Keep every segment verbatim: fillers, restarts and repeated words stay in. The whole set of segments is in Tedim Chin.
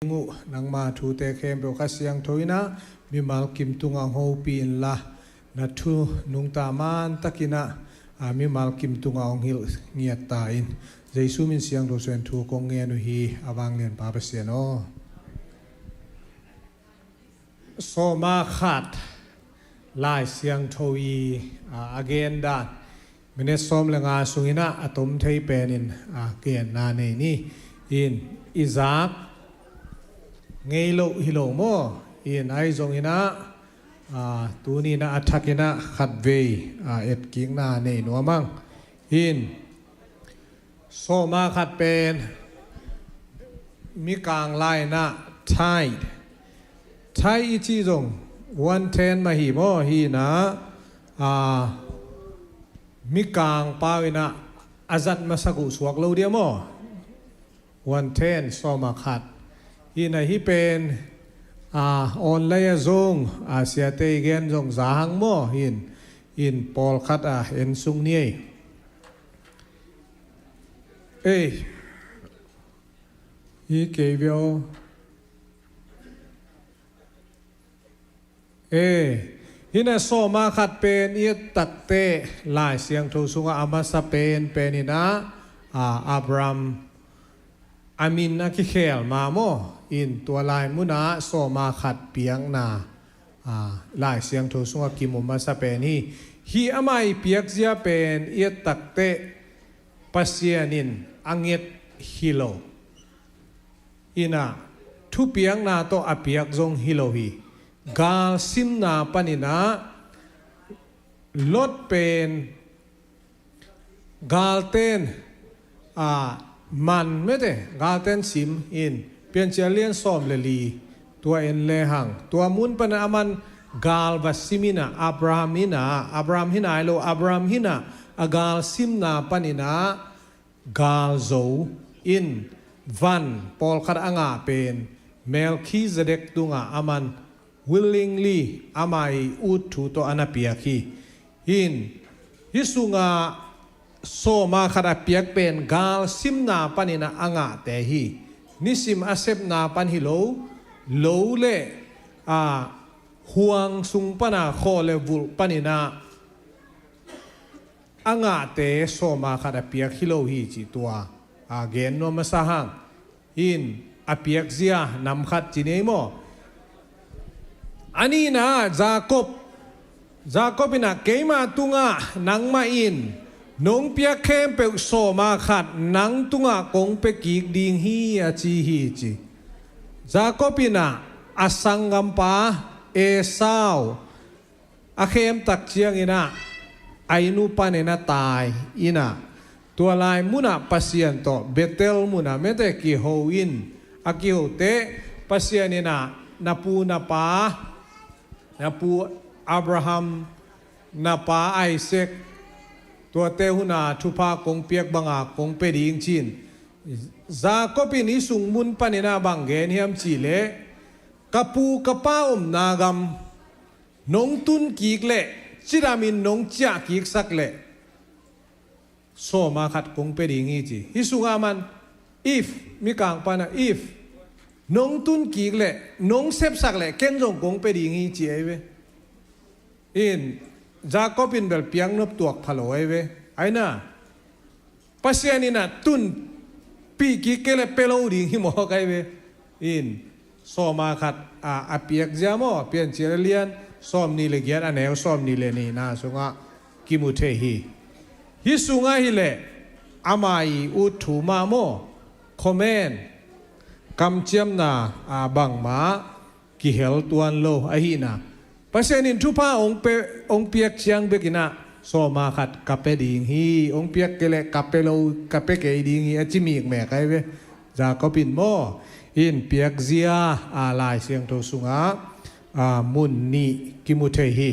ding uh, nangma thute khempeuh Kha Siangtho in ah mimal kim tungah hong hopih inla, na thu nungta man takin ah, a, mimal kim tungah hong hilh ngiat ta in. Jesu min siangtho suangin thu kong ngen uh hi, a vanglianpa Pasian aw. Sawma khat Lai Siangtho i, a, a gen dan minit sawm le nga sungin ah a tom thei penin, a, genna nei ni. In, i zak ngei loh hi lo maw? In, ahi zongin ah, a, tuni in ah a thakin ah khatvei, a, etkikna nei nuam ing. In, sawma khat pen Mikang lai in ah tithe. Tithe i cih zong one tenth mah hi maw, hi in ah, a, Mikang pau in ah a zat masak uh suak lo dia maw? One tenth, sawma khat. Hi in ah hih pen, a, online ah zong, a, siate i gen zong za hang maw? Hi in, in pawlkhat, a, en suk ni ei. Ei. Hi kei ve aw. Ei. Hi in ah sawma khat pen i et tak teh Lai Siangtho sungah a masa pen pen in ah, a, Abraham a min a kikhel ma maw? In, tua lai munah sawma khat piakna, a, Lai Siangtho sungah kimu masa pen hi. Hih amah i piakzia pen i et tak teh Pasian in a nget hi lo. In ah thupiakna tawh a piak zong hi lo hi. Galsimna panin ah Lot pen galten, a, man mete, galten sim in, Piancil lian sawm le li, tua en lehang, tua mun pan a man gal va sim in ah, Abraham in ah, Abraham hi nai lo, Abraham hi in ah, a galsimna panin ah gal zo in, van pawlkhat a ngah pen Melkhizedek tungah a man willingly, ama i ut thu tawh a na piak hi. In, hih sungah sawma khat a piak pen galsimna panin ah a ngahte hi. Nisim a sepna pan hi lo, lo le, a, huang sung pan a, khaw le vulh panin ah a ngahte sawma khat a piak hi lo hi, ci tua, a, gen nuam masa hang. In, a piakzia nam khat ci ni ei maw? A nihna, Jacob. Jacob in ah, keima tungah nangmah in nong piak khempeuh sawma khat nang tungah kong pia kik ding hi, a ci hi, ci. Jacob in ah a sanggampa Esau a khem tak ciangin ah a inn uh panin a tai in ah, tua lai munah Pasian tawh Bethel munah mete kiho in, a kiho teh Pasian in ah na pu na pa, na pu Abraham, na pa Isaac, tuate hun a thupha kong piak banga kong pia ding, ci-in. Jacob in hih sung mun panin ah bang gen hiam cih leh, ka pu ka pa omna gam nong tun kik leh, cidamin nong ciah kiksak leh, sawma khat kong pia ding hi, ci. Hih sungah a man, if, Mikang pan a, if nong tun kik leh, nong sepsak leh, ken zong kong pia ding hi, ci ahi ve. In, Jacob in bel piaknop tuak pha lo ahi ve. Ahi na, Pasian in ah tunpih kik kei leh pia lo ding hi mawk ahi ve. In, sawma khat a, a piakzia maw, Piancil a lian sawmnih le giat, a neu sawmnih le nihna sungah kimu thei hi. Hih sungah hi leh ama i ut thu mah maw, comment, kamciamna, a, bangmah kihel tuan lo ahihna. Pasian in thupha hong pe, hong piak ciang bekin ah, sawma khat ka pia ding hi, hong piak kei leh ka pia lo, ka pia kei ding hi, a ci mikmek ahi ve. Jacob in maw, in piakzia, a, Lai Siangtho sungah, a, mun nih kimu thei hi.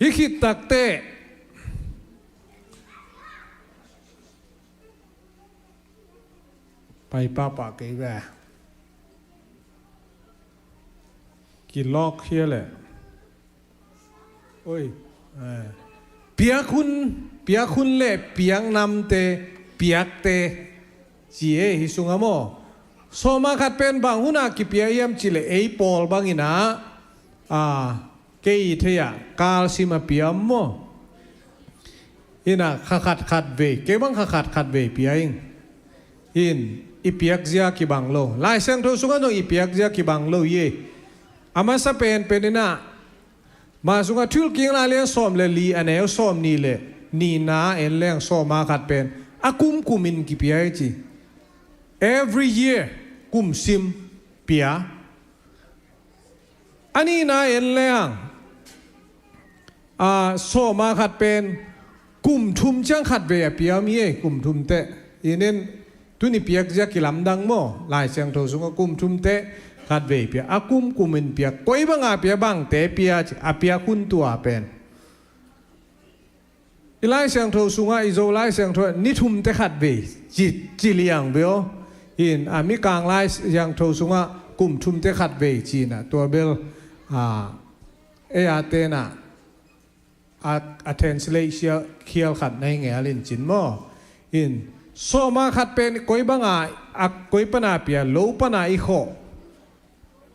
Hih khit tak teh pai pahpah kei ve. Kilawk hi leh. Oi. Eh. Piak hun, piak hun le piak namte, piakte, ci ei hih sungah maw. Sawma khat pen bang hunah kipia hiam cih leh ei pawl bangin ah, a, kei i thei ah kalsim a pia maw? Inah kha khat khat vei, kei bang kha khat khat vei pia ing. In i piakzia kibang lo. Lai Siangtho sungah zong i piakzia kibang lo hi. A masa penpen inah, Mah sungah Thuhilhkikna lian sawm le li a neu sawm nih le nihna en leng sawma khat pen a kumkumin kipia hi ci. Every year, kumsim pia. A nihna en leng, a, sawma khat pen kum thum ciang khat vei a pia mi ei, kum thum teh. Inin tuni piakzia kilamdang maw, Lai Siangtho sungah kum thum teh khat vei pia. A kumkumin pia, koi banga pia, bangte pia, a piak hun tua pen. I Lai Siangtho sungah, i Zo Lai Siangtho ni thum teh khat vei ci, ci liang vei aw. In a Mikang Lai Siangtho sungah kum thum teh khat vei cinah tua bel, a, ei a tenah a, a translate khial khat na hi ngelin cin maw? In sawma khat pen koi banga, a koi pana pia, lo pana i khawh,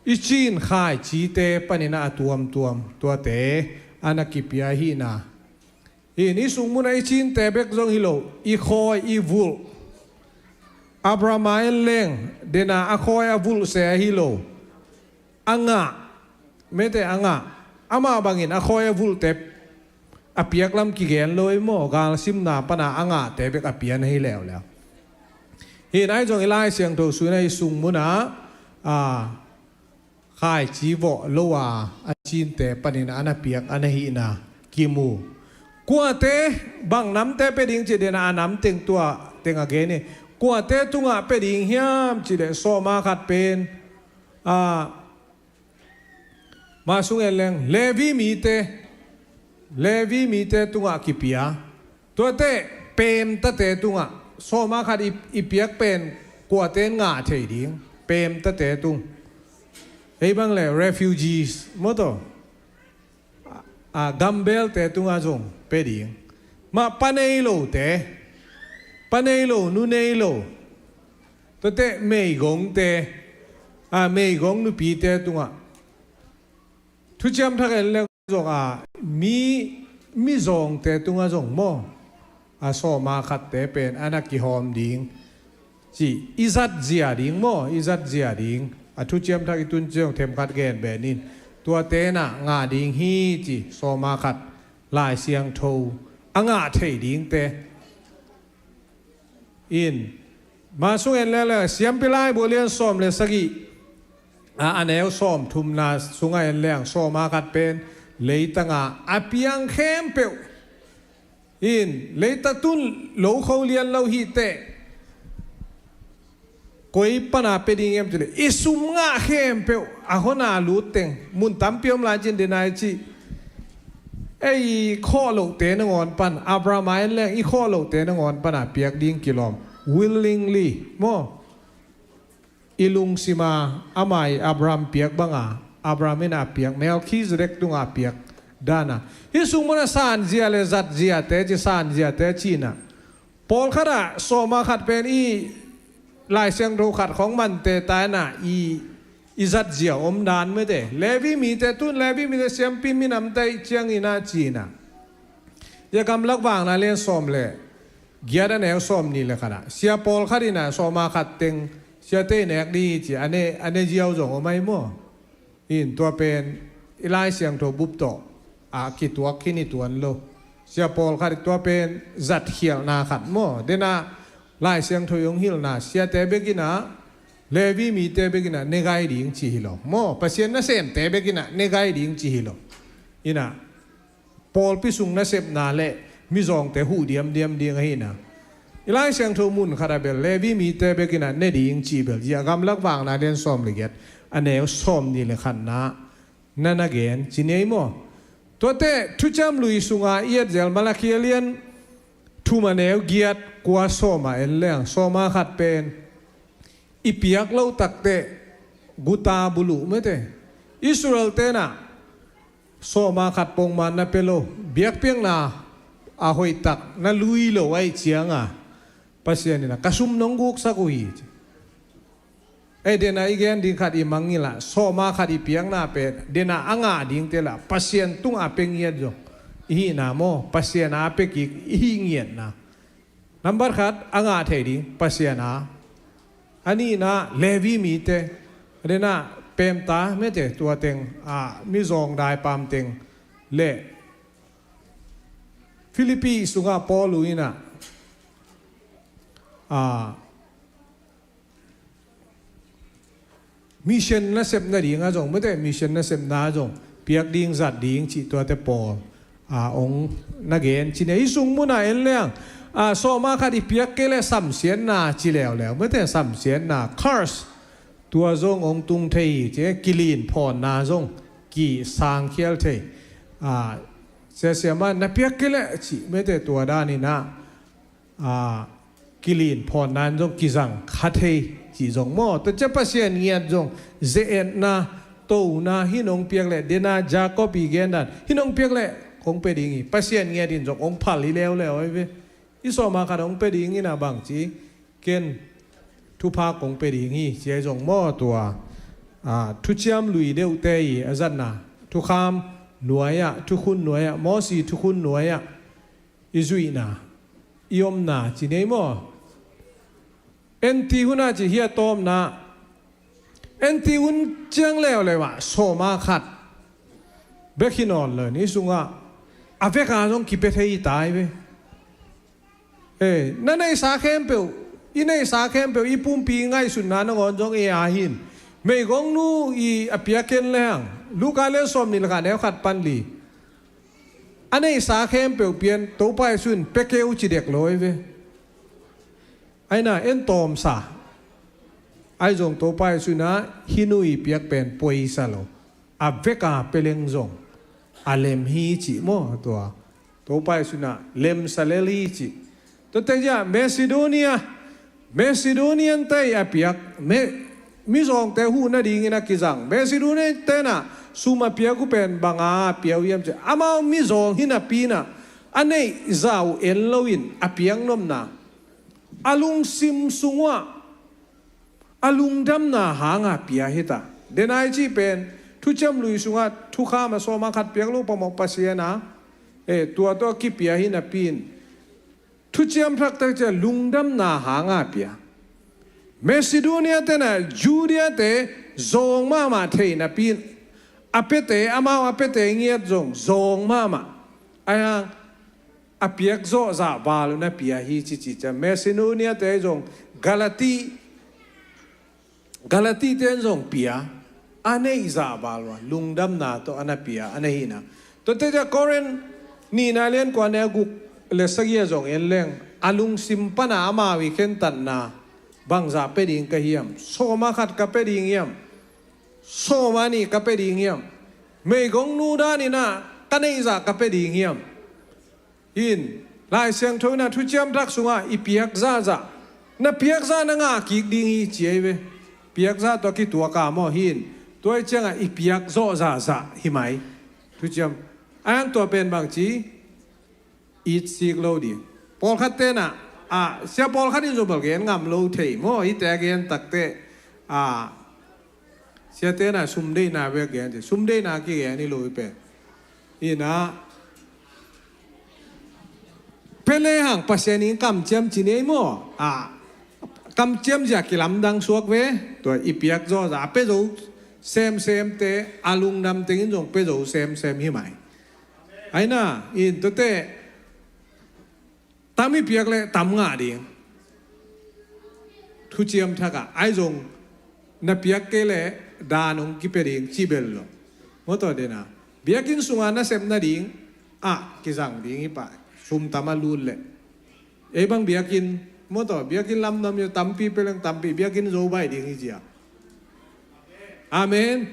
i cin khaicite paninah a tuamtuam tuate a na kipia hina. In i sungmunah i cinte bek zong hi lo, i khawi, i vulh. Abraham a en leng dena a khawi a vulh se ahi lo, a ngah, mete a ngah, amah bangin a khawi a vulhte a piak lam kigen lo ei maw, galsimna pana a ngahte bek a pian ahi leuleu. Hi nai zong i Lai Siangtho sungah i sungmunah, a, khaici vawh lo a, a cinte panin a na piak a na hihna kimu. Kuate bang namte pia ding cih dena a nam teng tua teng a gen hi. Kuate tungah pia ding hiam cih leh sawma khat pen, a, Mah sung en leng Levi mite, Levi mite tungah kipia. Tuate pemtate tungah, sawma khat i, i piak pen kuate in ngah thei ding, pemtate tung. Ei bang le refugees maw taw, a, gambelte tungah zong pia ding. Mah pa nei lote, pa nei lo, nu nei lo, tuate meigongte, a, meigong nupite tungah. Thuciam Thak en leng zong a, mi, mizawngte tungah zong maw, a, sawma khatte pen a na kihawm ding ci, i zatzia ding maw, i zatzia ding. A Thuciam Thak i tun ciang themkhat gen benin, tuate na ngah ding hi ci, sawma khat Lai Siangtho a ngah thei dingte. In, mah sung en lele, Siampi Laibu lian sawm le sagih, a, a neu sawm thumna sungah en leng sawma khat pen leitanga a piang khempeuh. In, leita tun lo kho lian lo hi teh. Koi pana pia ding em cih leh i sum ngah khempeuh, a hona lut teng, mun tampi om lai cin dena i cih. Ei khawh lohte nangawn pan, Abraham a en leng i khawh lohte nangawn pana piak ding kilawm. Willingly maw? I lungsima ama i Abraham piak banga, Abraham ina piak, Melkhizedek tunga piak dana. Hih sungmuna sanzia le zatziate ci, sanziate cina. Pawlkhat ah sawma khat pen i Lai Siangtho khat khong mante taina i, i zatzia om dan mete. Levi mite tun, Levi mite siampi minamte i ciangina cina. Ia gamlak vangna lian sawm le giat a neu sawm ni le khat ah, sia pawlkhat ina sawma khat teng siate i nek di ci, a ne, a ne ziau zong om ai maw? In tua pen i Lai Siangtho bup tawh a kituak khin i tuan lo. Sia pawlkhat tua pen zatkhialhna khat maw? Dena Lai Siangtho i hong hilhna, siate bekina, Levi mite bekina ne gai ding ci hi lo maw? Pasian nasemte bekina ne gai ding ci hi lo. Ina pawlpi sung nasepna le mizawngte huh diamdiam ding ahina. I Lai Siangtho mun khat a bel Levi mite bekina ne ding ci bel zia gamlak vangna lian sawm le giat a neu sawm ni le khatna na na gen ci nei maw? Tuate thuciam lui sunga i et zel Malakhi a lian thum a neu giat kua sawma en leng sawma khat pen i piak lo takte guta buluh mete. Israel tena sawma khat pongman na pe lo, biakpiakna a hoih tak na lui lo aih cianga Pasian ina ka sum nong guksak uh hi ci. Ei, dena i gen ding khat i mangngilh a, sawma khat i piakna pen dena a ngah dingte la Pasian tungah a pia ngiat zong i hihna maw, Pasian a pia kik i hih ngiatna. Nambat khat a ngah thei ding Pasian a. A nihna Levi mite, dena pemta mete tua teng, a, mizawng daipam teng le Philippi sungah Paul uh inah, a, mission nasepna dingah zong, mete mission nasepna zong piak ding zat ding cih tuate pawl, a, ong na gen cine. Hih sung munah en leng, a, sawma khat i piak kei le samsiatna ci leuleu, mete samsiatna, curse, tua zong ong tung thei hi ci, kilin phawnna zong kisangkhial thei. A, siasiama na piak kei le cih mete tua daninah, a, kilin phawnna in zong kizang kha thei cih zong maw. Tua cia Pasian ngiat zong ze-etna, tona, hih nong piak le dena Jacob i gendan, hih nong piak le kong pia ding hi. Pasian ngiat in zong ong phal hi leuleu ahi ve. I sawma khat ong pia ding inah bangci, ken thupha kong pia ding hi ci ahi zong maw tua, a, thuciam lui deuhte i a zatna, thukham nuai-ah, thukhun nuai-ah, Mosi thukhun nuai-ah i zuihna, i omna ci nei maw? Enti hunah ci hi a tawpna. Enti hun ciang leuleu ah sawma khat bek hi nawn lo in, i sungah a veka zong kipia thei hi ta hi ve. Ei, na neihsa khempeuh, i neihsa khempeuh, i pumpi ngaihsutna nangawn zong ei a hin, meigongnu i a piak ken lehang, Luka lian sawmnih le khat neu khat pan li, a neihsa khempeuh pian Topa Jesu in pia kei uh ci dek lo hi ve. Aina en tawmsa. Ahi zong Topa Jesu inah hih nu i piak pen poisa lo, a veka pia leng zong a lem hi cih maw tua. Topa Jesu inah lemsa lel hi cih. Tuate ciah Macedonia, Macedonian te i a piak, me, mizawngte huh nadingin a kizang Macedonian tenah sum a piak uh pen banga a pia uh hiam cih, amau mizawng hi napi inah a neih zah uh en loin a piak nopna, a lungsim sung uhah a lungdamna hanga pia hi ta. Denai cih pen thuciam lui sungah thukham a sawma khat piak lo pamawh Pasian a, eh, tua tawh kipia hi napi in thuciam thaktak ciah lungdamna hanga pia. Macedonia tenah Judea te zawng mahmah thei napi in a piate, amau a piate ngiat zong zawng mahmah. Ahi hang a piak zawh zah val uh na pia hi cici ciah Macedonia te zong Galati, Galati ten zong pia, a neih zah val uh a lungdamna tawh a na pia a na hihna. Tuate ciah Korin nihna lian kua neu guk le sagih ah zong en leng, a lungsim pana amau i khentatna bangzah pia ding ka hiam, sawma khat ka pia ding hiam, sawma nih ka pia ding hiam, meigongnu daninah ka neih zah ka pia ding hiam? Hin, Lai Siangtho inah thuciam thak sungah i piak zahzah, na piak zah na ngah kik ding hi ci ahi ve. Piak zah tawh kituak a maw hin, tua i ciangah i piak zawh zahzah hi mai. Thuciam, a hang tua pen bangci, it sik lo ding. Pawlkhat tenah, a, sia pawlkhat in zong bel gen ngam lo thei maw, hihte a gen takte, a, sia tenah sumdeihna bek gen thei, sumdeihna kigen hi lo hi pen. Inah pia lehang Pasian in kamciam ci nei maw? A, kamciam zia kilamdang suak ve. Tua i piak zawh zah a pia zo semsemte a lungdam tengin zong pia zo semsem hi mai. Aina in tuate tam i piak le tam ngah ding. Thuciam thakah ahi zong na piak kei le dan hong kipia ding ci bel lo. Maw tua dena biakinn sunga nasep nading ah kizang ding hi pah, sum tam a lut leh. Ei bang biakinn, maw tua biakinn lamdam hi, tampi pia leng tampi, biakinn zo baih ding hi zia. Amen.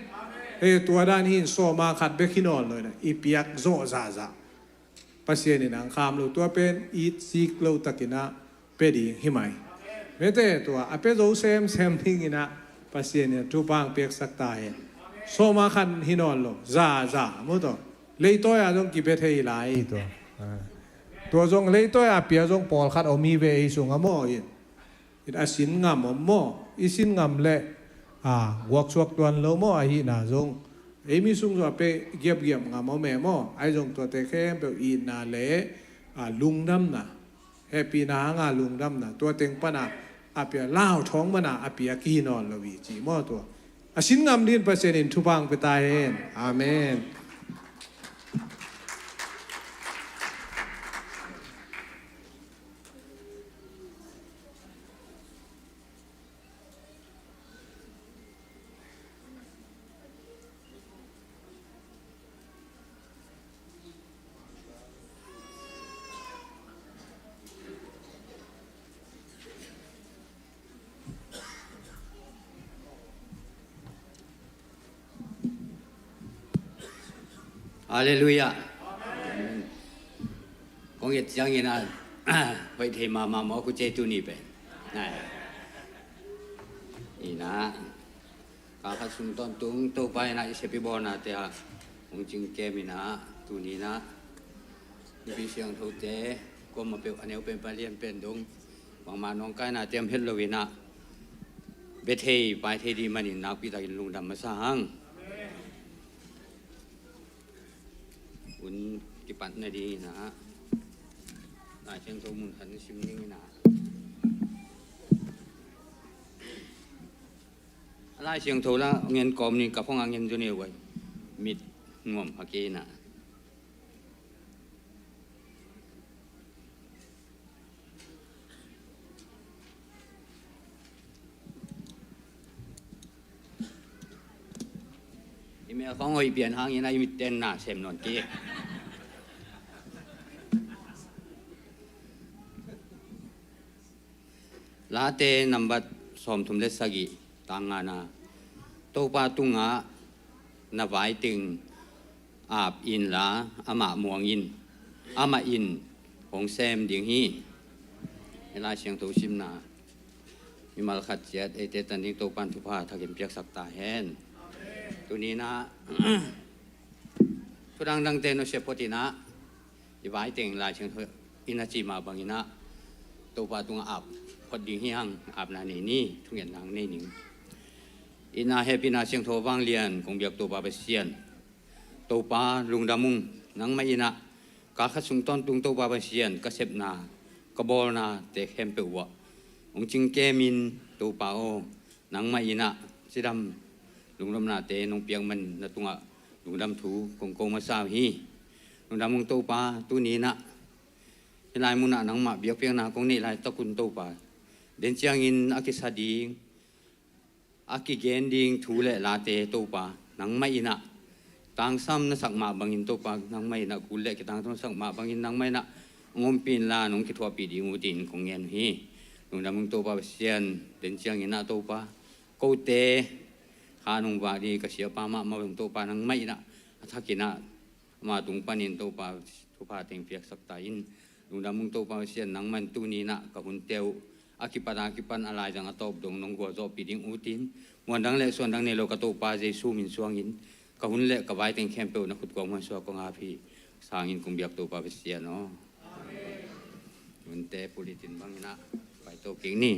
Ei, tua dan hin sawma khat bek hi nawn lo inah i piak zawh zahzah Pasian in ang kham lo, tua pen it sik lo takinah pia ding hi mai. Mete tua a pia zo semsem dinginah Pasian in thupha ang piaksak ta hen. Sawma khat hi nawn lo, za za, maw tua. Leitawi ah zong kipia thei lai tua. Tua zong leitawi ah pia zong pawlkhat om hi ve ei sungah maw in. In a sin ngam om maw, i sin ngam leh a, guaksuak tuan lo maw, ahihna zong ei mi sung zong a pia giapgiap ngam om e maw. Ahi zong tuate khempeuh itna le, a, lungdamna, hehpihna hanga lungdamna, tua teng pana a pia, lauthawng mana a pia kihi nawn lo hi ci maw tua. A sin ngam dingin Pasian in thupha hong pia ta hen. Amen. Halleluiah. Amen. Kong et ciangin a hoih thei mahmah maw, kuce tuni pen. Ai. Ina, kal khat sung tawntung Topa ina i sep i bawlnate ah hong cingkem ina, tuni ina Nipi siangthote kuamah peuh, a neu pen pen, a lian pen dong, bangmah nawngkainate om het lo ina, bia thei pai thei ding manin nakpi takin lungdam masa hang. Hun kipat nading ina, Lai Siangtho mun khat na sim ding ina, a Lai Siangtho la ngen kawm ni, ka phone a ngen zaw ni uai, mit nuam pha kei ina. I mel khawng hoih pian hangin a i mit ten na sem nawn kei. Late nambat sawmthum le sagih, tang ngana, Topa tungah na vai teng ap inla, amah muang in, amah in hong sem ding hi. Hih Lai Siangtho simna mimal khat ciat eite tan ding Topan thupha thakin piaksak ta hen. Tuni ina thu dangdangte nusia phot ina, i vai teng Lai Siangtho ina ci mah bang ina Topa tungah ap phot ding hi hang. Apna nei ni, thungetna nei ning. Ina hehpihna siangtho vanglian kong biak Topa Pasian, Topa lungdam ung. Nangmah ina kal khat sung tawntung Topa Pasian ka sepna, ka bawlnate khempeuh uah hong cingkem in Topa aw, nangmah ina cidam lungdamnate nong piak man na tungah lungdam thu kong ko masa uh hi. Lungdam ung Topa, tuni ina hih lai munah nangmah biakpiakna kong neih laitak un Topa, den ciangin a kisa ding, a kigen ding thu le late Topa, nangmah ina tangsam na sak mah bangin Topa, nangmah ina kul le kitangtun sak mah bangin nangmah ina hong ompih inla nong kithuahpih ding uh tin kong ngen uh hi. Lungdam ung Topa Pasian, den ciangin ah Topa, kote kha nong vak ding ka siapa mahmah uh Topa, nangmah ina a thak ina ama tung panin Topa thupha teng piaksak ta in. Lungdam ung Topa Pasian, nangmah in tuni ina ka hunte uh a kipat a kipan a laizang a tawp dong nong gualzawhpih ding uh tin, muandang le suandang nei lo ka Topa Jesu min suangin ka hun le ka vai teng khempeuh na khut kuang muan suak kong ap hi. Sangin kong biak Topa Pasian aw. Hunte pulitin bang ina paito kik ni.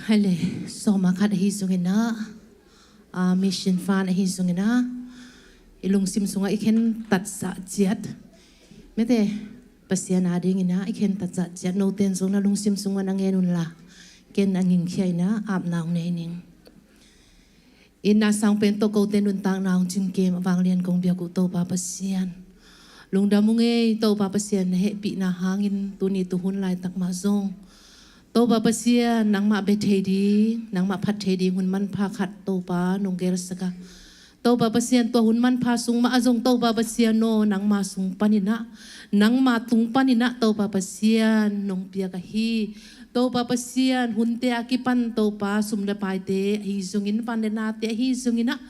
Hale, sawma khat ahi zongin ah, a, mission fund ahi zongin ah, i lungsim sungah i khen tatsah ciat. Mete, Pasian adingin ah, i khen tatsah ciat. Noten zong na lungsim sungah na ngen unla, ken a ngingkhia in ah, apna hong nei ning. Itna sang pen tawh kote nuntakna hong cingkem a vanglian kong biak uh Topa Pasian. Lungdam ung ei, Topa Pasian na hehpihna hangin tuni tuhun laitak mah zong Topa Pasian nangmah bia thei ding, nangmah phat thei ding hun manpha khat Topa nong gelsak a. Topa Pasian tua hun manpha sung mah a zong Topa Pasian aw nangma sung panin ah, nangma tung panin ah Topa Pasian nong piak ahi. Topa Pasian, hunte a kipan Topa sum le paite ahi zongin, van le nate ahi zongin ah,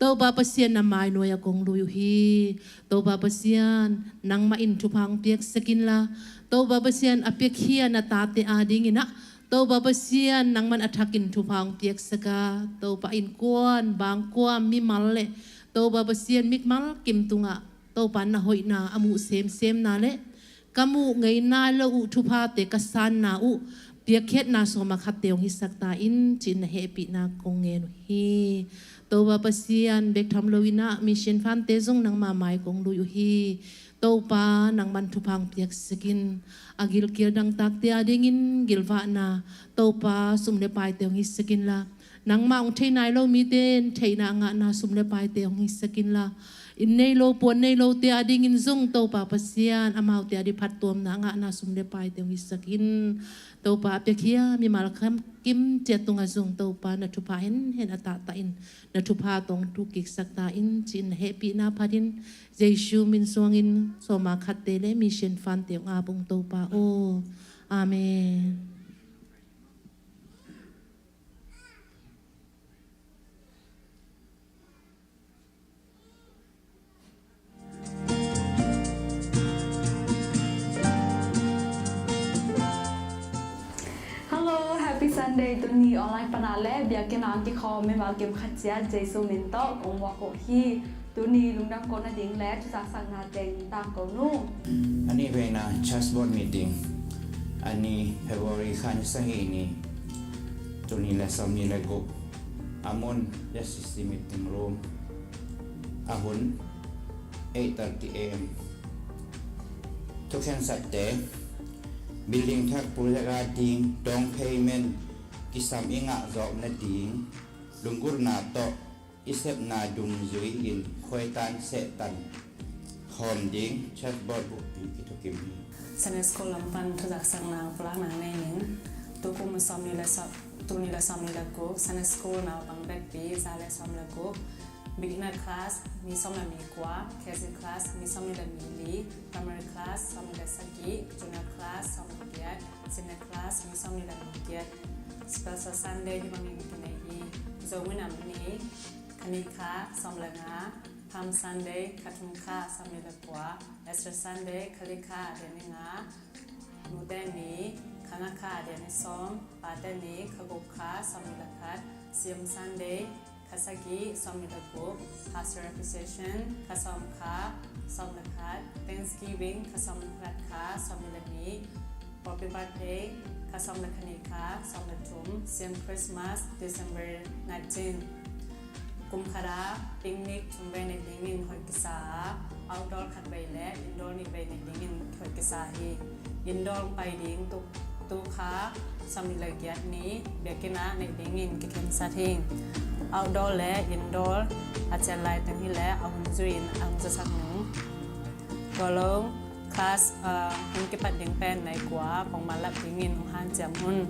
Topa Pasian na mainuai ah kong lui uh hi. Topa Pasian, nangmah in thupha hong piaksak inla, Topa Pasian a piakhia na tate adingin ah, Topa Pasian nangman a thakin thupha hong piaksak a, Topa innkuan, bangkuam, mimal le Topa Pasian mimal kim tungah Topa na hoihna a muh semsemna le ka muh ngei nai lo uh thuphate ka sanna uh piakkhiatna sawma khatte hong hisak ta in, ci-in na hehpihna kong ngen uh hi. Topa Pasian, bek tham lo in ah mission fund-te zong nangma mai kong lui uh hi. Topa nangman thupha hong piaksak in, a gilkial dangtakte adingin gilvahna Topa sum le paite hong hisak inla, nangma hong thei nai lo mite in theihna a ngahna sum le paite hong hisak inla, inn nei lo puan nei lote adingin zong Topa Pasian amaute ading phattuamna a ngahna sum le paite hong hisak in. Topa a piakhia mimal kim ciat tungah zong Topa na thupha henhen a tahtah in, na thupha tawh hong thuk kiksak ta in, ci-in na hehpihna phatin Jesu min suangin sawma khatte le mission fund-te hong ap ung Topa aw. Amen. Hello, Happy Sunday. Tuni online pana le biakinn ah kikhawm mimal kim khat ciat Jesu min tawh kong vuak uh hi. Tuni lungdam ko nading le thuzaksakna teng tangko nu. A nih veina church board meeting, a ni February kha ni sagih ni, tul nih le sawmnih le guk. A mun, J C C meeting room. A hun, eight thirty A M. Thukhensakte, building thak project a ding down payment kisam i ngah zawh nading lunggulhna tawh i sepna dungzui in khuaitan sehtan khawm ding church board bukpi kithukim hi. Sunday School lam pan thuzaksakna pulakna nei ning. Tukum sawmnih le sawm, tul nih le sawmnih le guk, Sunday School naupang bekpi za le sawm le guk, beginner class mi sawm le mi kua, K G class mi sawmnih le mi li, primary class sawmnih le sagih, junior class sawm le giat, senior class mi sawmnih le mi giat. Special Sunday hi bangin kinei hi. Zomi nam ni, Khanikha sawm le nga, Palm Sunday, Khathum kha sawmnih le kua, Easter Sunday, Khalikha a deni nga, Nute ni, Khangakha a deni sawm, Pate ni, Khaguk kha sawmnih le khat, Siam Sunday, Khasagi sawmnih le guk, Pastor Appreciation, Khasawm kha sawm le khat, Thanksgiving, Khasawm le khat kha sawmnih le nih, Happy Birthday, Khasawm le khanih kha sawm le thum, Siam Christmas, December nineteen. Kum khat a picnic thum vei neih dingin hoih kisa a, outdoor khat vei le indoor nih vei neih dingin hoih kisa hi. Indoor pai ding tu, tu kha sawmnih le giat ni biakinn ah neih dingin kikhensat hi. Outdoor le indoor a cian lai teng hi le a hun zui in ang zasak ning. Tua lo class, ah, hong kipat ding pen nai kua pongman lap dingin hong hanciam un.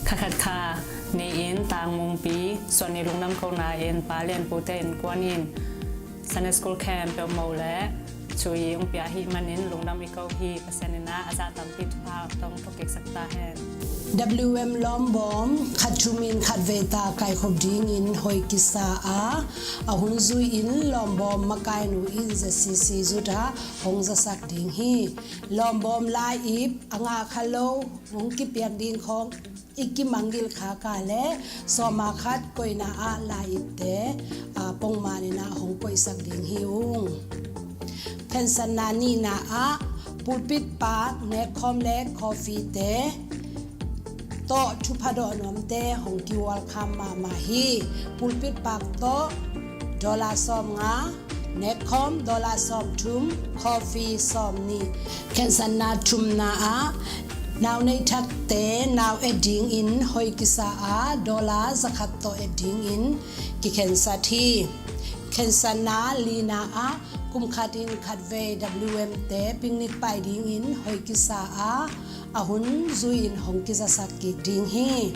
Kha khat kha ni-in tangmungpi suan ni lungdam kona in pa lian pute innkuan in Sunday School camp peuhmah le chui hong pia ahih manin lungdam i ko hi. Pasian in a zah tampi thupha tawh thokik sak ta hen. W M Lawmbawm khat thum in khat vei ta kaikhop dingin hoih kisa a, a hun zui in Lawmbawm makainu in Z C C zut ah hong zasak ding hi. Lawmbawm lai-ip a ngah kha lo hong kipiak ding khawng i kimangngilh khak a le sawma khat koihna ah lai-ipte, a, pongman in ah hong koihsak ding hi ung. Khensatna nihna ah pulpit pak nekkhawm le coffee-te tawh thupha dawh nuamte hong kiwalkham mahmah hi. Pulpit paak tawh dollar sawmnga, nekkhawm dollar sawmthum, coffee sawmnih. Khensatna thumna ah nau neih thakte nau et dingin hoi kisa a, dollar zakhat tawh et dingin kikhensat hi. Khensatna lina ah kum khat in khat vei W M te picnic pai dingin hoi kisa a, a hun zui-in hong kizasak kik ding hi.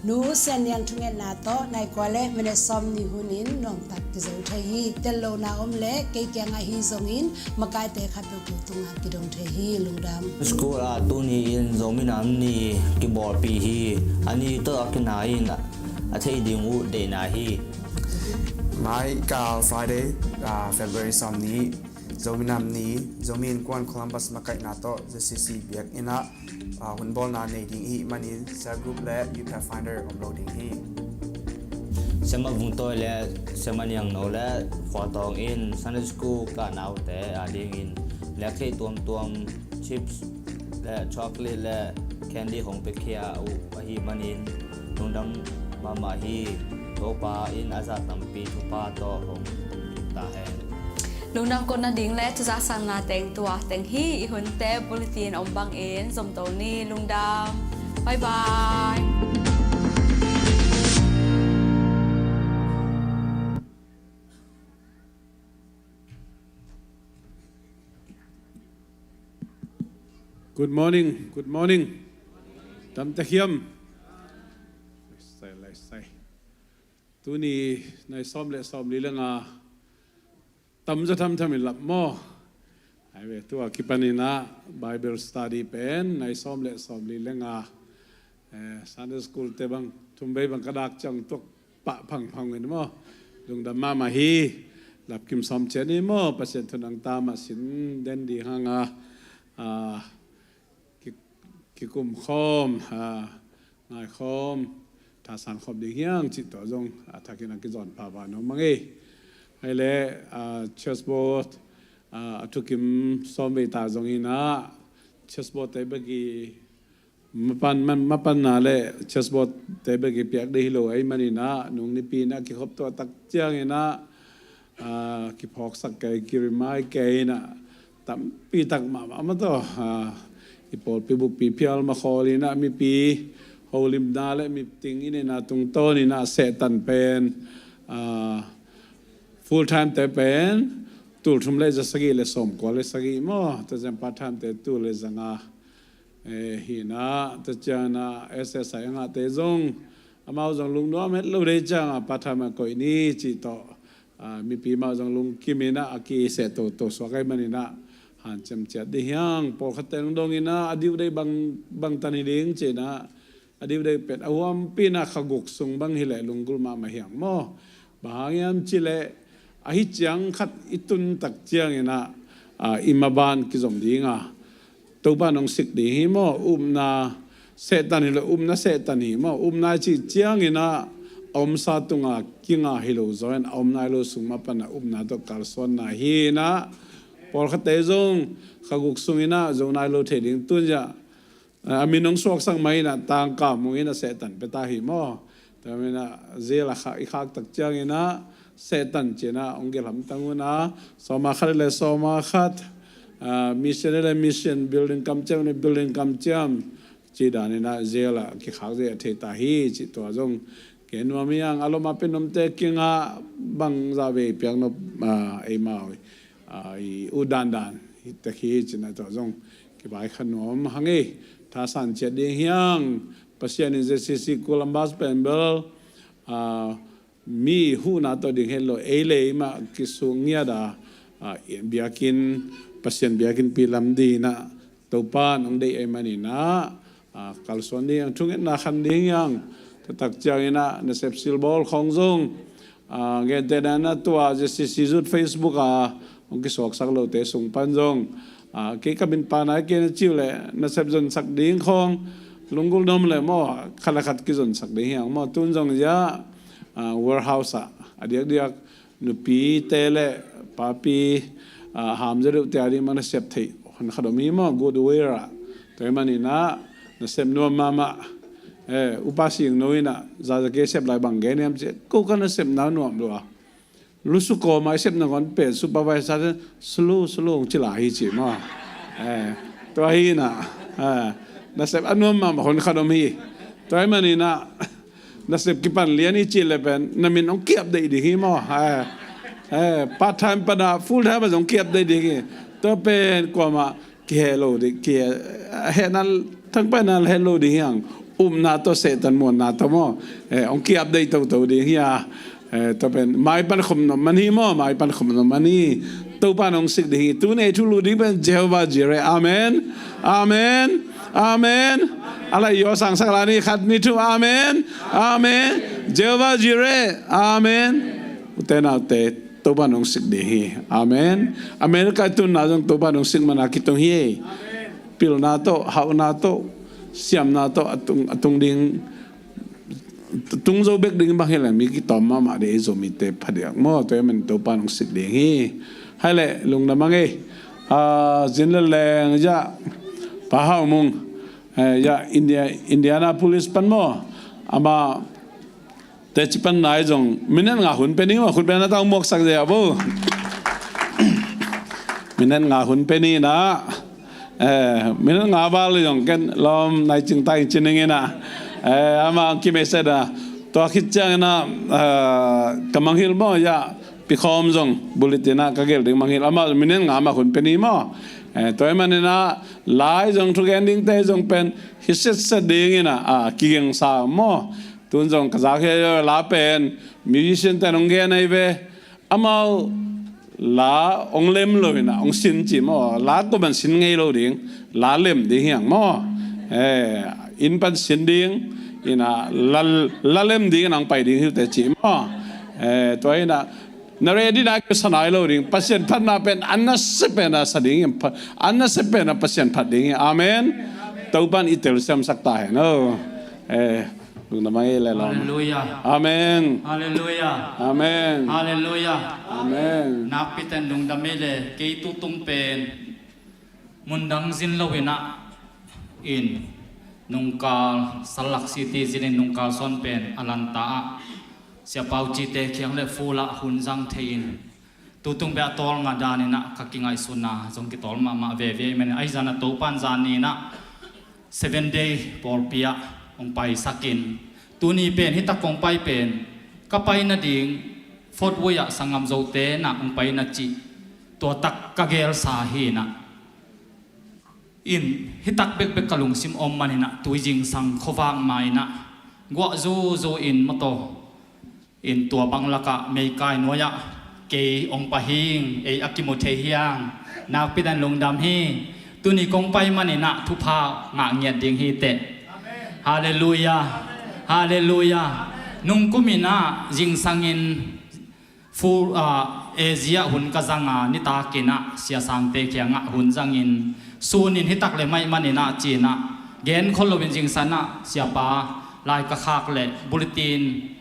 Nu Sian Niang thungetna tawh nai kua le minute sawmnih hunin nuamtak kizo thei hi. Tel lohna om le kei kiangah hi zongin makaite khat peuhpeuh tungah kidong thei hi. Lungdam. School ah tuni in Zomi Nam Ni kibawlpih hi. A ni tawh a kina in a thei ding uh deihna hi. Mai kal Friday, ah, February sawmnih, Zomi Nam Ni, Zomi Innkuan Columbus makaihna tawh Z C C biakinn ah, ah, hunbawlna nei ding i hih manin cell group le Youth Pathfinder om lo ding hi. Siamah Vung Tawi le Siamah Niang No le Khua Tawng in Sunday School kah naute a dingin lektheih tuamtuam, chips le chocolate le candy hong piakhia uh ahih manin lungdam mahmah hi. Topa in a zah tampi thupha tawh hong pia ta hen. Lungdam ko nading le thuzaksakna teng tua teng hi. I hunte bulletin om bangin zom to ni. Lungdam. Bye bye. Good morning, good morning. Tam ta hiam. Sai, lai sai. Tuni nai sawm le sawmli le nga, tam zaw thamtham in lap maw? Ai ve, tua kipanin ah Bible study pen nai sawm le sawmli le nga, eh, Sunday School te bang thum vei bang ka dak ciang tuak pah phangphang in maw? Lungdam mahmah hi. Lapkim sawm ciat ni maw? Pasian thu nang ta mah sin den ding hang a, ah, ki, kikum khawm, ah, ngai khawm, thasan khawm ding hiang cih tua zong, ah, thakin a kizawn pha va nuam mang ei. Hai le, ah, chessboard, ah, a thukim sawm vei ta zongin ah chessboard te bagi mapan, man, mapanna le chessboard te bagi piak dei hi lo ei manin ah nung nipi in ah kikhop tuah tak ciangin ah, ah, kiphawksak kei, kirimai kei in ah tampi tak mahmah mah tawh, ah, i pawlpi bukpi phial makhawl in ah mipi holimna le meeting in ah tungtawn in ah sehtan pen, ah, full time te pen tul thum le za sagih le sawmkua le sagih maw? Tua ciang part time te tul le za nga. Eh, hi in ah, tua ciang ah S S I a ngahte zong, amau zong lungnuam het lo dei ciang ah part time ah koih ni cih tawh, ah, mipi mah zong lungkim in ah a kiseh toto suak ahih manin ah hanciam ciat ding hiang. Pawlkhatte dong in ah a diu dei bang, bangtan hi ding ci in ah, a diu dei pen a huampi in ah kha guk sung bang hi leh lunggulh mahmah hiang maw? Bang hang hiam cih leh ahi ciang khat i tun tak ciangin ah, ah, i maban kizom ding a, Topa in hong sik ding hi maw? Upna, sehtan hi lo, upna sehtan hi maw? Upna i cih ciangin ah a omsa tungah kingah hi lo zaw in a om nai lo sung mah pan a upna tawh kalsuanna hi in ah, pawlkhatte zong kha guk sung in ah zo nai lo thei ding tun zia, a min hong suaksak mah in ah tangka mung in ah sehtan pia ta hi maw? Tua manin ah jail ah kha, i khak tak ciangin ah sehtan ci in ah hong gelh hamtang un ah, sawma khat le sawma khat, ah, mission le mission, building kamciam le building kamciam ci danin ah jail ah kikhak zia thei ta hi cih tua zong gen nuam hiang. A lom a pia nuamte kingah bangzah vei piak nop, ah, eimau, ah, i ut dandan hi tek hi ci in ah tua zong kivaikhia nuam hang ei. Thasan ciat ding hiang. Pasian in Z C C Columbus pen bel, ah, mi huhna tawh ding het lo, ei le ei mah kisuk ngiat a, ah, biakinn, Pasian biakinnpi lam ding in ah Topa in hong deih ahih manin ah, ah, kalsuan ding hiang, thungetna khan ding hiang. Tua tak ciangin ah nasep silbawl khawng zong, ah, gentehna in ah tua Z C C Youth Facebook ah hong kisuaksak lote sung pan zong, ah, kei ka min pan a kei na ci uh leh nasep zonsak ding khawng lunggulh nuam leh maw, khat le khat kizonsak ding hiang maw? Tun zong zia, ah, warehouse ah a diakdiak nupite le papi, ah, hamzia deuhte a ding mah nasep theih hon khat om hi maw? Goodwill ah. Tua ahih manin ah Nasep nuam mahmah. Eh, upa sing no in ah, za za ke sep lai bang gen hiam ci. Ko ka nasepna nuam lua. Lusu kawm a i sepna kon pen supervisor ten slow slow hong ci lai hi ci maw. Eh, tua hi in ah, eh, nasep a nuam mahmah hon khat om hi. Tua hi man in ah, nasep kipan lian i cih le pen na min hong ki-update ding hi maw. Eh, eh, part time pan a full time a zong ki-update ding hi. Tua pen kuamah kiheh lo ding, kiheh, hehna, thangpaihna heh lo ding hi hang. Upna tawh Satan muanna tawh maw. Eh, hong ki-update toto ding hi a. Eh, tua pen mai pan khop nop man hi maw, mai pan khop nop man hi. Topa in hong sik ding hi. Tuni i thulu ding pen Jehovah Jireh. Amen. Amen. Amen. A lai yaw sangsak la ni, khat ni thum. Amen. Amen. Jehovah Jireh. Amen. Ute naute, Topa in hong sik ding hi. Amen. America i tunna zong Topa in hong sik man a kitung hi. Pilna tawh, hauhna tawh, siamna tawh a tung, a tung ding, tung zo bek ding bang hi leng mi kitawm mahmah ding hi, Zomite phadiak maw. Tua hi man Topa in hong sik ding hi. Hai leh, lungdam a ngei. Ah, zin le leng, ya, Pa Hau Mung, eh, ya, India, Indianapolis pan maw. Ama teci pan nai zong minute nga hun pe ni maw, hun pe na tau muaksak zia bo. Minute nga hun pe ni na. Eh, minute nga val zong ken lawm nai cing tai cin ing in ah. Eh, ama ang kimei set a. Tua khit ciang in ah, eh, ka manghilh maw ya, pikhawm zong bulletin ah ka gelh ding manghilh. Ama minute nga mah hun pe ni maw. Eh, tua hi man in ah, lai zong thugen dingte zong pen hi setset ding in ah, ah, kigengsa maw. Tun zong ka zak hi a, la pen musician ten hong gen ahi ve. Amau la hong lem lo in ah hong sin ci maw. La kuaman sin ngei lo ding. La lem ding hi hang maw. Eh, inn pan sin ding in ah la, la lem ding in ah hong pai ding hi uh teh ci maw. Eh, tua in ah na ready na kisa nai lo ding. Pasian phatna pen a nasia pen a sa ding hi. Pa-, a nasia pen a Pasian phat ding hi. Amen. Topa in i telsiamsak ta hen aw. Eh, lungdam a ngei le lawm. Halleluiah. Amen. Halleluiah. Amen. Halleluiah. Amen. Nakpi ten lungdam a ngei le, kei tutung pen mundang zin lo in ah, in nungkal Salt Lake City zin in nungkal sawn pen Atlanta ah Sia Pau Cite kiang le full ah hun zang thei in, tutung beh a tawlnga dan in ah ka kingaihsun a, zong kitawl mahmah veve. Amen. Ahi zan a Topa in zan ni in ah seven day pawlpi ah hong paisak in, tuni pen hi tak kong pai pen, ka pai nading Fort Worth ah sanggam Zote in ah hong pai na cih, tua tak ka gelsa hi in ah. In hi tak bekbek ka lungsim om man in ah, tui zingsang khuavak ma in ah, guah zuzu in motor in tua bang lakah meikai nuai ah kei hong pai hing, ei a kimu thei hi hang. Nakpi ten lungdam hi. Tuni kong pai man in ah thupha ngah ngiat ding hi teh. Halleluiah. Halleluiah. Nungkum in ah zingsang in full, ah, Asia hun ka zang a, nitak in ah Sia Sangte kiang ah hun zang in, sun in hi tak le mai man in ah ci in ah, gen khol lo in zingsang ah Siapa lai ka khak le bulletin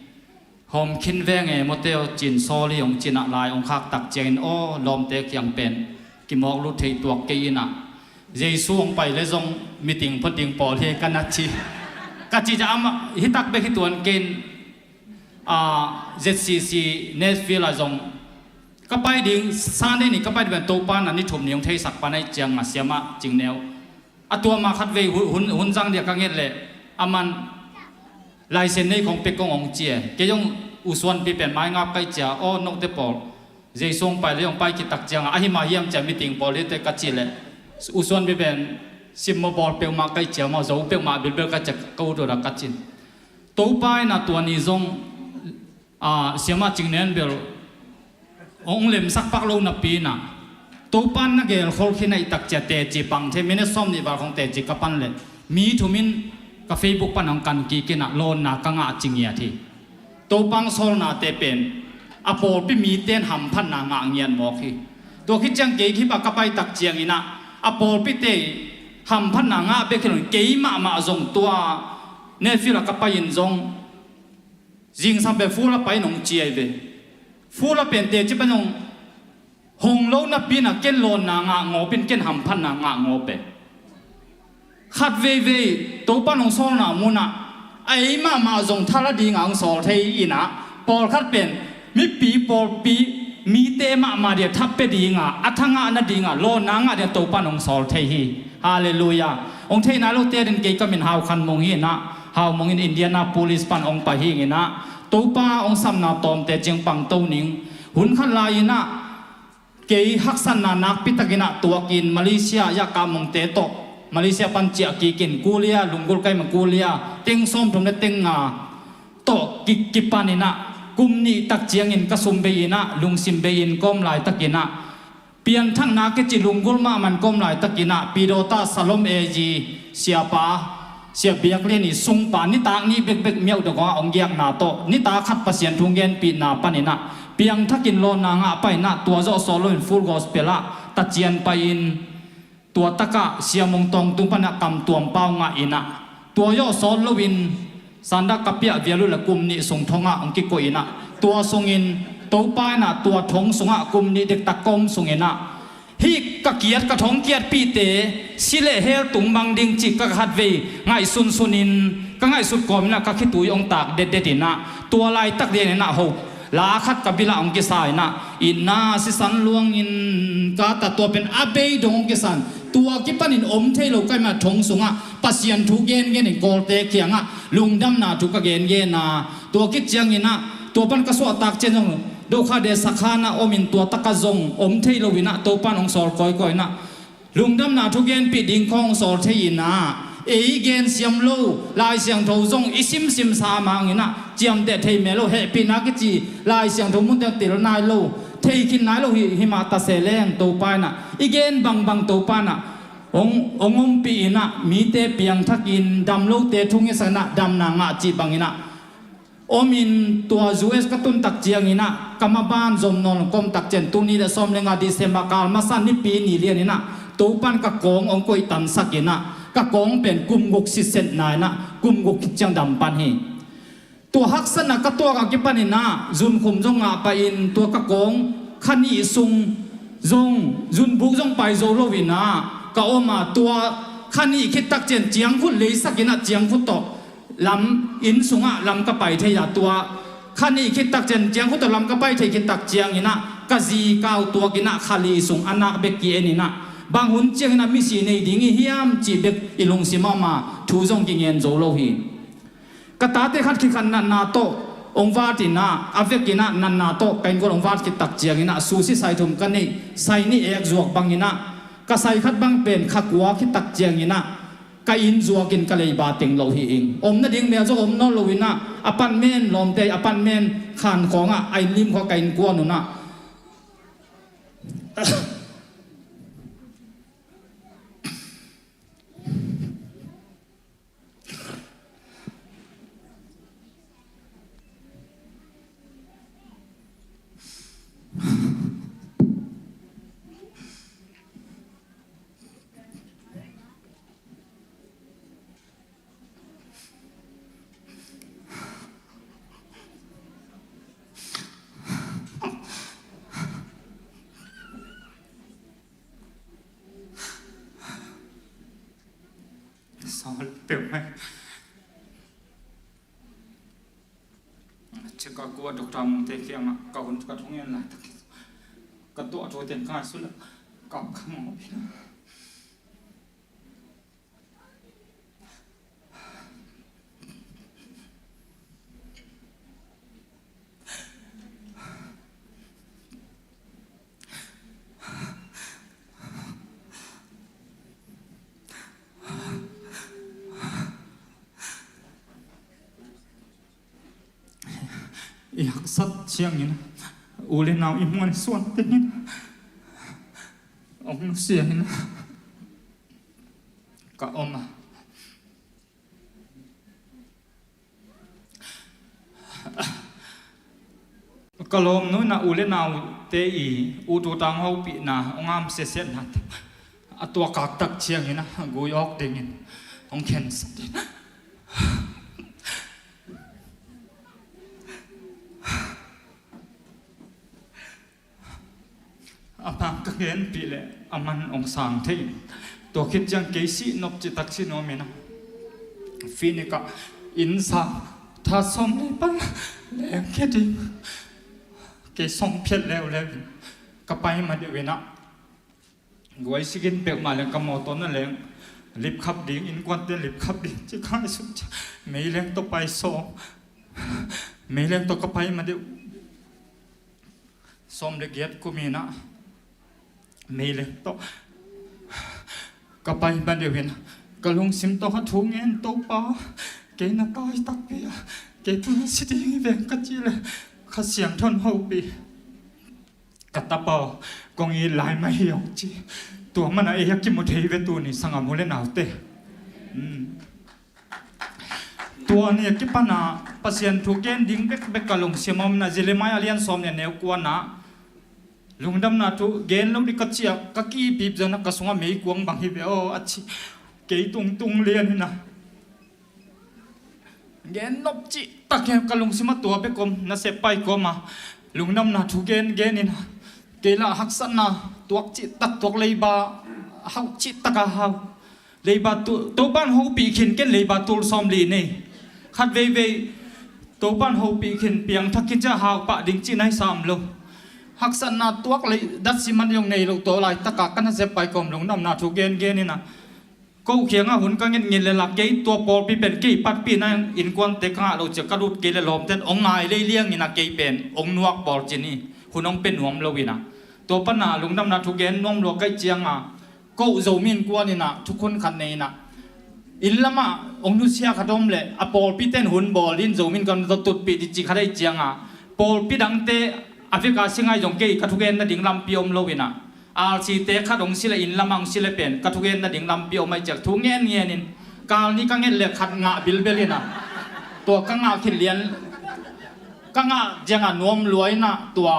hawm khin veng e maw teh aw ci in, sawl hi hong ci in ah lai hong khak tak ciangin, aw, lawmte kiang pen kimawk lut thei tuak kei in ah, Jesu hong pai le zong meeting phot ding pawl hi ka na ci. Ka ci ciang amah hi tak bek hi tuan kei in, ah, Z C C Nashville ah zong ka pai ding, Sunday ni ka pai ding pen Topa in ah ni thum ni hong theisak pan ahih ciang a, Siamah Cingneu a tua ma khat vei hun, hun, hun zang ding a ka nget leh, aman license nei khong pek kong hong ci e. Kei zong U Suanpi pen mai ngap ka hih ciang, aw, note pawl, Jesu hong pai le hong pai khit tak ciang a, ahi mah hiam ci a, meeting pawl hi teh ka cih leh, U Suanpi pen sim maw bawl peuhmah ka hih ciang maw, zo peuhmah bilbel ka hih ciang ka ut ut a ka cin. Topa in ah tua ni zong, ah, Siamah Cingneu in bel hong lemsak pak lo napi in ah, Topa in na gelkhol khin ahih tak ciang teci pang thei, minute sawm nih val khong teci ka pan leh, mi thum in ka Facebook pan hong kan kik in ah lawnna ka ngah ci ngiat hi. Topa hong sawlnate pen a pawlpi mite in hamphatna ngah ngiat mawk hi. Tua khit ciang kei khit a ka pai tak ciangin ah, a pawlpite hamphatna ngah bek hi lo in, kei mahmah zong tua Nashville ah ka pai in zong zingsang pen full ah pai in hong ci ahi ve. Full ah pen teci pan hong, hong lo napi in ah ken lawnna ngah ngawp in, ken hamphatna ngah ngawp e. Khat veivei Topan hong sawlna munah a ei mahmah zong thala dinga hong sawl thei inah, pawlkhat pen mipi pawlpi mite mahmah dia thapia dinga, a thangah nadinga lawnna ngah dia Topan hong sawl thei hi. Halleluiah. Hong theihna lote din kei ka min Hau Khan Mung hi inah, Hau Mung in Indianapolis pan hong pai hi inah, Topa hong samna tawmte ciang pangto ning. Hun khat lai inah kei haksatna nakpi takinah tuakin Malaysia ah Kah Mungte tawh, Malaysia pan ciah kikin kulia, lunggulh kaimang kulia teng sawmthum le teng nga tawh ki- kipaninah, kum nih tak ciangin ka sum bei inah, lungsim bei in kawm laitakinah, pianthakna kici lunggulh mahmah kawm laitakinah, Pidawta Salom A G siapa, Sia Biak Lian i sungpa nitak ni bekbek miauh dongah hong giakna tawh, nitak khat Pasian thu genpihna paninah piangthakin lawnna ngah painah, tua zawh sawt loin Full Gospel ah tacian pai-in, tua takah Sia Mung Tawng tung panah kamtuam pau ngah inah, tua zawh sawt loin Sandak ka piah vial uh le kum nih sung thongah hong kikoih inah, tua sungin Topa inah tua thong sungah kum nih dektak ka om sunginah, hih ka kiat, ka thong kiatpihte si le hell tung mang ding cih ka khatvei ngaihsunsunin, ka ngaihsut kawminah ka khitui hong tak detdet inah, tua laitak lianinah ho la khat ka bilah hong kisa inah, itna sisan luangin ka ta, tua pen a bei dong hong kisan, tua kipanin om thei lo ka hih mah thong sungah Pasian thu gengenin kawlte kiangah lungdamna thu ka gengena, tua khit cianginah tua pan ka suahtak cian zong Dokha de Sakhan ah omin, tua takah zong om thei loinah Topan hong sawl kawikawi inah, lungdamna thu genpih ding khawng sawl thei inah, ei gensiam lo Lai Siangtho zong i simsimsa manginah, ciamteh thei mel lo, hehpihna kici Lai Siangtho munte til nai lo, theikhin nai lo hi, himah tase leng Topa inah i gen bangbang Topa inah hong, hong ompih inah, mite piangthakin damlote thungetsak inah damna ngah cih banginah omin, tua U S ka tuntak cianginah ka maban zom nawn kawmtak cian, tuni le sawm le nga December kal masa nipi ni lianinah Topan ka kawng hong koihtansak inah, ka kawng pen kum guk sisetna inah kum guk khit ciang dam pan hi. Tua haksatna ka tuak a kipaninah zunkhum zong ngah pai-in, tua ka kawng kha nih sung zong zunbuk zong pai zo loinah ka om a, tua kha nih khit tak cian ciangkhut leisak inah ciangkhut tawh lam inn sungah lam ka pai thei a, tua kha nih khit tak cian ciangkhut tawh lam ka pai thei khit tak cianginah ka zi kau tuakinah kha li sung a nak bek ki-en inah, bang hun cianginah misi nei ding i hiam cih bek i lungsim ah om a, thu zong kingen zo lo hi. Ka tate khat khit khat natna tawh hong vat inah, a vekinah natna tawh ka innkuan hong vat khit tak cianginah susi sai thum ka neih, sai nih ek zuak banginah ka sai khat bang pen kha kua khit tak cianginah ka inn zuakin ka leiba teng lo hi ing. Om nading mel zong om nawn loinah apartment, lawmte apartment khan khawngah a inn lim khawng ka innkuan unah Sawl peuh mai. Chicago ah Doctor Mungte kiangah ka hun ka thungen laitak, ka tuah thu teng ka ngaihsut leh ka kham ngawh hi. I haksat ciangin u le nau i muan suan tengin hong nusia in ka om a. Ka lawmnu in a u le naute i ut ut a hong hopihna hong am siasiatna a tuakak tak ciangin a gui awk dingin hong khensak in a pang ka genpih leh a man hong sang thei in Tua khit ciang kei sih nop citak si nuam ina. Phoenix ah inn sang tha sawm le pan leng khia ding. Kei sawm phiat leuleu in ka pai ma deuh ina. Guai sikin peuhmah leng ka mawtaw na leng lipkhap ding, innkuante lipkhap ding ci ka ngaihsut ciang meileng tawh pai sawm. Meileng tawh ka pai ma deuh. Sawm le giat kum ina meileng tawh ka pai ma deuh ina ka lungsim tawh ka thu ngen, Topa, kei na tai takpi a, kei thu na si ding hi veng ka cih le Kha Siangtho in hopih. Ka tapa aw, kong it lai mah hi hong ci. Tua mana ei a kimu thei ve tuni sangam u le naute. Tua ni a kipana Pasian thu gen ding bekbek ka lungsim a om ina, Jeremiah lian sawm le neu kuana lungdamna thu gen lo ding ka ciah ka kipip zona ka sunga meikuang bang hi ve aw a ci. Kei tungtung lian ina gen nop cihtak hi ka lungsim a tua bek om, nasep pai kawma lungdamna thu gen gen ina kei la haksatna tuak cihtak tuak, leiba hau cihtak a hau. Leiba tu Topan hopih khin ken leiba tul sawm li nei. Khat veivei Topan hopih khin piangthak khin cia hau pah ding cih nai sam lo. Haksatna tuak lei datsi man zong nei lo, tua laitaka ka nasep pai kawm lungdamna thu gen gen ina ko kiangah hun ka ngetnget le la kei tua pawlpi pen kei patpihna innkuante ka ngah lo cia ka lut kei le lawmten ong ngai lei liang ina kei pen ong nuak bawl cin hi. Hun ong pe nuam lo ina tua pana lungdamna thu gen nuam lua kaih cianga ko Zomi innkuan ina thukhun khat nei ina inn lamah ong nusia khat om le a pawlpiten hun bawl in Zomi innkuan tawh tutpih ding ci khat aih cianga pawlpi dangte a veka si ngai zong kei ka thugen nading lampi om lo ina R C te khat hong si le inn lamah hong si le pen ka thugen nading lampi om aih ciang thu ngen ngen in kal ni ka nget le khat ngah bilbel ina tua ka ngah khit lian ka ngah cianga nuam lua ina tua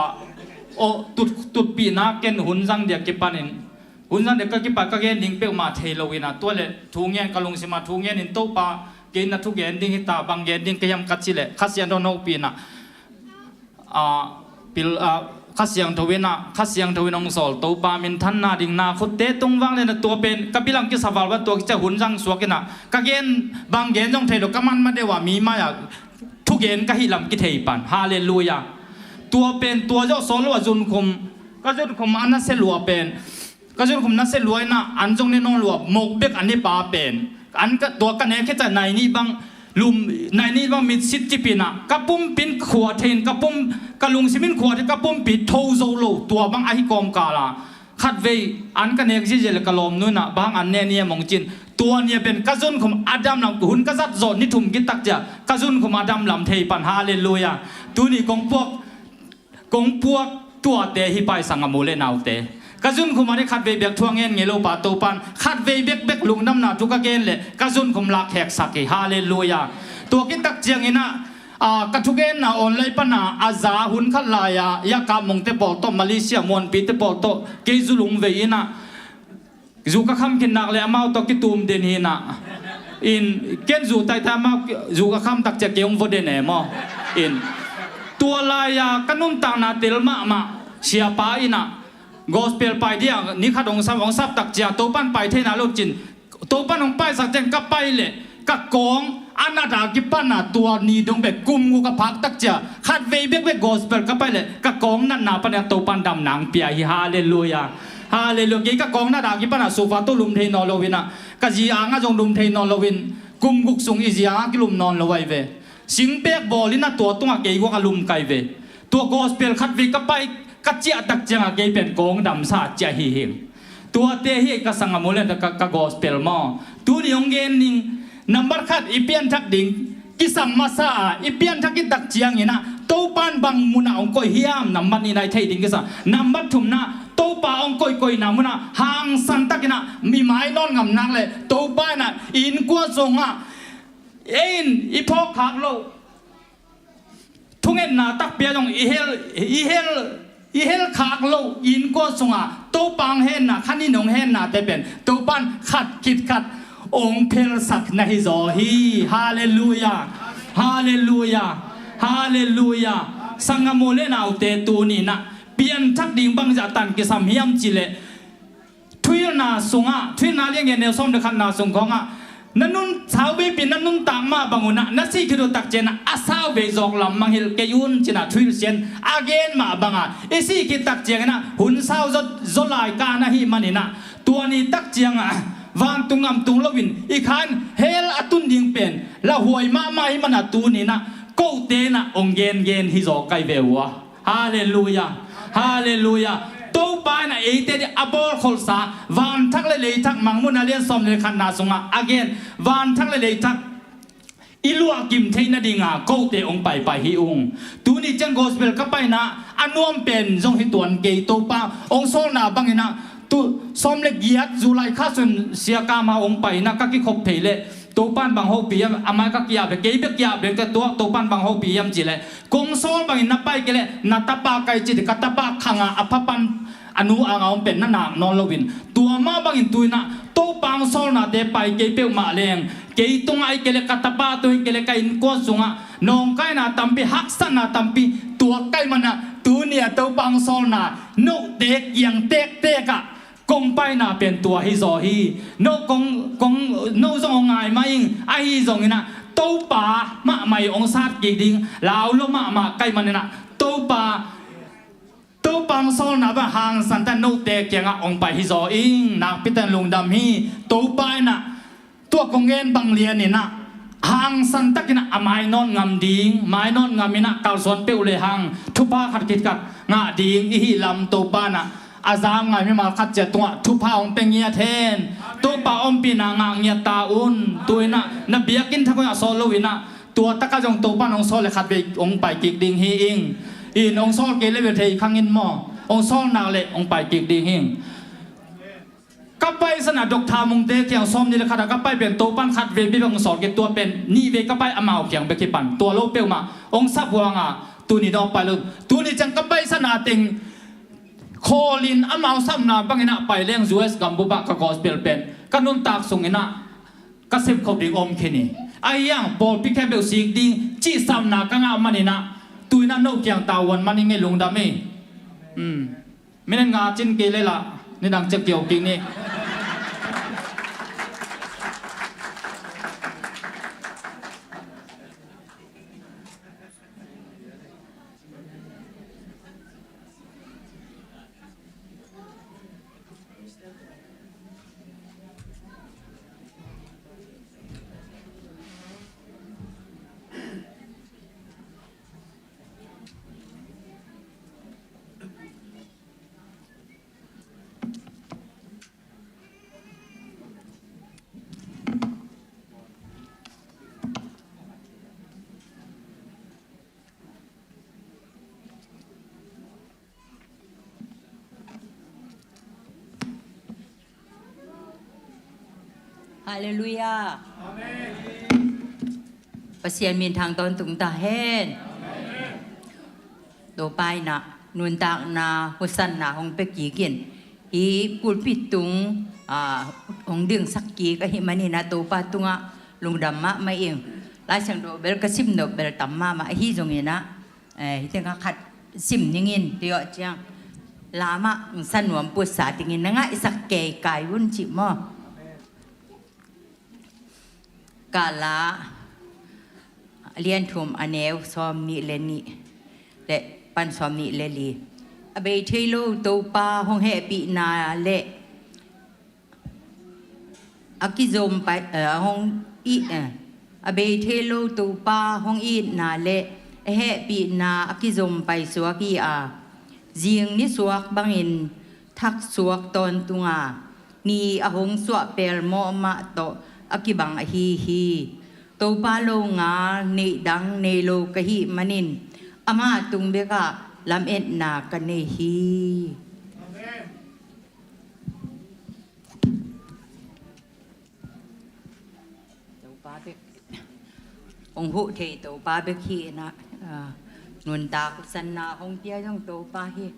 aw tut tutpihna ken hun zang dia kipanin hun zang dia ka kipat ka gen ding peuhmah thei lo ina tua le thu ngen ka lungsima thu ngen in Topa kei na thu gen ding hi ta, bang gen ding ka hiam ka ci le Kha Siangtho in hopih ina a pil a Kha Siangtho ina Kha Siangtho in hong sawl Topa minthanna ding na khutte tung vang le na tua pen ka bilang kisaval van tua kicia hun zang suak ina ka gen bang gen zong thei lo ka man ma deuh a mi mai a thugen ka hih lam kithei pan. Halleluia. Tua pen tua zawh sawl lo a zunkhum ka zunkhum a nasia lua pen ka zunkhum nasia lua ina an zong ne nawn lua mok bek a ne pa pen an ka tua ka nek khit a nai nih bang lum nai nih bang mitsit cipina ka pumpin khua thein ka pum ka lungsimin khua thei ka pumpi tho zo lo tua bang ahi kawmkala khatvei an ka nek ziazia le ka lawmnu ina bang an ne ni a mong cin tua nia pen ka zunkhum a damlam hun ka zat zawh ni thum kitak cia ka zunkhum a damlam thei pan. Halleluia. Tuni kong puak kong puak tuate hi paisang a mu le naute ka zunkhum a ni khatvei bek thuang ngen ngei lo pa Topan khatvei bekbek lungdamna thu ka gen le ka zunkhum lak heksak hi. Halleluia. Tua kitak ciang ina a ka thugenna online pana a za hun khat lai-a Yakap Mongte pawl tawh Malaysia muanpite pawl tawh kei zu lungvei ina zu ka kham khin nak le amau tawh kitum den hi ina in ken zu taita amau zu ka kham tak cia kei hong vo den e maw in tua lai-a ka nuntakna tel mahmah siapa ina gospel pai dia ni khat hong sap hong sap tak cia Topan pai theina lo cin Topan hong paisak ciang ka pai le ka kawng a nat a kipana tua ni dong bek kum guk a phak tak cia khatvei bekbek gospel ka pai le ka kawng natna pana Topan damna hong pia hi. Halleluia. Halleluia. Kei ka kawng nat a kipana sofa tawh lum thei nawn lo ina ka zi anga zong lum thei nawn lo in kum guk sung i zi anga kilum nawn lo ai ve. Singpek bawl ina tua tunga kei guak a lum kai ve. Tua gospel khatvei ka pai ka ciah tak cianga kei pen kawng damsa ciah hi hing. Tuate hi ka sangam u le ka, ka gospel maw. Tuni hong gen ning nambat khat i pianthak ding kisam masa a i pianthak i tak ciang ina Topan bang muna hong koih hiam nambat nihna i theih ding kisam. Nambat thumna Topa hong koihkoihna muna hangsan tak ina mi mai nawn ngam nak le Topa ina i innkuan sungah ei in i phawk khak lo thungetna takpi a zong i hel i hel i hel khak lo i innkuan sunga Topa hong henna khan in hong henna te pen Topan khat khit khat hong phelsak na hi zaw hi. Halleluia. Halleluia. Halleluia. Sangam u le naute tuni ina pianthak ding bangzah tan kisam hiam cih le thuil Na sungah, Thuhilhna lian giat neu sawm le khatna sung khawngah, na nun, sauveipi na nuntak mah bang unah na sih khit uh takcianginah a sauvei zawk lam mangngilh kei un, cinah Thuhilhsia in a gen mah banga i sih khit takcianginah hun sau zaw, zaw lai kan ahih maninah tua ni takciangah vantung gam tung loin i kha in hell a tun ding pen lauhuai mahmah ahih mana tuninah kote inah hong gengen hi zaw kai ve uh a. Halleluiah. Halleluiah. Topa inah eite ding a bawlkholhsa, vanthak le leithak, Mangmuhna lian sawm le khatna sungah a gen, vanthak le leithak i luahkim theih nadinga kote hong paipai hi ung. Tuni ciang gospel ka paina a nuam pen zong hi tuan kei, Topa hong sawlna banginah tu sawm le giat July kha sun Siakam ah hong paina ka kikhop thei leh Topa in bang hopih hiam, a mai ka ki-ap leh, kei bek ki-ap leh ka tuak, Topa in bang hopih hiam cih leh, kong sawl bangin na pai kei leh na tapa kai ci, ka tapa khangah a pha pan a nu anga om pen na nak nawn loin, tua mah bangin tuinah Topa hong sawlnate pai kei peuhmah leng, kei tungah ahih kei leh ka tapa tung ahih kei leh ka innkuan sungah nawngkaina tampi, haksatna tampi tuak kai manah tuni a Topa hong sawlna note kiang tektek ah kong paina pen tua hi zaw hi. No kong, kong, no zong hong ngai mah ing, ahi zonginah Topa mahmah hong sat kik ding, lau lo mahmah kai maninah Topa, Topa hong sawlna bang hangsan tak note kiangah hong pai hi zaw ing. Nakpi tak lungdam hi. Topa inah tua kong gen bang lianinah hangsan takinah a mainawt ngam ding, mainawt ngaminah kalsuan peuh lehang thupha khat khit khat ngah ding i hih lam Topa inah a zam ngai mimal khat ciat tungah thupha hong pia ngiat hen. Topa ompihna ngah ngiat ta un. Tuinah na biakinn thak unah sawt loinah tua takah zong Topa in hong sawl leh khatvei hong pai kik ding hi ing. In hong sawl kei leh bel thei khang in maw, hong sawl nak leh hong pai kik ding hi ing. Ka pai sanah Doctor Mungte kiang sawm nih le khatah ka pai pen Topa in khatvei bek hong sawl kei, tua pen nihvei ka pai amau kiang bek hi pan. Tua lo peuhmah hong sap huanga tuni dong pai lo. Tuni ciang ka pai sana teng khawlin amau sapna banginah pai leng U S gambup ah ka gospel pen ka nuntak sunginah ka sepkhop ding om khin hi. Ahi hang pawlpi khempeuh sik ding cih sapna ka ngah maninah tuinah no kiang tavuan man ing ei, lungdam ei. Minute nga cin kei leh lah nidang ciang kiho kik ni. Halleluiah. Amen. Pasian minthang tawntung ta hen. Amen. Topa inah nuntakna, husanna hong pia kikin hih pulpit tung, ah, hong dingsak kik ahih maninah Topa tungah lungdam mahmah ing. Laisiangtho bel ka sim nop bel tam mahmah ahi zonginah, eh, hih tengah khat sim ningin tuah ciang lamah sa nuam putsa dingin na ngaihsak kei kai un cih maw? Kala a lian thum a neu sawm nih le nih le pan sawm nih le li. A bei thei lo Topa hong hehpihna le a kizom pai, eh, a hong it, eh, a bei thei lo Topa hong itna le a hehpihna a kizom pai suak hi a, zing nisuak bangin thak suak tawntunga, ni a hong suah pelmawh mah tawh a kibang ahi hi. Topa longal neih dang nei lo ka hih manin amah tung bekah lametna ka nei hi. Topa bek hong huh thei, Topa bek hi inah, ah, nuntak sanna hong pia zong Topa hi.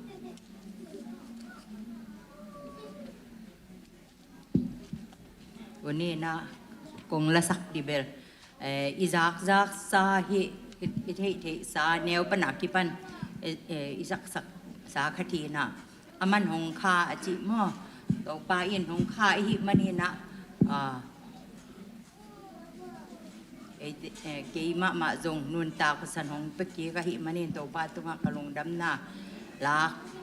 Tuni inah kong lasak dibel, eh, i zakzaksa hi, i, i theihtheihsa neu pana kipan, eh, eh, i zaksaksa khat hi inah, a man hong kha a cih maw? Topa in hong kha i hih manin ah, ah, ei, eh, kei mahmah zong nuntak Pasian hong pia kik ahih manin Topa tungah ka lungdamna la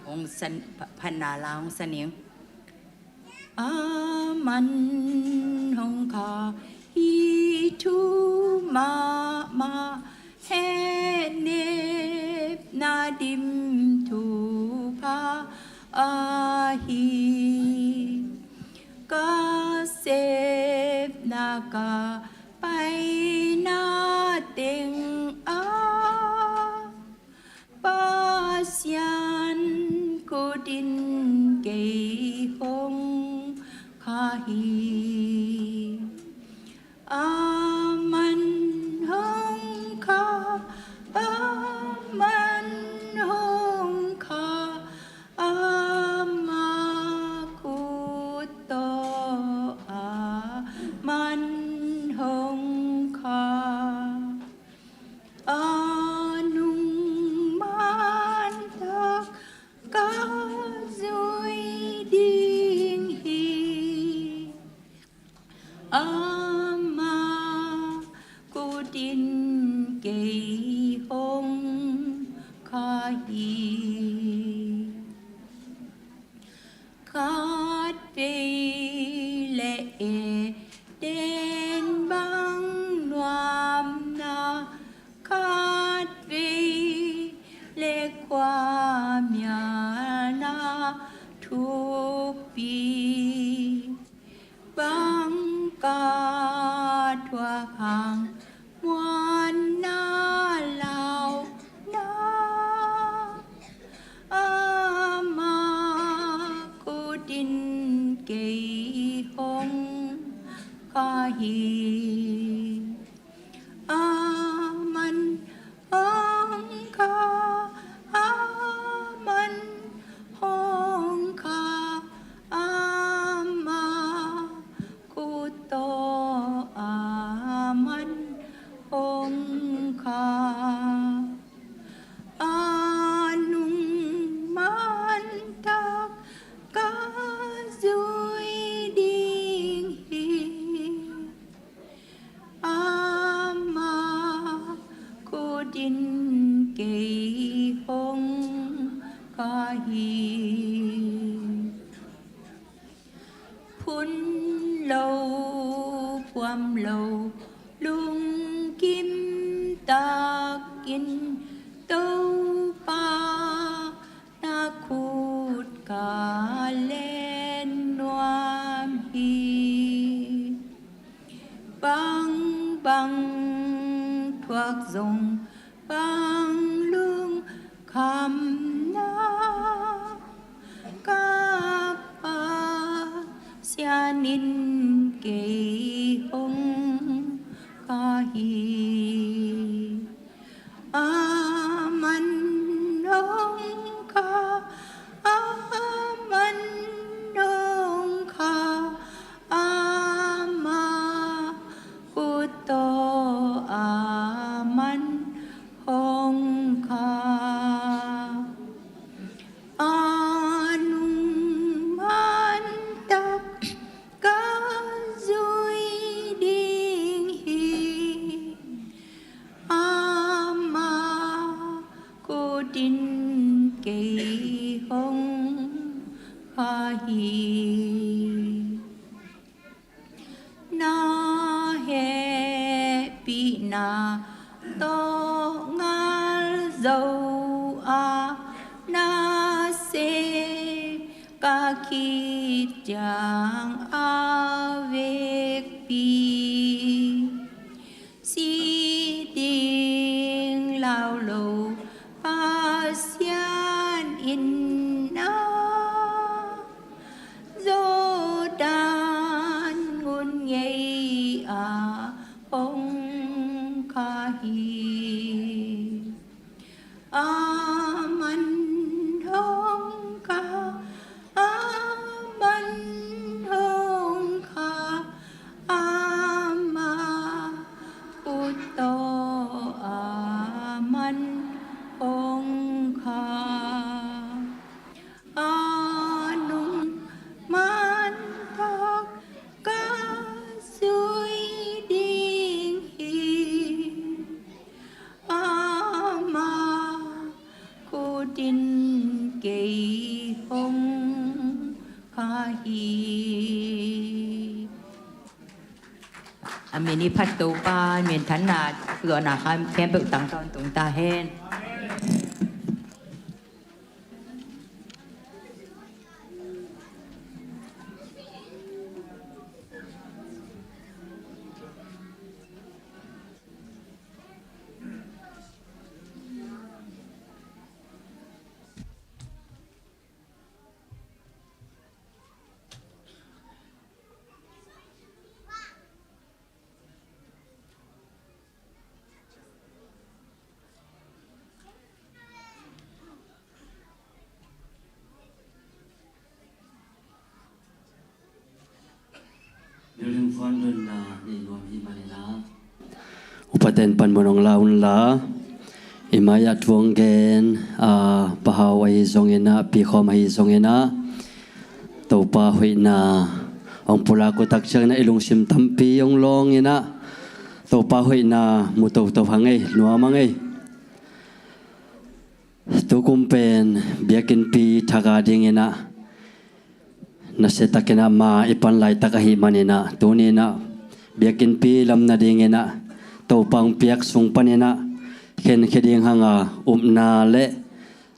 hong san, pha-, phatna la hong san ing. A man hong kha hi thu mahmah, hehnepna dim thupha ahi. Ka sepna ka paina teng ah Pasian kut in kei hong kha hi. A man hong kha, a man hong kha, ama kut tawh a man hong kha. A nung man tak ka zui ding hi. Ama kut in kei hong kha hi. Khat vei leh Eden bang nuamna, khat vei leh khuamialna thupi, bang ka thuak hang muanna launa, ama kut in kei hong kha hi. A man hong kha, a man hong kha, ama kut tawh a man hong kha. A nung man tak ka zui ding hi. Ama kut in kei hong kha hi. Phun lo, phuam lo, lungkim takin Topa na khut ka len nuam hi. Bang bang thuak zong bang lungkhamna, ka Pasian in kei hong kha hi. A man hong kha, a man hong kha, ama kut tawh a man hong kha. A nung man tak ka zui ding hi. Ama kut in kei hong kha hi. Na hehpihna tawh ngal zo a, na sem ka khit ciang a vekpi, si ding lau lo Pasian in a, Jordan ngun ngei a hong kha hi. A man hong kha, a man hong kha, ama kut tawh a man hong kha. A nung man A min i phat Topa minthanna, zuahna khempeuh tangtawn tung ta hen. Building fund donna nei nuam hi maninah, upaten panmun hong la unla, i mai-ah thu hong gen, a, pahau ahi zonginah, pikhawm ahi zonginah, Topa hoihna hong pulak uh tak cianginah i lungsim tampi hong lawnginah, Topa hoihna mu toto hang ei, nuam hang ei. Tukum pen biakinnpi thak a dinginah nasiatakinah ma i pan laitak ahi maninah, tuninah biakinnpi lam nadinginah Topa hong piak sung paninah khenkhia ding hanga upna le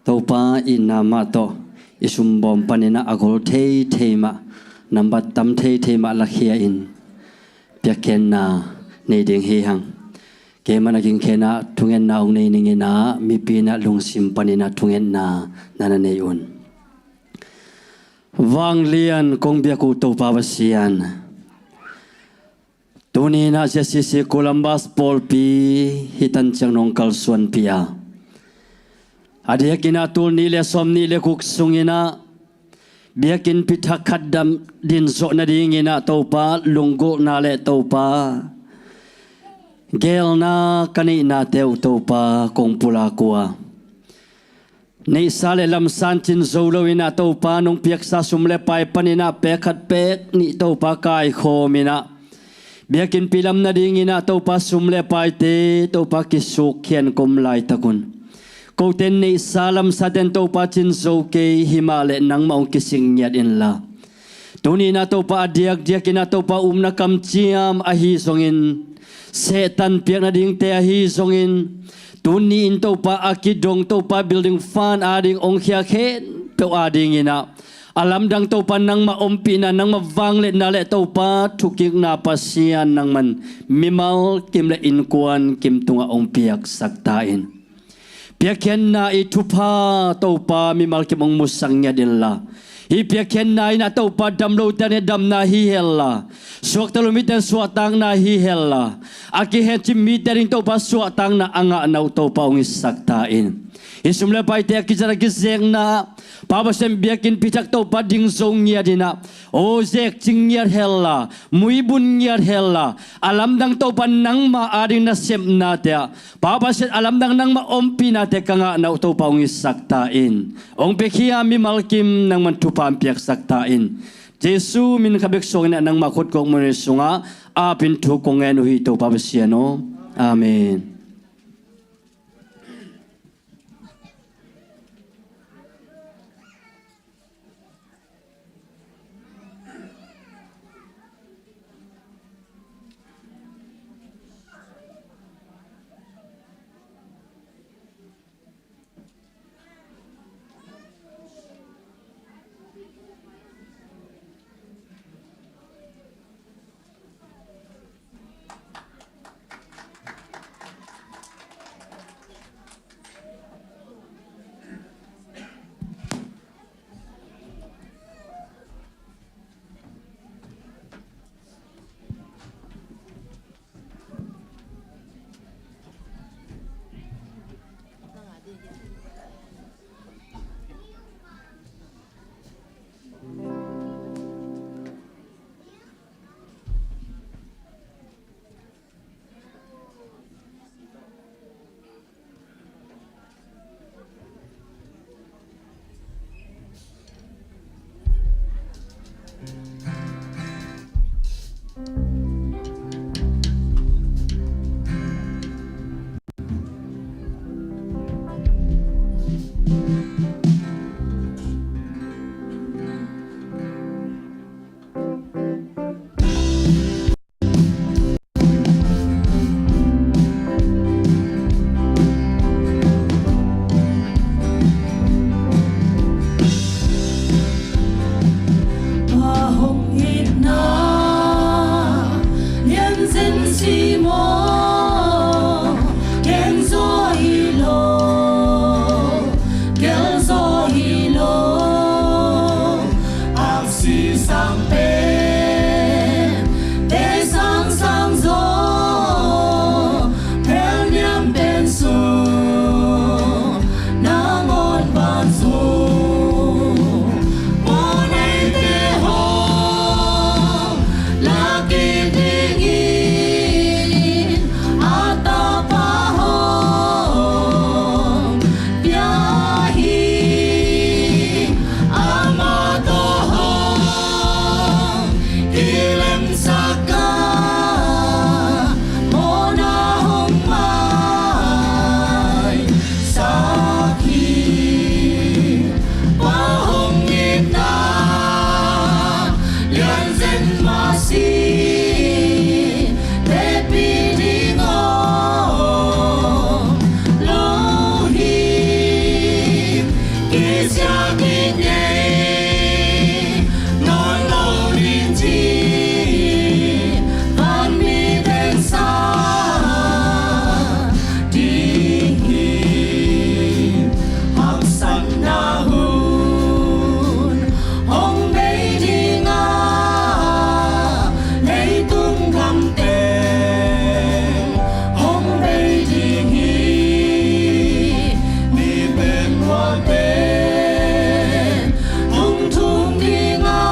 Topa itna mah tawh i sumbawm paninah a gol theithei mah, nambat tam theithei mah lakhia in piakkhiatna nei ding hi hang. Keimah na gingkhenah thungetna hong nei ninginah mipi inah lungsim paninah thungetna na na nei un. Vanglian kong biak uh Topa Pasian, tuninah Z C C Columbus pawlpi hih tan ciang nong kalsuanpih a, a diakinah tul nih le sawm nih le guk sunginah biakinnpi thak khat dam din zawh nadinginah Topa lunggulhna le Topa geelna ka neihnate uh Topa kong pulak uh a, neihsa le lamsan cin zo loinah Topa nong piaksa sum le pai paninah pek khat pek nih Topa kaikhawminah biakinnpi lam nadinginah Topa sum le paite Topa kisuk khian ka om laitakun, kote in neihsa lamsaten Topa cin zo kei himah le nangmah hong kisik ngiat inla, tuninah Topa a diakdiakinah Topa upna kamciam ahi zongin, Satan piak nadingte ahi zongin, tuni in Topa a kidong Topa building fund ading hong khia khempeuh adinginah a lamdang Topa nangmah ompihna, nangmah vangliatna le Topa thukikna Pasian nangman mimal kim le innkuan kim tungah hong piaksak ta in. Piakkhiatna i thupha Topa mimal kim hong musak ngiat inla, hih piakkhiatna inah Topa damlote adinginah damna hi hella, suakta lo mite suahtakna hi hella, a kihencip mite ading Topa suahtakna a ngahna uh Topa hong hisak ta in. Hih sum le paite a kizat a kizekna Pa Pasian biakinnpi thak Topa ding zo ngiat inah, aw zekcing ngiat hella, muibun ngiat hella, a lamdang Topa nangmah ading nasepnate ah Pa Pasian a lamdang nangmah ompihnate ka ngahna uh Topa hong hisak ta in. Hong piakhia mimal kim nangman thupha hong piaksak ta in. Jesu min khat bek suanginah nangmah khut kong muanhuai sungah apin thu kong ngen uh hi Topa Pasian aw. Amen. Zen si maw, gen zaw hi lo, gel zaw hi lo. Aksi sang pen, te sang sang zaw, phelniam pen sung, nangawn van sung, pawlnei te hong lak kik dingin, a tapa hong pia hi. Amah tawh hong kilemsak a, mawhna hong maisak hi. Pa hong itna lian zen mah si, tepih ding om lo hi. Kisiat ding ei, nawn lo ding ci, vanmi ten sa ding hi. Haksatna hun hong bei ding a, leitung gam teng hong bei ding hi. Mi pen hua pen hong thum ding a,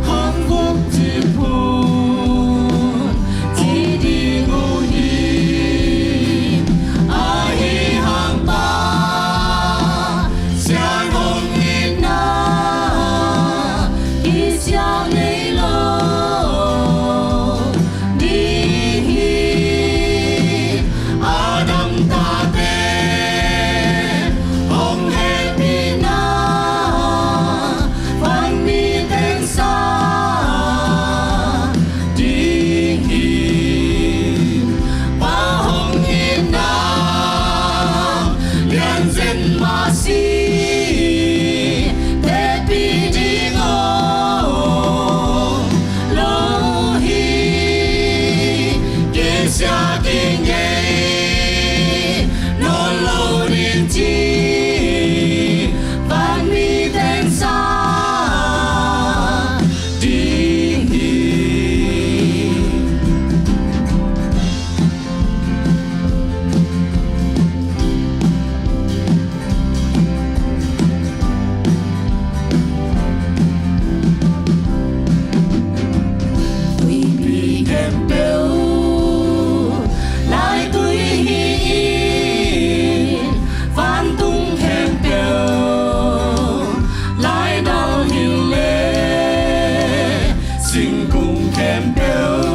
hong vuk ci phun ci ding uh hi. Ahi hang Pasian hong itna kisiat nei lo ding hi. Adam tate hong hehpihna vanmi ten sa ding hi. Pa hong itna lian zen mah si, tepih ding om lo hi. Kisiat ding ei, nawn lo ding ci, vanmi ten sa ding hi. Tuipi khempeuh laitui hi in, vantung khempeuh laidal hi leh, singkung khempeuh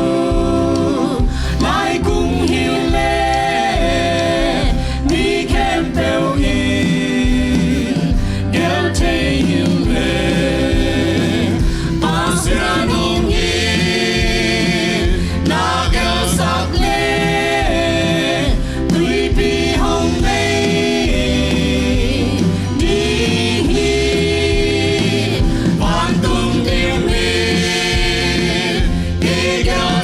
laikung hi leh, mi khempeuh in gel thei hi leh, Pasian hong itna gelsak leh, tuipi hong bei ding hi. Vantung dim in kigel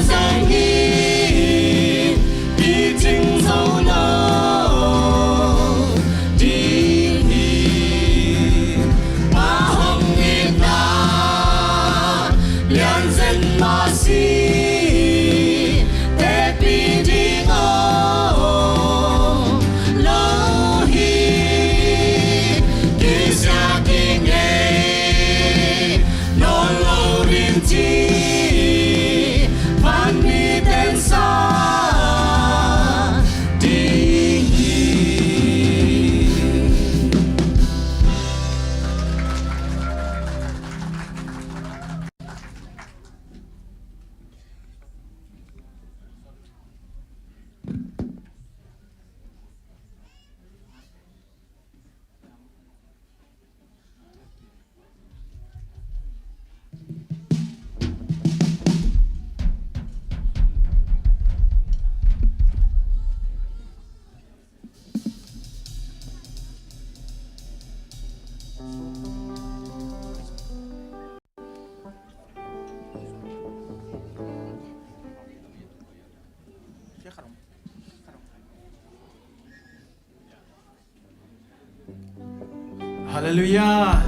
Halleluiah.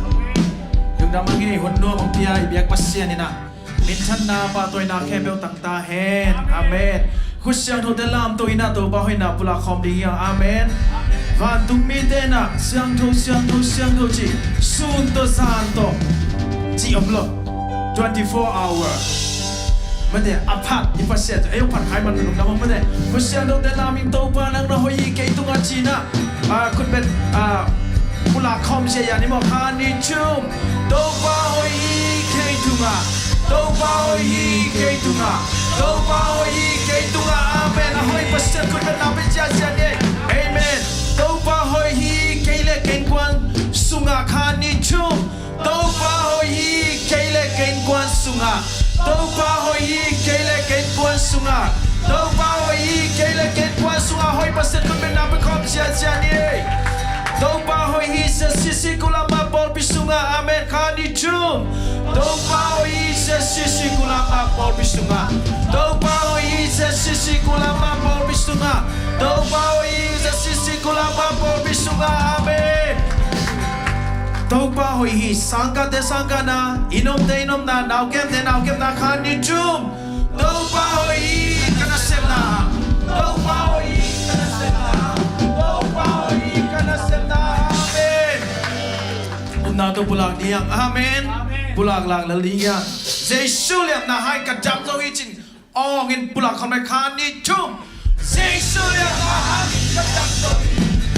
Lungdam a ngei, hun nuam hong pia i biak Pasian in ah minthanna, pahtawina khempeuh tang ta hen. Amen. Khut siangthote lamto in ah Topa hoihna pulak khawm ding hi hang. Amen. Vantung mite in ah siangtho, siangtho, siangtho ci, sun tawh zan tawh ci om lo. Twenty-four hour. Mate, a phat i Pasian ei hong phat khai man lungdam hang mate. Khut siangthote lam in Topa nang na hoih hi kei tungah ci in ah, ah, khut beng, ah, pulak khawm ziahziah ni maw. Khan ni thum. Topa hoih hi kei tungah. Topa hoih hi kei tungah. Topa hoih hi kei tungah. Amen. A hoih Pasian khut beng na pia ziahziah ni. Amen. Topa hoih hi kei le kei innkuan sungah. Khan ni thum. Topa hoih hi kei le kei innkuan sungah. Topa hoih hi kei le kei innkuan sungah. Topa hoih hi kei le kei innkuan sungah. Hoih Pasian khut beng na pia khawm ziahziah ni. Topa hoih hi ZCC Kulamah pawlpi sungah. Amen. Khan ni thum. Topa hoih hi ZCC Kulamah pawlpi sungah. Topa hoih hi ZCC Kulamah pawlpi sungah. Topa hoih hi ZCC Kulamah pawlpi sungah. Amen. Topa hoih hi. Sangkahte sangkahna, inn omte inn omna, naukemte naukemna. Khan ni thum. Topa hoih hi ka nasepna. Topa hoih hi ka nasepna. Topa hoih hi ka nasepna. Amen. Upna tawh pulak ding hi hang. Amen. Pulak lak lel ding hi hang. Jesu liamna hangin ka dam zo hi ci-in awng in pulak khawm lai. Khan ni thum. Jesu liamna hangin ka dam zo hi.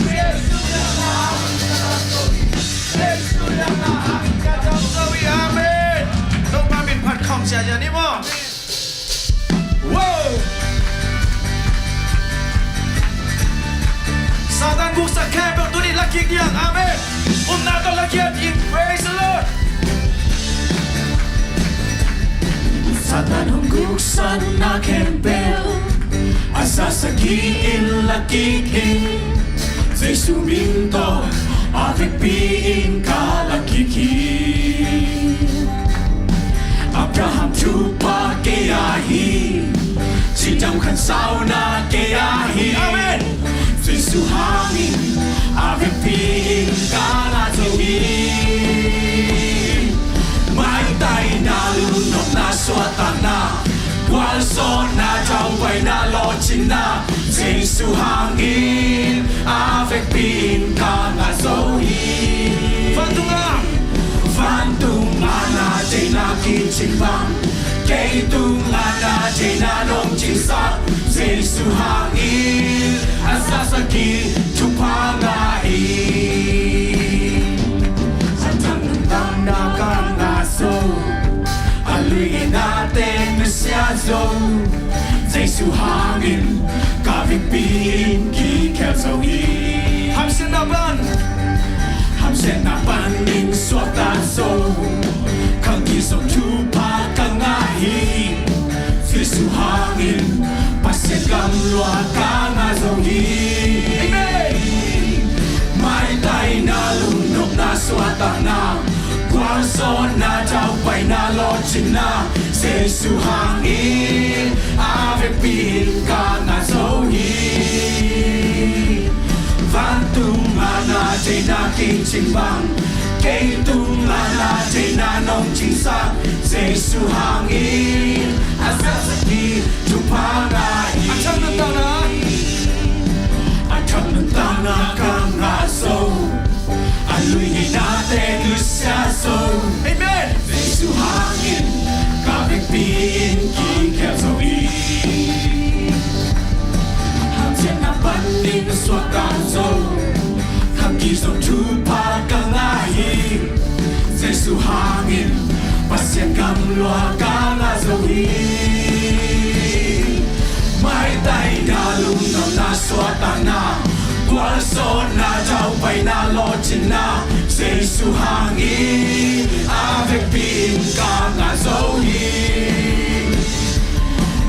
Jesu liamna hangin ka dam zo hi. Jesu liamna hangin ka dam zo hi. Amen. Topa min phat khawm ziahziah ni maw. Wow. Satan guksak khempeuh tuni lakik ding hi hang. Amen. Upna tawh lakik ding. Praise the Lord. Satan hong guksakna khempeuh a zah sagih in lakik hi. Jesu min tawh a vekpi in ka lakik hi. Abraham thupha kei a hi, cidam khansauna kei a hi. Amen. Jesu hangin a vekpi in ka ngah zo hi. Maitaina, lungnopna, suahtakna, gualzawhna, daupaina, lawhcinna, Jesu hangin a vekpi in ka ngah zo hi. Vantungah, vantungah na deihna kicing bang, kei tungah na deihna nong cingsak, Jesu hangin a zah sagih thupha ngah hi. A thak nuntakna ka ngah zo, a luinate nusia zo, Jesu hangin ka vekpi in kikhel zo hi. Hamsiatna pan, hamsiatna panin suakta zo, khangkizom thupha ka ngah hi. Jesu hangin Pasian gam lua ka ngah zo hi. Amen. Maitaina, lungnopna, suahtakna, gualzawhna, daupaina, lawhcinna, Jesu hangin a vekpi in ka ngah zo hi. Vantungah na deihna kicing bang, kei tungah na deihna nong cingsak, Jesu hangin a zah sagih thupha ngah hi. A thak nuntakna, a thak nuntakna ka ngah zo, a luinate nusia zo. Amen. Jesu hangin ka vekpi in kikhel zo hi. Hamsiatna panin suakta zo, khangkizom thupha ka ngah hi. Jesu hangin Pasian gam lua ka ngah zo hi. Maitaina, lungnopna, suahtakna, gualzawhna, daupaina, lawhcinna, Jesu hangin a vekpi in ka ngah zo hi.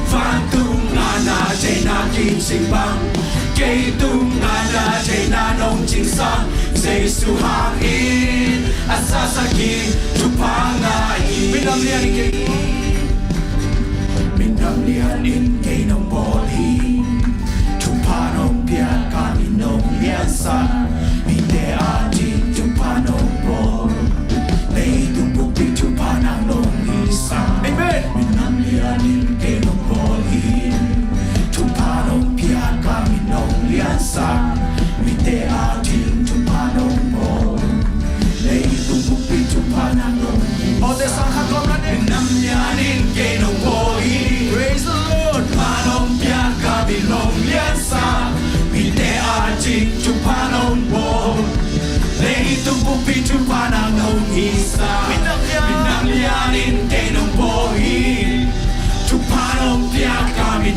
Vantungah na deihna kicing bang, kei tungah na deihna nong cingsak, Jesu hangin a zah sagih thupha ngah hi. Minam lian in kei, minam lian in kei nong bawl hi. Thupha nong pia, ka min nong liansak, mite ading thupha nong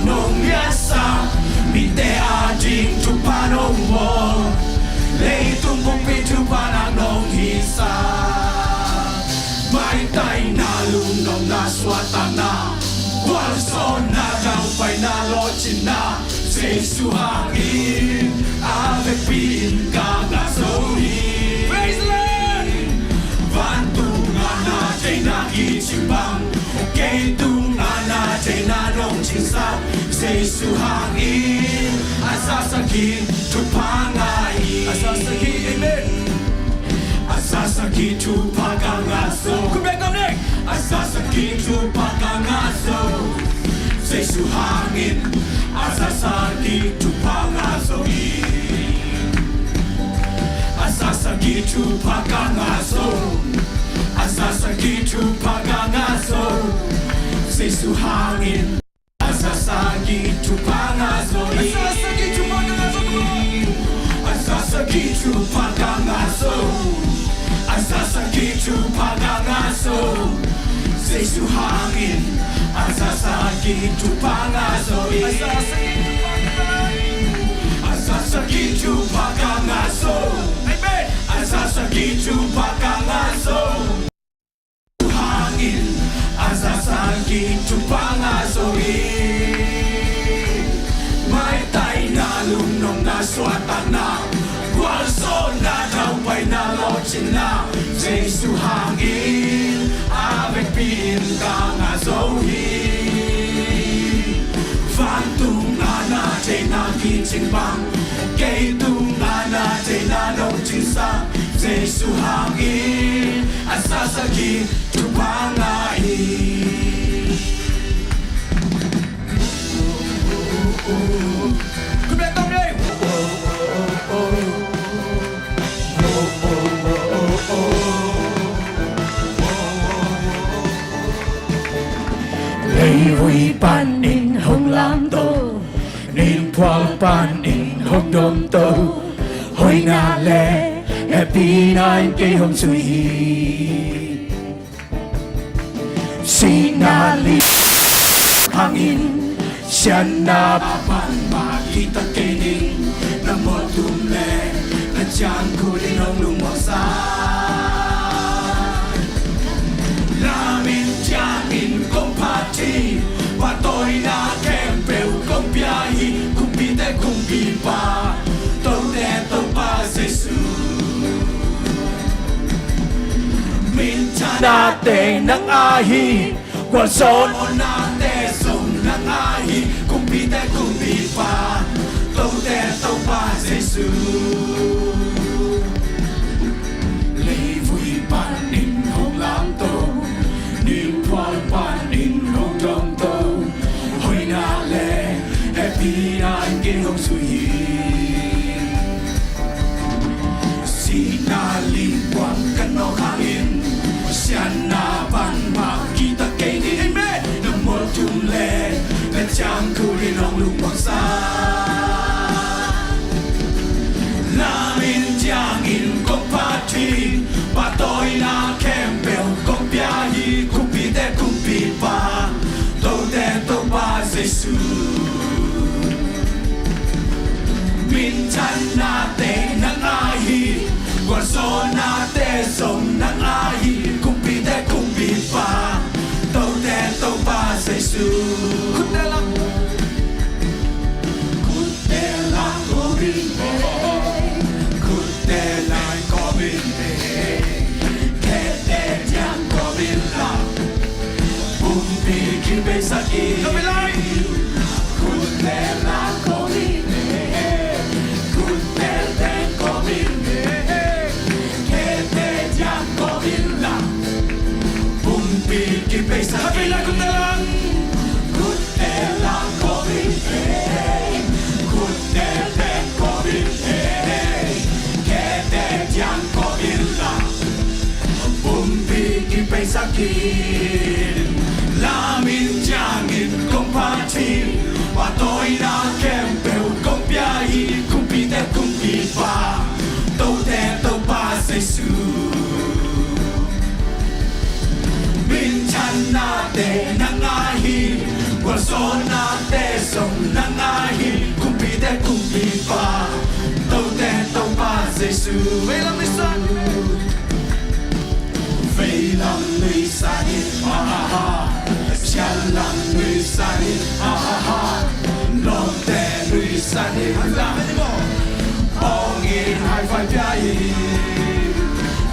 nong liansa, mite ading thupha nong bawl, leitung pumpi thupha nang nong hisa. Maitaina, lungnopna, suahtakna, gualzawhna, daupaina, lawhcinna, Jesu hangin a vekpi in ka ngah zo hi. Praise the Lord. Vantung a na theihna kicing bang, kei tung a na theihna nong cingsak, Jesu hangin a zaksak hi thupha ngah hi. A zaksak hi, amen. A zaksak hi thupha ka ngah zo. Khut beng gawp ni. A zaksak hi thupha ka ngah zo. Jesu hangin a zaksak hi thupha ngah zo hi. A zaksak hi thupha ka ngah zo. A zaksak hi thupha ka ngah zo. Jesu hangin a zaksak hi thupha ngah zo hi. A zaksak hi thupha ka ngah zo, come on. A zaksak hi thupha ka ngah zo. A zaksak hi thupha ka ngah zo. Jesu hangin a zaksak hi thupha ngah zo hi. A zaksak hi thupha ka ngah zo. A zaksak hi thupha ka ngah zo. Amen. A zaksak hi thupha ka ngah zo. Hangin a zaksak hi thupha ngah zo hi. Maitaina, lungnopna, suahtakna, gualzawhna, daupaina, lawhcinna, Jesu hangin a vekpi in ka ngah zo hi. Vantung a na theihna kicing bang, kei tung a na theihna nong cingsak, Jesu hangin a zaksak hi thupha ngah hi. Khut beng gawp ni. Leivui panin hong lamto, nimphual panin hong domto, hoihna le hehpihna in kei hong zuih hi. Sihna li hangin, siatna pan mah kihta kei ning, na mawhtum le na ciangkhut in hong lungmuangsa. Lamin ciangin kong phat hi, pahtawina khempeuh kong pia hi, kumpite kumpipa, tote Topa Jesu. Minthanna te nang a hi, gualzawhnate zong nang a hi, kumpite kumpipa, tote Topa Jesu. Leivui panin hong lamto, nimphual panin hong domto, hoihna le hehpihna in kei hong zuih hi. Sihna lingkuang ka nawk hangin, siatna pan mah kihta kei ning. Amen. Na mawhtum le na ciangkhut in hong lungmuangsa. Lamin ciangin kong phat hi, pahtawina khempeuh kong pia hi, kumpite kumpipa, tote Topa Jesu. Minthannate nang a hi, gualzawhnate zong nang a hi, kumpite kumpipa, tote Topa Jesu. Khutte la. Khutte la kawmin, khutte la kawmin, khete ciang kawmin la, pumpi kipeisak hi. Khutte la kawmin, khutte teng kawmin, khete ciang kawmin la, pumpi kipeisak hi. Khutte la kawmin, khutte teng kawmin, khete ciang kawmin la, pumpi kipeisak hi. Lamin ciangin kong phat hi, pahtawina khempeuh kong pia hi, kumpite kumpipa, tote Topa Jesu. Minthannate nang a hi, gualzawhnate Zong nang ahi, kumpite kumpipa, tote Topa Jesu. Veilam nuisa, veilam nuisa ni, ha ha ha. Sialam nuisa ni, ha ha ha. Lawmte nuisa ni, la. Hong in haifai pia hi.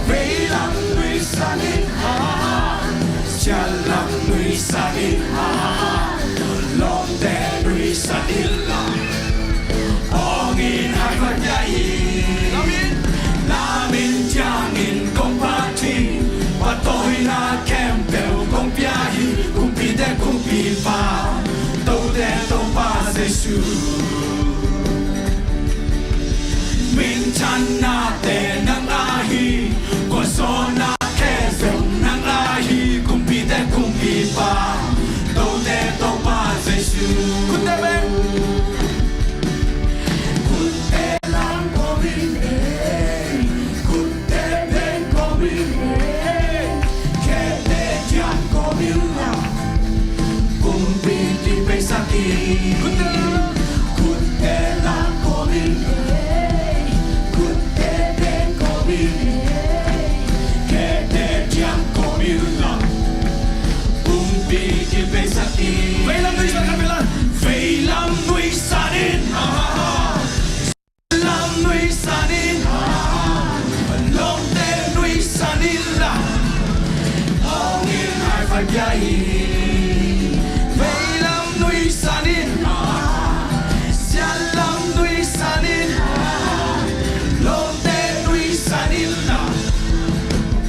Veilam nuisa ni, ha ha ha. Sialam nuisa ni, ha ha ha. Lawmte nuisa ni la. Hong in haifai pia hi. Lamin, lamin ciangin kong phat hi. Patawina khempeuh kong pia hi. Kumpite kumpipa, tote Topa Jesu. Minthanna te nang ahi, khuazawhna te zong nang ahi, kumpite kumpipa, tote Topa Jesu. Khutte beng. Khutte lam kawm in ei, khutte beng kawm in ei, khete ciang kawm in la. Kumpi kipeisak hi. Khutte lam kawm in ei, khutte beng kawm in ei, khete ciang kawm in la. Kumpi kipeisak hi. Veilam nuisa khat vei la. Veilam nuisa ni, ha ha ha. Lam nuisa ni, lawmte nuisa ni la. Hong in haifai pia hi. Veilam nuisa ni, sialam nuisa ni, lawmte nuisa ni la.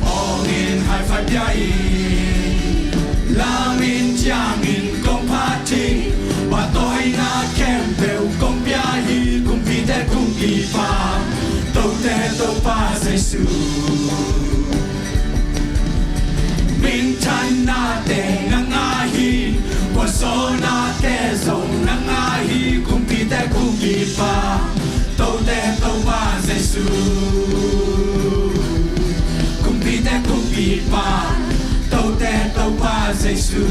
Hong in haifai pia hi. Lamin ciangin kong phat hi. Patawina khempeuh kong pia hi. Kumpite kumpipa, tote Topa Jesu. Minthanna te nang ahi, khuazawhna te zong nang ahi. Kumpite kumpipa, tote Topa Jesu. Kumpite kumpipa, tote Topa Jesu.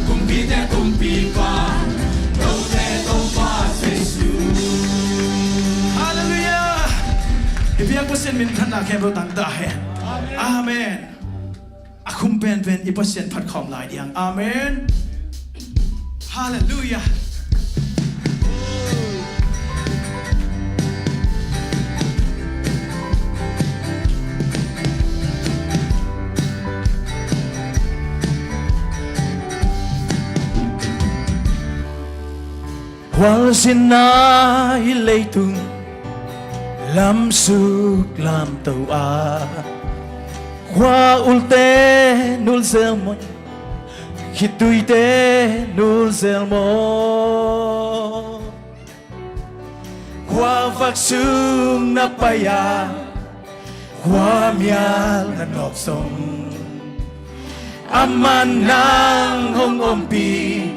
Kumpite kumpipa, tote Topa Jesu. Halleluiah. I biak Pasian minthanna khempeuh tang ta hen. Amen. A khum penpen i Pasian phat khawm lai diang. Amen. Halleluiah. Khualzinna hih leitung lamsuk lamto a, khua ulte nulzel maw, khituite nulzel maw. Khua vak sung na pai a, khua mial na nawk zong, amah nang hong ompih,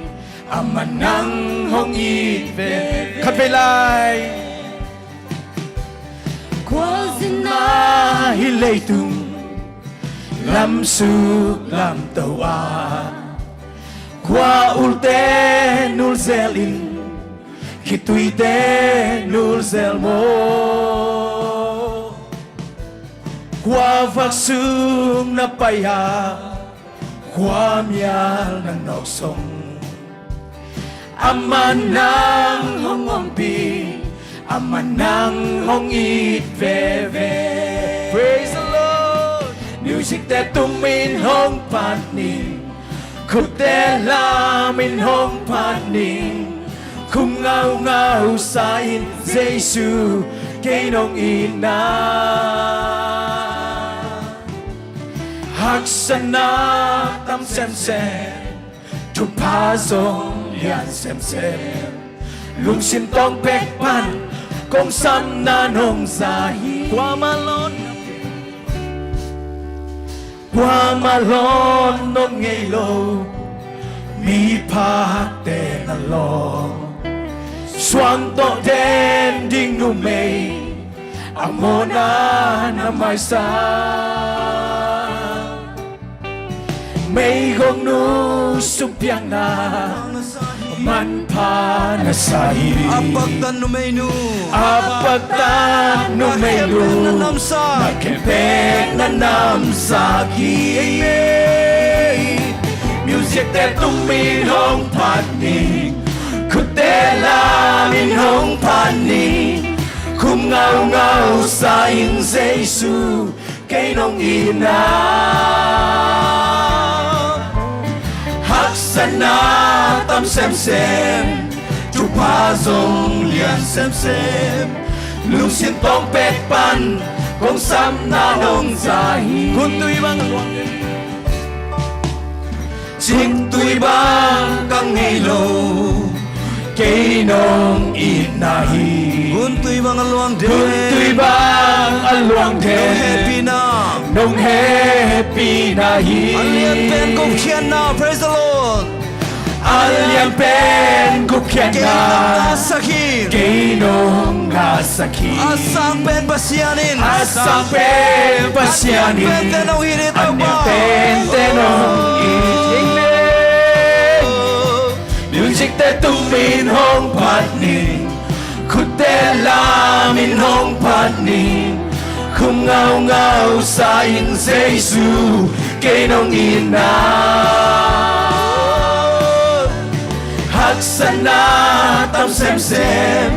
amah nang hong it ve. Khat vei lai. Khualzinna hih leitung lamsuk lamto a, khua ulte nulzel in, khituite nulzel maw. Khua vak sung na pai a, khua mial na nawk zong, amah nang hong ompih, amah nang hong it veve. Praise the Lord. Music te tum in hong phat ning, khutte lam in hong phat ning, khum ngaungau sa in, Jesu kei nong itna. Haksatna tam semsem, thupha zong lian semsem, lungsim tawng pek pan kong samna nong za hi. Kuamah lawn, kuamah lawn nong ngei lo, miphakte na lawm, suang tawh den ding numei, a mawhna na maisak. Meigongnu sumpiakna manpha na sa hi. A paktat numeinu, a paktat numeinu, na khempeuh na namsak hi. Music te tumin hong phat ning, khutte lamin hong phat ning. Khum ngaungau sa ing Jesu, kei nong itna. Haksatna tam semsem, thupha zong lian semsem. Lungsim tawng pek pan, kong sapna nong za hi. Guntui bang luang, ciktui bang ka ngei lo, kei nong itna hi. Guntui bang a luang den, guntui bang a luang den, nong hehpihna, nong hehpihna hi. A lian pen gupkhiatna, praise the Lord. A lian pen gupkhiatna, kei nong ngahsak hi, kei nong ngahsak hi. A sang pen Pasian in, a sang pen Pasian in, a niam pente nong it hi, Topa. A niam pente nong it hi. Music te tumin hong phat ning, khutte lamin hong phat ning. Khum ngaungau sa ing Jesu, kei nong itna. Haksatna tam semsem,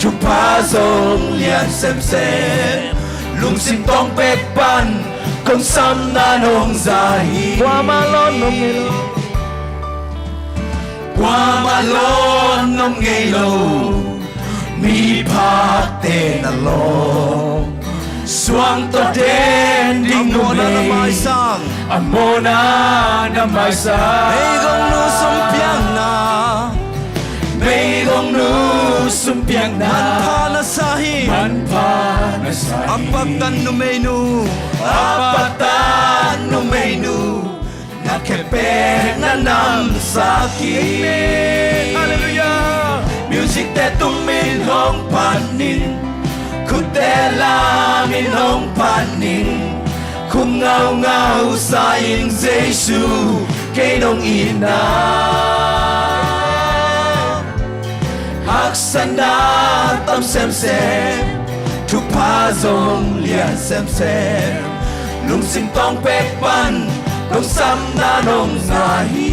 thupha zong lian semsem. Lungsim tawng pek pan, kong sapna nong za hi. Kuamah lawn nong ngei lo, kuamah lawn nong ngei lo. Miphakte na lawm, suang tawh den ding numei, a mawhna na maisang, a mawhna na maisang. Meigongnu sumpiakna, meigongnu sumpiakna, manpha na sa hi, manpha na sa hi. A paktat numeinu, a paktat numeinu, na khempeuh na namsak hi. Amen. Hallelujah. Music te tumin hong phat ning, khutte lamin hong phat ning. Khum ngaungau sa ing Jesu, kei nong itna. Haksatna tam semsem, thupha zong lian semsem. Lungsim tawng pek pan, kong sapna nong za hi.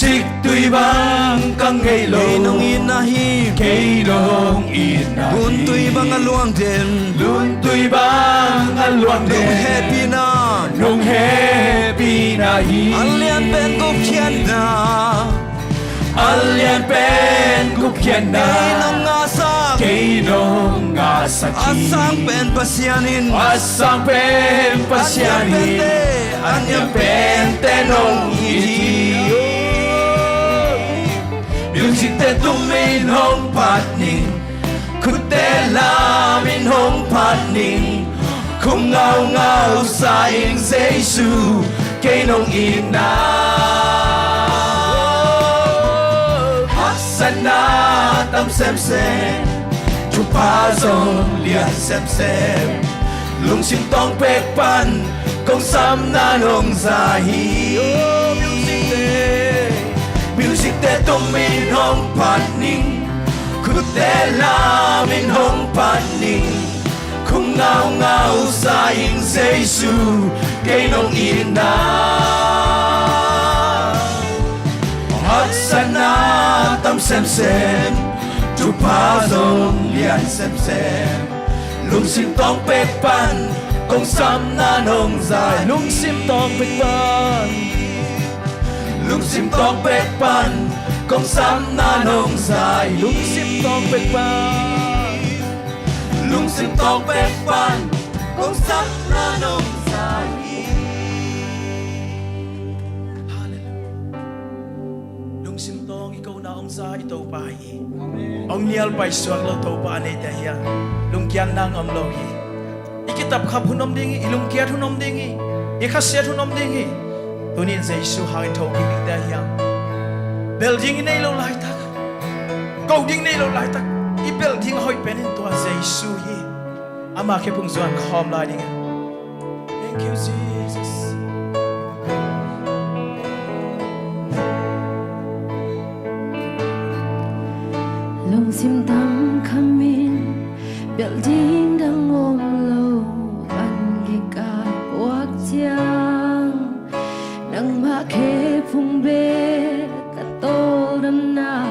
Ciktui bang ka ngei lo, kei nong itna hi, kei nong itna hi. Guntui bang a luang den, guntui bang a luang den, nong hehpihna, nong hehpihna hi. A lian pen gupkhiatna, a lian pen gupkhiatna, kei nong ngahsak, kei nong ngahsak hi. A sang pen Pasian in, a sang pen Pasian in, a niam pente, a niam pente nong it hi. Music te tumin hong phat ning, khutte lamin hong phat ning. Khum ngaungau sa ing Jesu, kei nong itna. Haksatna tam semsem, thupha zong lian semsem. Lungsim tawng pek pan, kong sapna nong za hi. Music te tumin hong phat ning, khutte lamin hong phat ning. Khum ngaungau sa ing Jesu, kei nong itna. Haksatna tam semsem, thupha zong lian semsem. Lungsim tawng pek pan, kong sapna nong za hi. Lungsim tawng pek pan, lungsim tawng pek pan, kong sapna nong za hi. Lungsim tawng pek pan, lungsim tawng pek pan, kong sapna nong za hi. Hallelujah. Lungsim tawng i kona hong za i Topa hi. Hong nial paisuak lo Topa a neite hiam? Lungkiatna hong om lo hi. I kitapkhap hun om ding hi, i lungkiat hun om ding hi, i khasiat hun om ding hi. Tuni-in Jesu hangin thokik dingte hiam? Bel ding i nei lo laitak, ko ding nei lo laitak, i bel ding a hoih pen in tua Jesu hi. Ama khe phung zuan khawm lai ding hi. Thank you, Jesus. Lungsim tam khamin, belh ding dang om lo, van kikap puak ciang, nangmah khe phung bek ka tawldamna,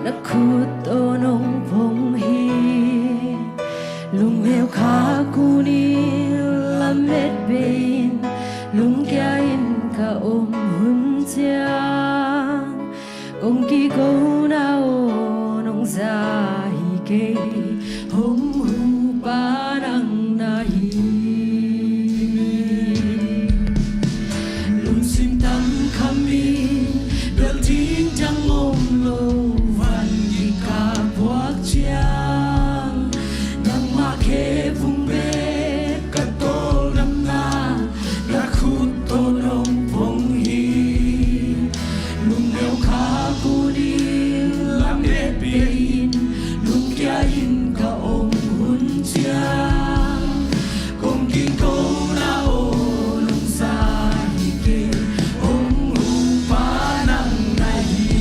na khut tawh nong phong hi. Lungneu khak un, lamet bei-in, lungkia-in ka om hun ciang, kong kiko na aw nong za hi kei, hong huh pa nang na hi. Lungsim tam khamin, belh ding dang om lo, van kikap puak ciang, nangmah khe phung bek ka tawldamna, na khut tawh nong phong hi. Lungneu khak un, lamet bei-in, lungkia-in ka om hun ciang, kong kiko na aw nong za hi kei, hong huh pa nang na hi.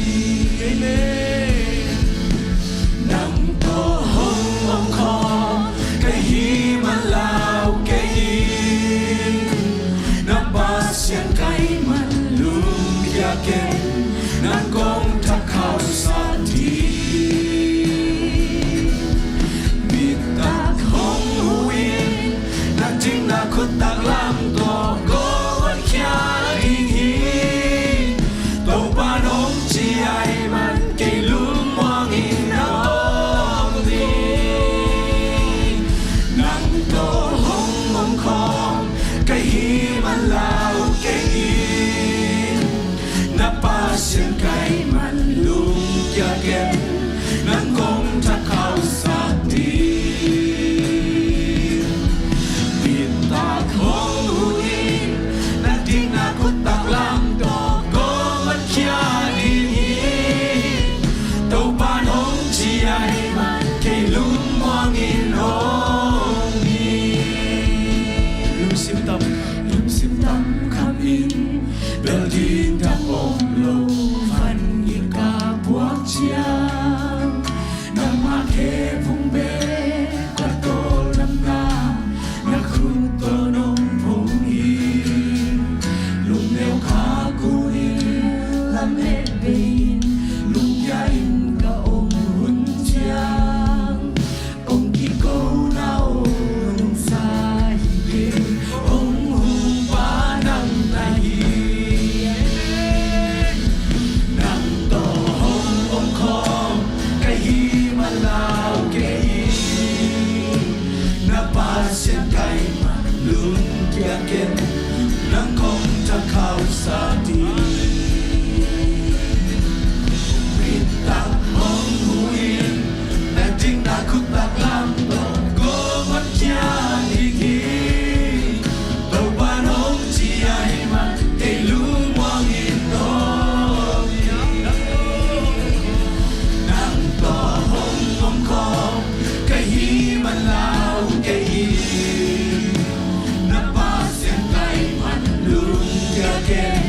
Amen. Nang tawh hong om khawm ka hih man lau kei in, na Pasian ka hih man lungkia ken, nang kong thak khauhsak ding. Mit tak hong huh in, na ding na khut taklam tawh kong honkhia ding hi. Topa'n hong ci ahih man kei lungmuang in a om ding. Nang tawh hong om khawm ka hih man lau kei in, na Pasian ka hih man lungkia ken, nang kong thak khauhsak ding. Mit tak hong huh in, na ding na khut taklam tawh kong honkhia ding hi. Topa'n hong ci ahih man kei lungmuang in om ding. Lungsim tam, lungsim tam khamin, belh ding dang om lo, van kikap puak ciang, nangmah khe phung bek ka tawldamna, na khut tawh nong phong hi. Lungneu khak un, lamet bei-in, lungkia-in ka om hun ciang, kong kiko na aw nong za hi kei, hong huh pa nang na hi. Nang tawh hong om khawm ka hih man lau kei in, na Pasian ka hih man lungkia ken, nang kong thak khauhsak ding. Mit tak hong huh in, na ding na khut taklam tawh kong honkhia ding hi. Topa'n hong ci ahih man kei lungmuang in om ding. Nang tawh hong om khawm ka hih man lau kei in, na Pasian ka hih man lungkia ken,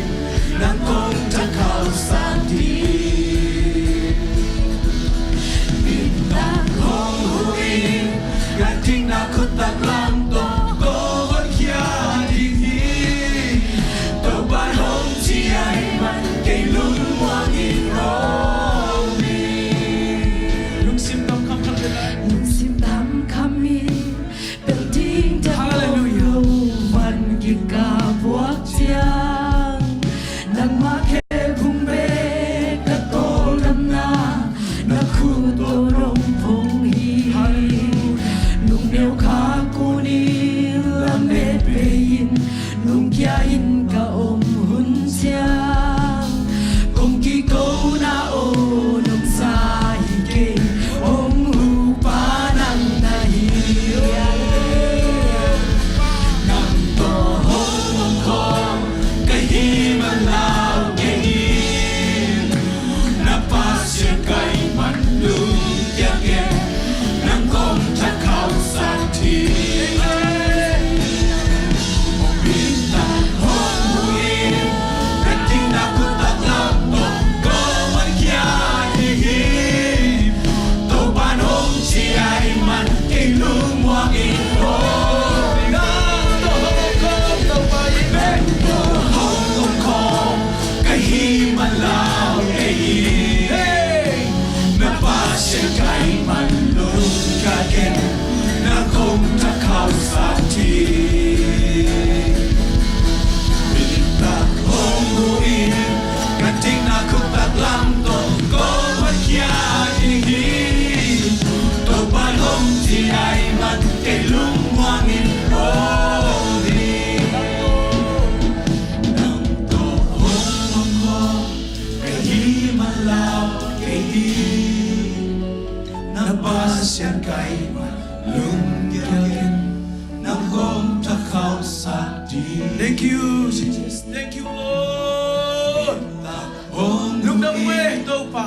Topa,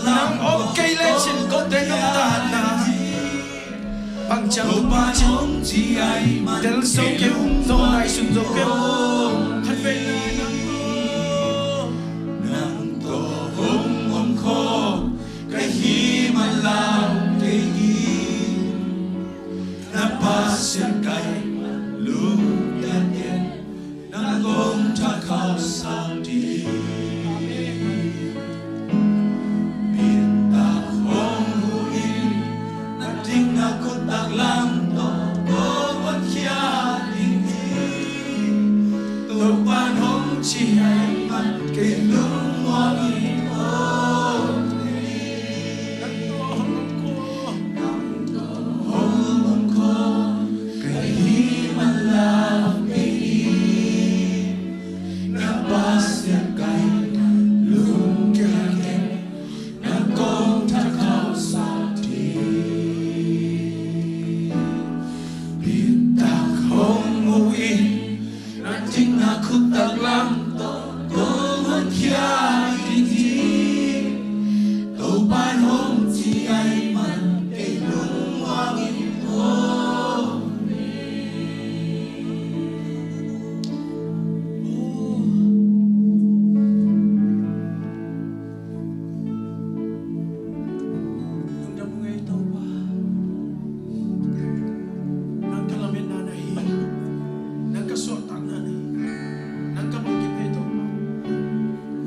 nang om kei lecin kote nuntakna bang ciang tung cin, tel zo kei un, nong ngaihsun zo kei un. Khat vei nang tawh hong om khawm ka hih man lau kei hi. Na Pasian ka hih man lungkiat ken, na kong tha khauh sak ding. Biaktak hong huh in, na ding na khut taklam tawh kong honkhia ding hi. Topa'n hong ci ahih man kei lungmuang in om hi. Hong om khawm ka hih man lau kei hi. Na Pasian ka hih man lungkiat ken, na kong tha khauh sak ding. Biaktak hong huh in, na ding na khut taklam tawh kong honkhia ding hi. Topa'n hong ci ahih man kei lungmuang in om hi. Lungdam ung ei Topa. Nang ka lametna na hi. Nang ka suahtakna na hi. Nang ka bangkimna ei Topa.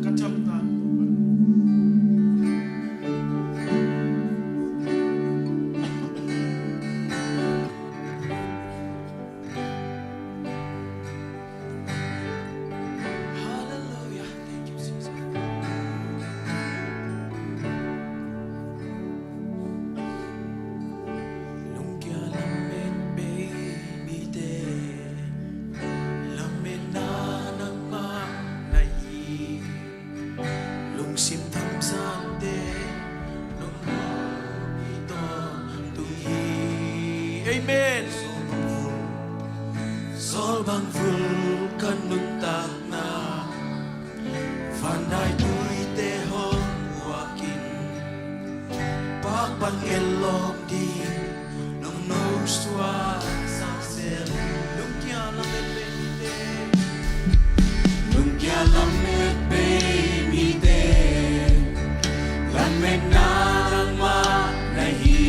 Ka thamna Topa. Hallelujah. Thank you, Jesus. Lungkia lamet bei mite, lametna nangmah na hi. Lungsim tamzante nong hopih tawntung hi. Amen. Sawlbang vul ka nuntakna, vandai tuite hong puak in, pakpang etlawm ding nong nosuah sak zel. Lungkia lamet bei mite, lungkia lamet bei mite, lametna nangmah na hi.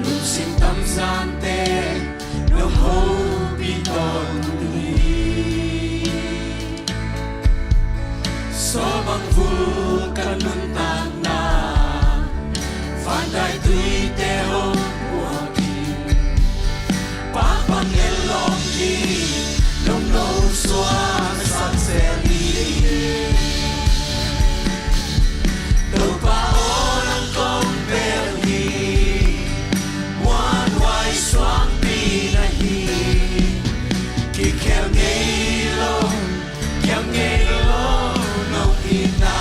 Lungsim tamzante nong hopih tawntung hi. Sawlbang vul ka nuntakna, vandai tuite hong puak in, pakpang etlawm ding nong nosuah sak zel hi. Topa aw, nang kong bel hi. Muanhuai suangpi na hi. Kikhel ngei lo, kiam ngei lo nong hihna.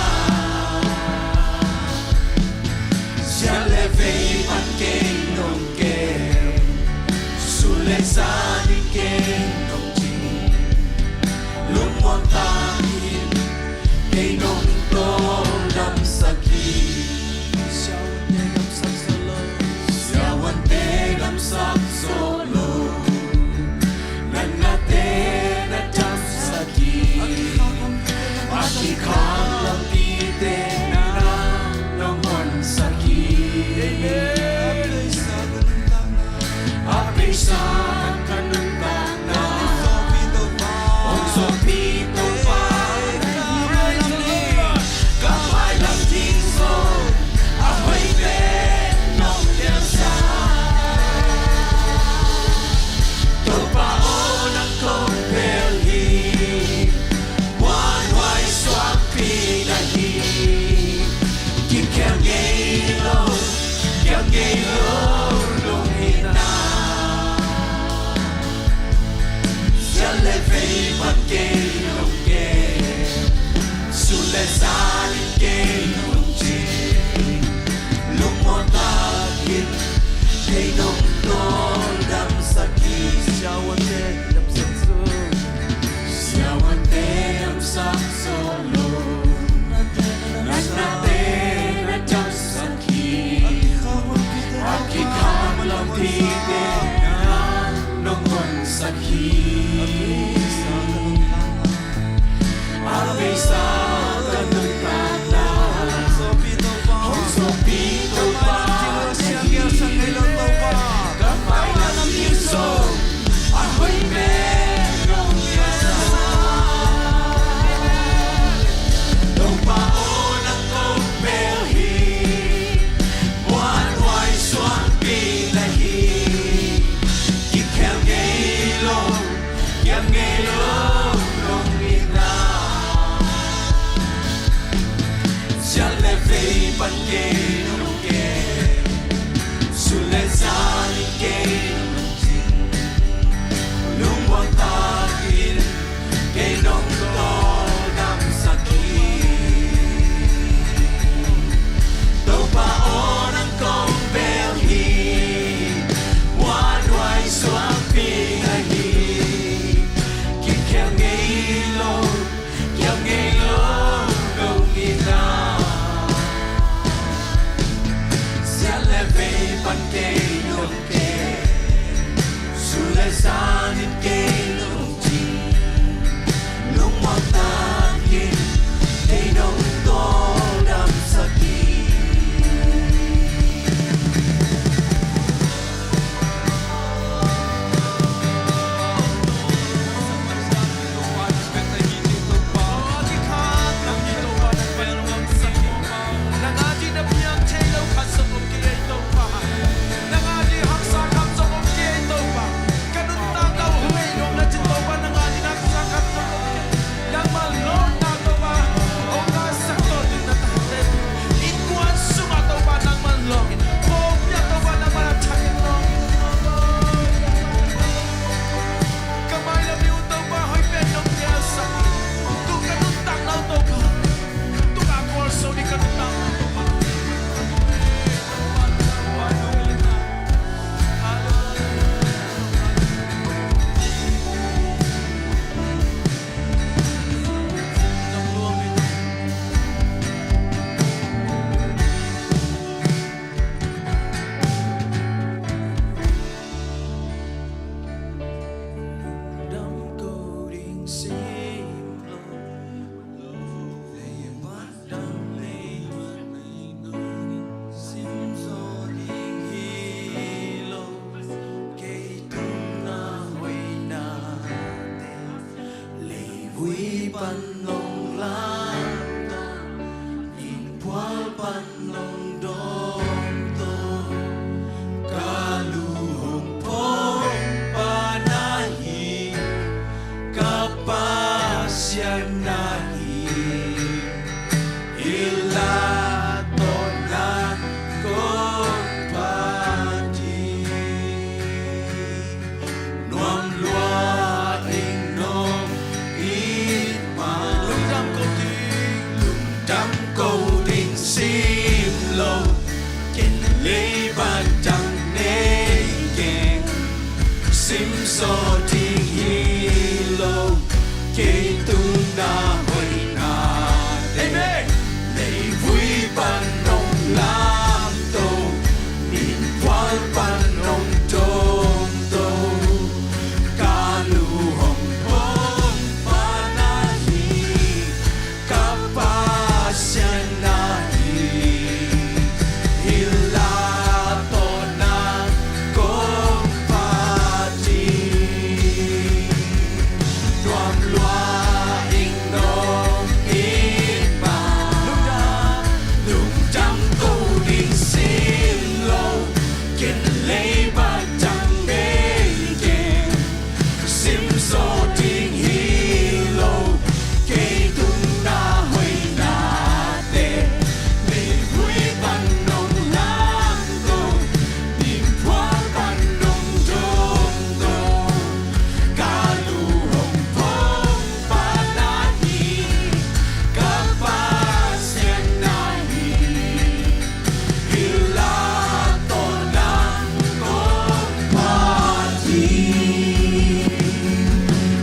Vui pan nong lamto, innphual pan nong dawmto, ka lu hong phawng pa na hi, ka Pasian na hi. Hi la tawh nang kong phat hi. Nuam lua ing nong it mah. Lungdam ko ding, lungdam ko ding sim lo. Ken leiba dang nei keng, sim zaw ding hi lo, kei tung na hoih na te. Amen. Leivui pan nong lamto, innphual pan nong dawmto, ka lu hong phawng pa na hi, ka Pasian na hi. Hi la tawh nang kong phat hi. Nuam lua ing nong it mah. Lungdam, lungdam ko ding sim lo. Ken leiba dang nei keng, sim zaw ding hi lo, kei tung na hoih na te. Leivui pan nong lamto, innphual pan nong dawmto, ka lu hong phawng pa na hi, ka Pasian na hi. Hi la tawh nang kong phat hi.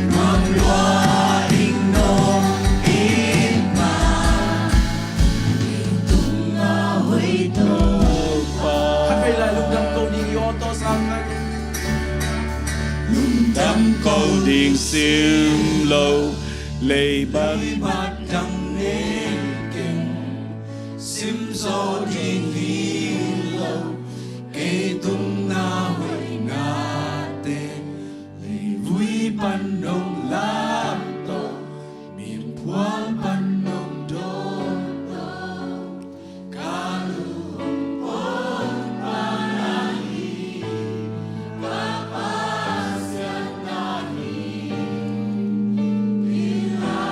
Nuam lua ing nong it mah. Kei tung na hoih Topa. Khat vei lai lungdam ko ding i aw tawh sang lai. Lungdam ko ding sim lo. Leiba dang nei keng, sim zaw ding hi lo, kei tung na hoih na te. Leivui pan nong lamto, innphual pan nong dawmto, ka lu hong phawng pa na hi, ka Pasian na hi. Hi la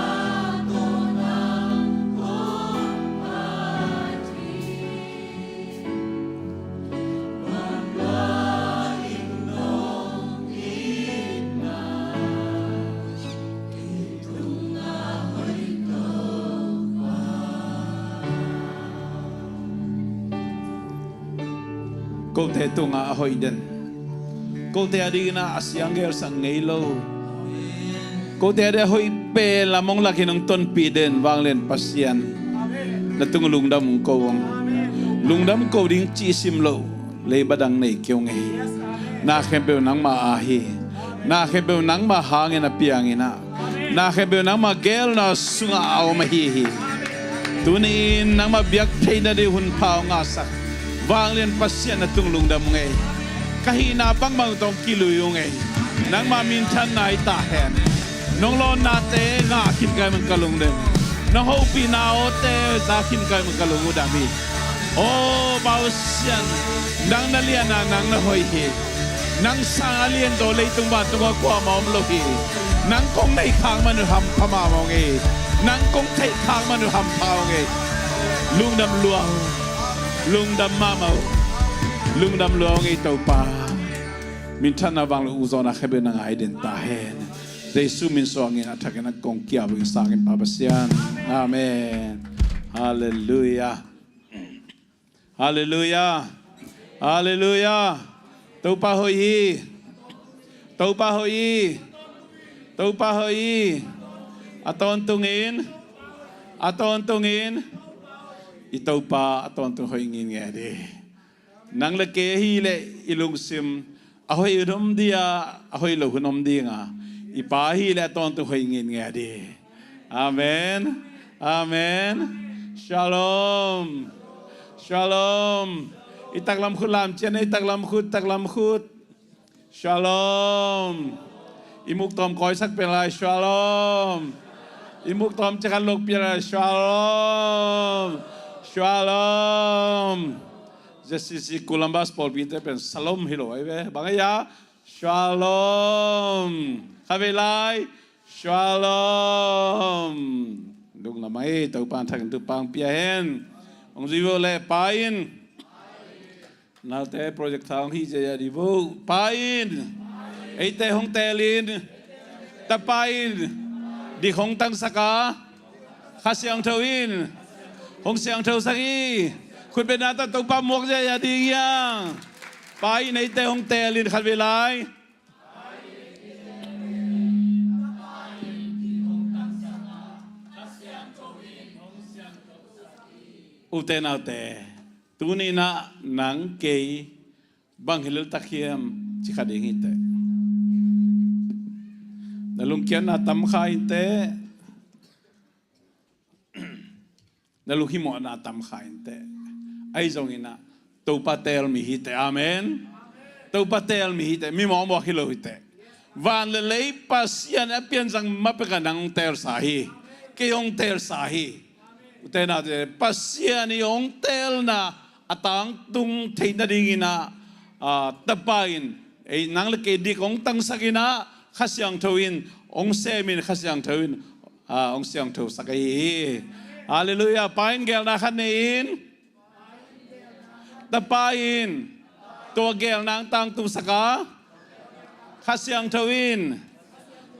tawh nang kong phat hi. Nuam lua ing nong it mah. Kote tungah a hoih den, kote a dingin a sianggelsak ngei lo, kote a ding a hoih pen lam hong lakin hong tonpih den vanglian Pasian, na tung lungdam hong ko hong. Lungdam ko ding cih sim lo. Leiba dang nei kei ung ei. Na khempeuh nangma a hi. Na khempeuh nangma hangin a piangin ah, na khempeuh nangma gelna sungah a om ahi hi. Tuni-in nangma biak theihna ding hunpha hong ngahsak vanglian Pasian, na tung lungdam ung ei. Ka hihna bangbang tawh kilui ung ei. Nangma minthanna hi ta hen. Nong lawnnate ngah khin ka hih man ka lungdam. Nong hopihna awte za khin ka hih man ka lung uh dam hi. Aw Pasian, nang na lian a, nang na hoih hi. Nang sang a lian zaw leitung vantung ah kuamah om lo hi. Nang kong neih khak man uh hampha mahmah ung ei. Nang kong theih khak man uh hampha ung ei. Lungdam lua uh. Lungdam mahmah uh. Lungdam lua ung ei Topa. Minthanna vang lo uh zawhna khempeuh na ngai den ta hen. Jesu min suangin a thakin a kong kiap uh i sangin Pa Pasian. Amen. Halleluiah. Halleluiah. Halleluiah. Topa hoih hi. Topa hoih hi. Topa hoih hi. A tawntungin, a tawntungin i Topa a tawntung hoih ngitnget hi. Nang le kei ahih leh i lungsim a hoih hun om ding a, a hoih lo hun om ding a, i Pa ahih leh a tawntung hoih ngitnget hi. Amen. Amen. Shalom. Shalom. I taklam khut lam cian, i taklam khut, taklam khut. Shalom. I muk tawm kawisak pen lai. Shalom. I muk tawm ciang khat lok pial a, Shalom. Shalom. ZCC Columbus pawlpite pen Shalom hi lo ahi ve. Bang ahi a? Shalom. Khatvei lai. Shalom. Lungdam ei, Topa'n thak in thupha hong pia hen. Hong zui vo le, Pa in. Naute project thang hi zia di vo. Pa in eite hong teel in. Tapa in dik hong tangsak a, Kha Siangtho in hong siangthosak hi. Khutbetna tawh Topa muak zia ding hi hang. Pa in eite hong teel in, khatvei lai. Ute naute, tuni in ah nang kei bang hi leltak hiam ci kha ding hi teh. Na lungkiatna tam kha in teh. Na lunghimawhna tam kha in teh. Ahi zongin ah Topa teel mi hi teh. Amen. Topa teel mi hi teh. Mi mawkmawk hi lo hi teh. Van le lei Pasian a pianzang ma pek a nang hong teelsa hi. Kei hong teelsa hi. Ute naute, Pasian i hong teelna a tangtung theih nadingin ah, ah, Tapa in ei nang le kei dik hong tangsak in ah, Kha Siangtho in hong sem in, Kha Siangtho in, ah, hong siangthosak ahi hi. Halleluiah. Pa in geelna khat nei in. Tapa in tua geelna hong tangtungsak a, Kha Siangtho in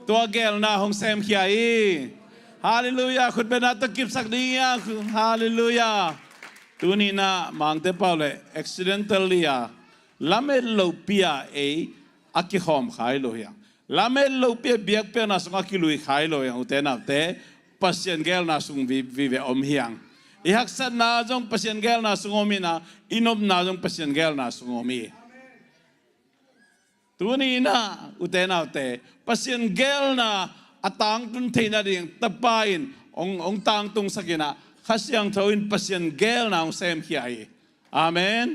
tua geelna hong semkhia hi. Halleluiah. Khutbetna tawh kipsak ding hi hang. Halleluiah. Tuni in ah Mangte pau le accidentally a, lamet lopi a ei a kikhawm kha hi lo hi hang. Lamet lopi a biakpiakna sungah kilui kha hi lo hi hang, ute naute. Pasian geelna sung vi-, vive om hi hang. I haksatna zong Pasian geelna sung om hi in ah, i nopna zong Pasian geelna sung om hi. Tuni in ah, ute naute, Pasian geelna a tangtun theih nading Tapa in hong, hong tangtungsak in ah, Kha Siangtho in Pasian geelna hong semkhia hi. Amen.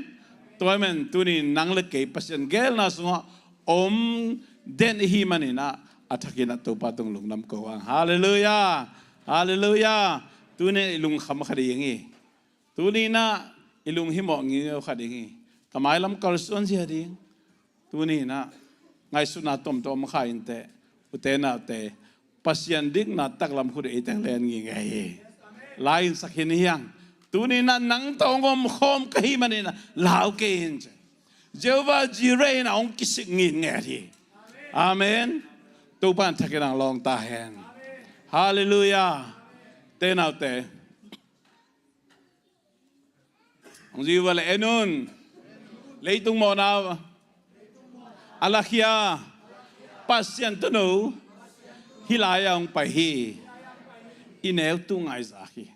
Tua ahih manin tuni in nang le kei Pasian geelna sungah om den i hih manin ah, a thakin ah Topa tung lungdam ko hang. Halleluiah. Halleluiah. Tuni in i lungkham kha ding hi. Tuni in ah i lunghimawh ngiau kha ding hi. Ka mailam kalsuan zia ding. Tuni in ah ngaihsutna tuamtuam om kha in teh. Ute naute, Pasian dikna taklam khut ei teng len ngingei hi. Lai in sak hi ni hi hang. Tuni in ah nang tawh hong om khawm ka hih manin ah lau kei in ci. Jehovah Jireh in ah hong kisik ngitnget hi. Amen. Topa in thak in hong lawng ta hen. Halleluiah. Ute naute, hong zui vo le, en un. Leitung mawhna a lakhia Pasian Tuuno hih lai-ah hong pai hi. I neu tung a i zak hi.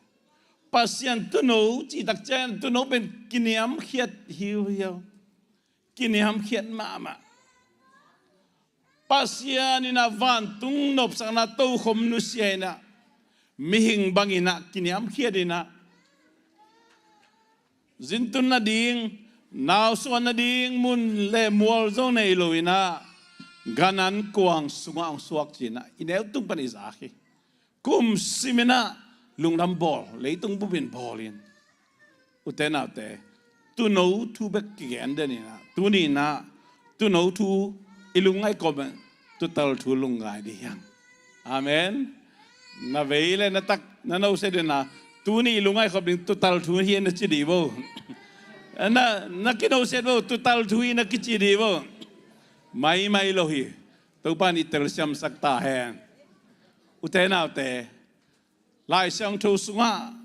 Pasian Tuuno cih tak ciang, Tuuno pen kiniamkhiat hiuhiau. Kiniamkhiat mahmah. Pasian in ah vantung nopsakna tokhom nusia in ah, mihing bangin ah kiniamkhiat in ah, zintun nading, nausuan nading mun le mual zong nei lo in ah, gan an kuang sungah hong suak ci in ah, i neu tung pan i zak hi. Kum sim in ah lungdam bawl, leitung bup in bawl in. Ute naute, Tuuno thu bek kigen den in ah, tuni in ah Tuuno thu i lungngaih kawm in, tuutal thu lungngai ding hi hang. Amen. Na vei le na tak, na nosiat in ah, tuni i lungngaih kawm ding tuutal thu hi na ci ding vo. Na, na kinosiat vo, tuutal thu hi na kici ding vo. Maimai lo hi. Topa in i telsiamsak ta hen. Ute naute, Lai Siangtho sungah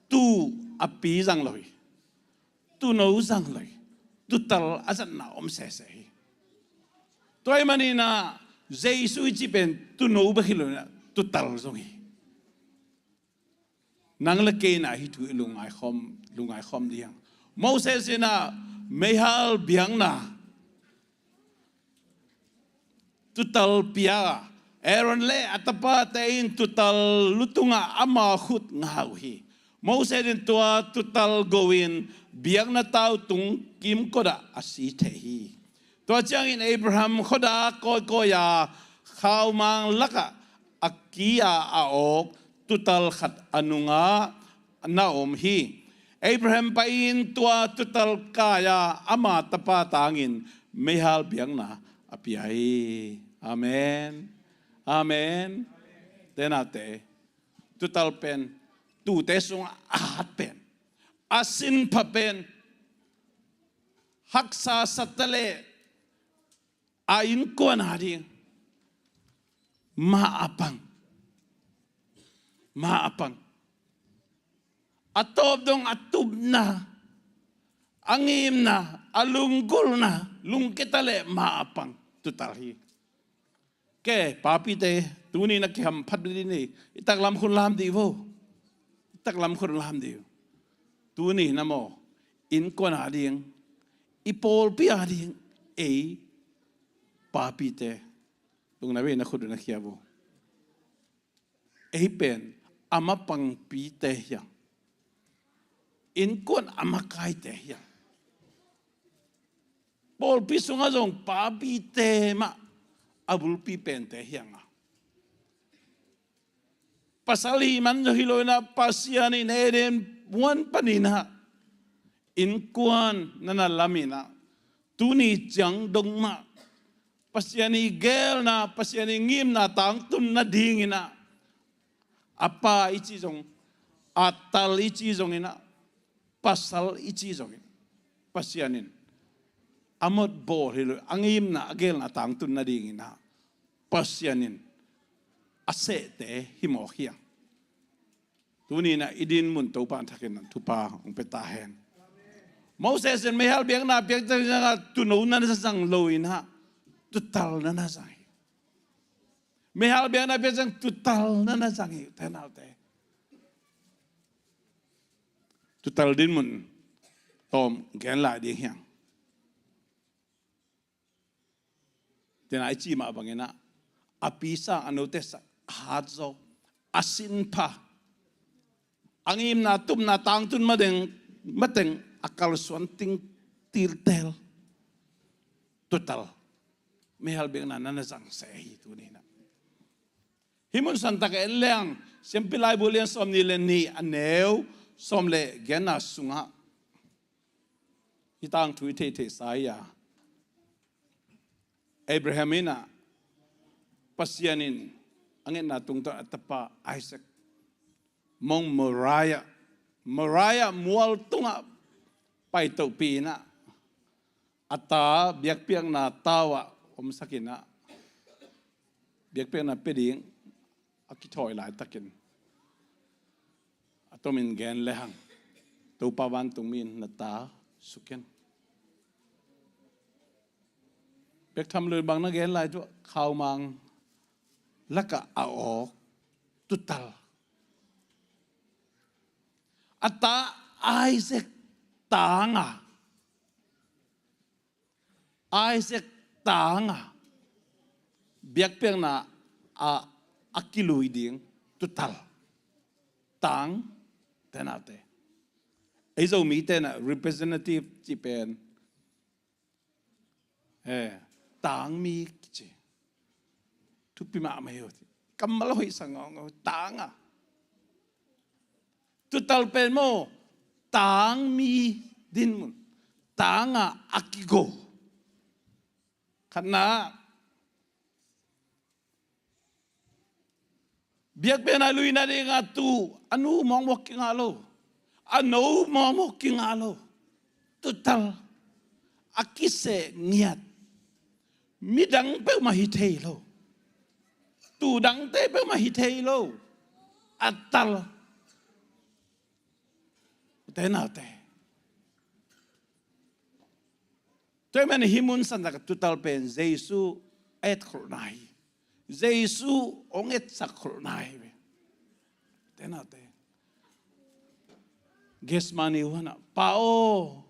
tuu a pi zang lo hi. Tuuno zang lo hi. Tuutal a zatna om sese hi. Tua ahih manin ah Jesu i cih pen tuuno bek hi lo in ah, tuutal zong hi. Nang le kei in ah hih thu i lungngai khawm, lungngai khawm ding hi hang. Moses in ah meihal biakna tuutal pia a, Aaron le a tapate in tuutal lu tungah ama khut nga uh hi. Moses in tua tuutal go in biakna tau tung kimkot ah a si thei hi. Tua ciangin Abraham khuadak kawikawi a khaumang lakah a ki-a a awk tuutal khat a nungah na om hi. Abraham pai-in tua tuutal kai-a ama tapa tangin meihal biakna a pia hi. Amen. Amen. Tenate, tuutal pen tuute sungah a hat pen, a sinpha pen, haksa sa ta leh a innkuan a ding mah a pang. Mah a pang. A tawp dong a tupna, a ngimna, a lunggulhna, lungkia ta leh mah a pang tuutal hi. Ke papite, tuni na kihamphat dih ni, i taklam khun lam dih vo. I taklam khun lam dih. Tuni na maw, innkuan a ding, i pawlpi a ding, ei papite, tung na vei na khut na khia vo. Ei pen a mapangpite hiang. Innkuan a makaite hiang. Pawlpi sungah zong papite mah a bulpi pente hiang a. Pasal hi man zong hi lo inah, Pasian in Eden huan paninah innkuan na na lam inah, tuni ciang dong mah Pasian i geelna, Pasian i ngimna tangtun nadinginah, a pa i ci zong, a tal i ci zonginah, pasal i ci zongin, Pasian in a mot bawl hi lo, a ngimna, a geelna tangtun nadinginah Pasian in a sehte hi mawk hiang. Tuni inah i dinmun Topa in thakin thupha hong pia ta hen. Moses in meihal biakna piak ciangah tuuno na na zang lo inah, tuutal na na zang hi. Meihal biakna piak ciang tuutal na na zang hi, tenaute. Tuutal dinmun tawm gen lai ding hiang. Tena i cih mah banginah, a pi sang, a note sang, a hat zaw, a sinpha, a ngimna, tupna tangtun mateng, mateng a kalsuan ting tiltel tuutal meihal biakna na na zang seh hi tuni inah. Hih mun santak en leng, Siampi Laibu lian sawm nih le nih, a neu sawm le giatna sungah hih tangthu i theihtheihsa hi a, Abraham inah, Pasian in a ngetna tungtawn a tapa Isaac Mount Moriah, Moriah mual tungah paitohpih inah, a ta biakpiakna tau-ah omsak inah, biakpiakna pia ding a kithawi laitakin, a tomin gen lehang, Topa vantungmi in na ta suk in. Bek tham lo in bang na gen lai tuah, khaumang lakah a awk tuutal. A ta Isaac tanga, Isaac tanga biakpiakna a, a kilui ding tuutal. Tang, tenate. Ei Zomite inah representative cih pen, eh, tangmi kici. Thupi mahmah hi uh. Kammal hoih sa ngawngaw, tanga. Tuutal pen maw, tangmi dinmun, tanga a kigo. Khatna, biakpiakna lui nadinga tu a nu mawkmawk kingah lo, a no mawkmawk kingah lo. Tuutal a kiseh ngiat. Midang peuhmah hi thei lo. Tuu dangte peuhmah hi thei lo. A tal. Tenate. Tua ahih manin hih mun santak tuutal pen Jesu a etkholhna hi. Jesu hong etsak kholhna hi ve. Tenate. Gethsemane huanah, Pa aw,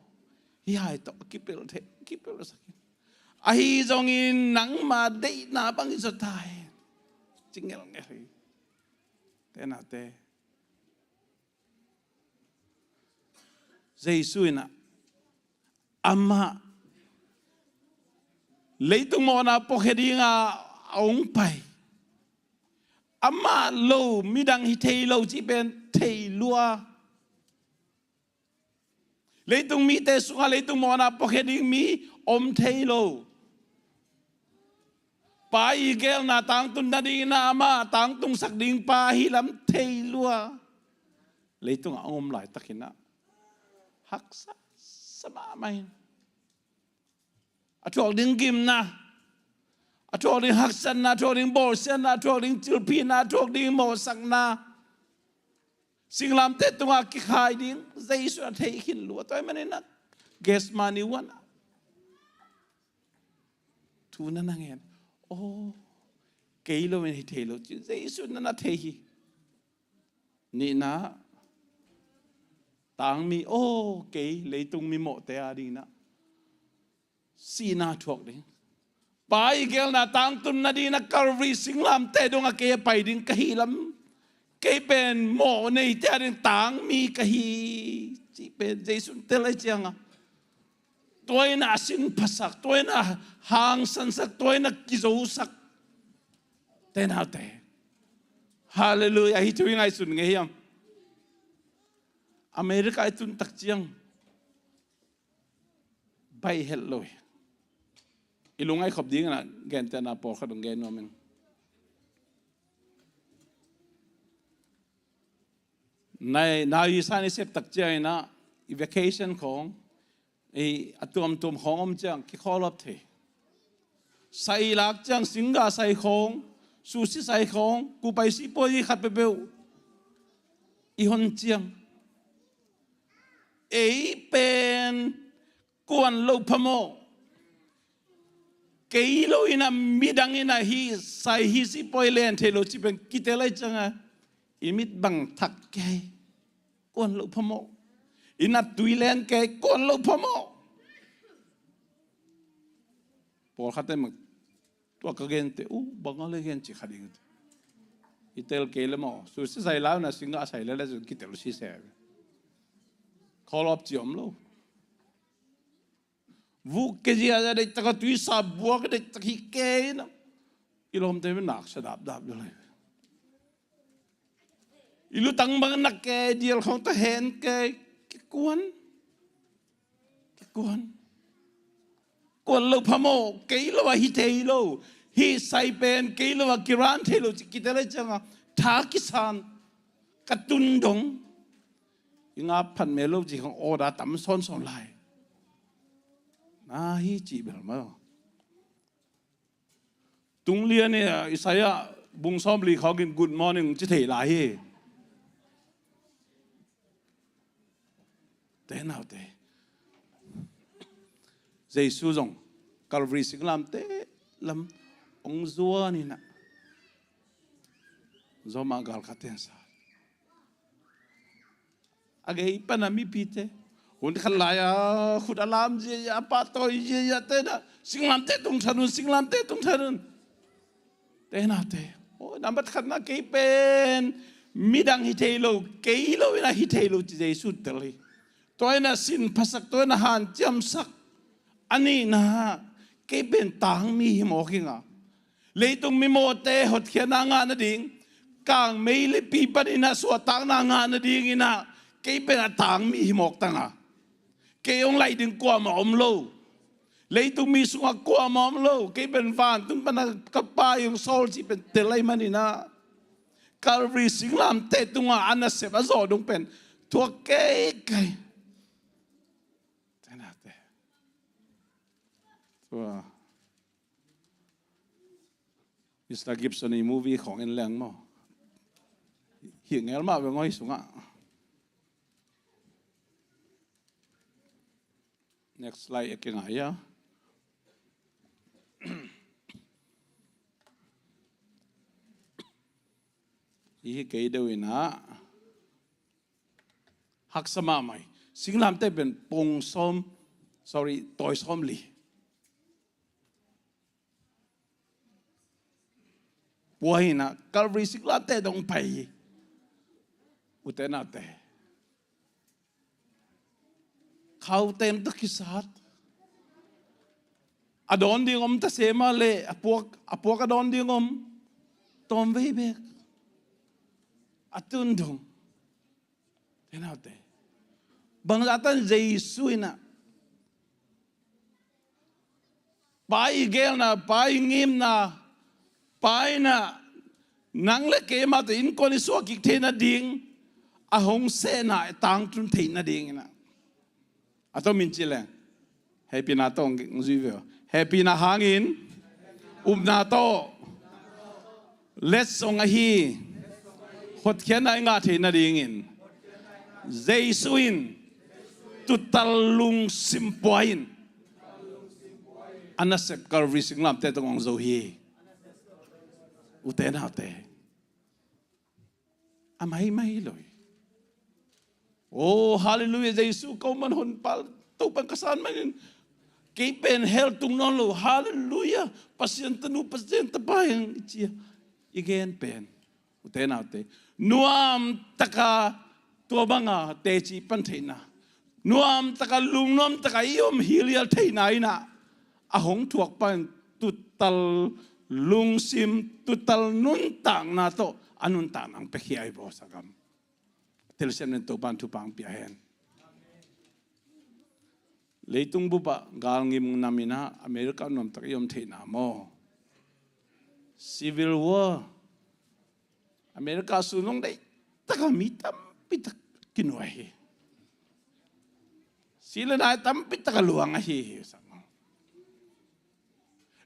hih hai tawh kipel thei, kipelsak in. Ahi zongin nangma deihna bangin zaw ta hen. Ci ngelngel hi. Tenate. Jesu inah amah leitung mawhna puakhia dinga a hong pai. Amah lo, midang hi thei lo cih pen thei lua. Leitung mite sungah leitung mawhna puakhia ding mi om thei lo. Pa i geelna tangtun nadingin ah amah tangtungsak ding pa ahi lam thei lua. Leitungah a om laitakin ah haksa sa mahmah in. A thuak ding gimna, a thuak ding haksatna, a thuak ding bawlsiatna, a thuak ding cilphihna, a thuak ding mawhsakna, singlamteh tungah kikhai ding Jesu a thei khin lua. Tua ahih manin ah Gethsemane huan ah thu na na ngen. Aw, kei lo in hi thei lo ci Jesu na na thei hi. Nihna, tangmi, aw, kei leitung mimawhte a dingin ah sihna thuak ding. Pa i geelna tangtun nadingin ah Calvary singlamteh dongah kei a pai ding ka hi lam, kei pen mawh neite a ding tangmi ka hi cih pen Jesu in tel ahih ciangah, tua in ah a sin phasak, tua in ah hangsansak, tua in ah kizosak. Te naute, halleluiah, hih thu i ngaihsun ngei hiam? America i tun tak ciang baih het lo hi. I lungngaih khop dingin ah gentehna pawlkhat hong gen nuam ing. Nai, nai i san i sep tak ciangin ah i vacation khawng, i a tuamtuam khawng om ciang kikhawlawp thei. Sai i lak ciang singgah sai khawng, sushi sai khawng, kupai sipuai i khat peuhpeuh i hon ciang, ei pen kuan lo phamawh, kei lo in ah midang in ah hih sai hih sipuai len thei lo cih pen kitel ahih ciangah i mit bang thak kei, kuan lo phamawh. I nat tui len kei, kuan lo phamawh. Pawlkhat te mah tua ka gente uh bang a le gen ci kha ding. I tel kei le maw, sushi sai lau na singgah sai le le cun kitel siseh. Khawlawp ci om lo. Vuk ke zia zia deihtak a tuisa buak deihtak hi kei na. I lawmte mi nak sa dapdap ding lai. I lutang bang nak ke dial khawng ta hen ke kikuan. Kikuan. Kuan lo phamawh, kei lo a hi thei lo. Hih sai pen kei lo a kiran thei lo ci kitel ahih ciangah tha kisan ka tun dong. I ngap phat mel lo ci khawng order tam sawnsawn lai. Na hi cih bel maw. Tunglian i, ah, Isaiah bung sawmli khawngin good morning ci thei lai hi. Te naute, Jesu zong Calvary singlamteh lam hong zuan in ah, Roma galkapte in sa a gei pan a mipite, hun khat lai-a khut a lam ziazia, a pahtawi ziazia te na, singlamteh tung than un, singlamteh tung than un. Te naute, oh, nambat khatna kei pen midang hi thei lo, kei lo in a hi thei lo ci Jesu tel hi. Tua in a sin phasak, tua in a hanciamsak. A nihna, kei pen tangmi hi mawk ing a, leitung mimawhte hotkhiatna ngah nading, kangmei le pi panin a suahtakna ngah nadingin ah kei pen a tangmi hi mawk tang a, kei hong laih ding kuamah om lo. Leitung mi sungah kuamah om lo. Kei pen vantung pana ka Pa i hong sawl cih pen tel ahih manin ah Calvary singlamteh tungah a nasep a zawh dong pen thuak keikei. Te naute, tua Mister Gibson i movie khawng en leng maw? Hih ngel mah ve ngawi sungah. Next slide a kingai a. Hih hi kei deuh in ah haksa mahmah hi. Singlamteh pen pung sawm, sorry, tawi sawmli pua hi in ah Calvary singlamteh dong pai hi. Ute naute, khautem tawh kisat. A dawn ding om ta se mah leh a puak, a puak a dawn ding om. Tawmvei bek. A tun dong. Te naute. Bangzah tan Jesu in ah, Pa i geelna, Pa i ngimna, Pa in ah nang le keimah tawh innkuan i suah kik theih nading, a hong sehna tangtun theih nading in ah, a tawh min ci leng, hehpihna tawh hong zui ve uh. Hehpihna hangin upna tawh letsong ahi hotkhiatna i ngah theih nadingin Jesu in tutal lungsim pua in a nasep Calvary singlamteh tungah hong zo hi. Ute naute, a maimai lo hi. Oh, halleluiah, Jesu ko man honpa, Topa ka san manin kei pen hell tung nawn lo, halleluiah, Pasian tanu, Pasian tapa hi hang i ci a, i gen pen, ute naute, nuamtaka tua banga teci pan theihna, nuamtaka lungnuamtaka i om hilial theihna in ah, a hong thuak pa in tutal lungsim, tutal nuntakna tawh a nuntakna hong piakhia hi baw, sagam. Telsiam nen, Topa in thupha hong pia hen. Leitung bupah galngim nam in ah America nuamtak i om theihna maw? Civil War. America sun hong deih taka mi tampi tak kinuai hi. Si le nai tampi taka luang ahi hi.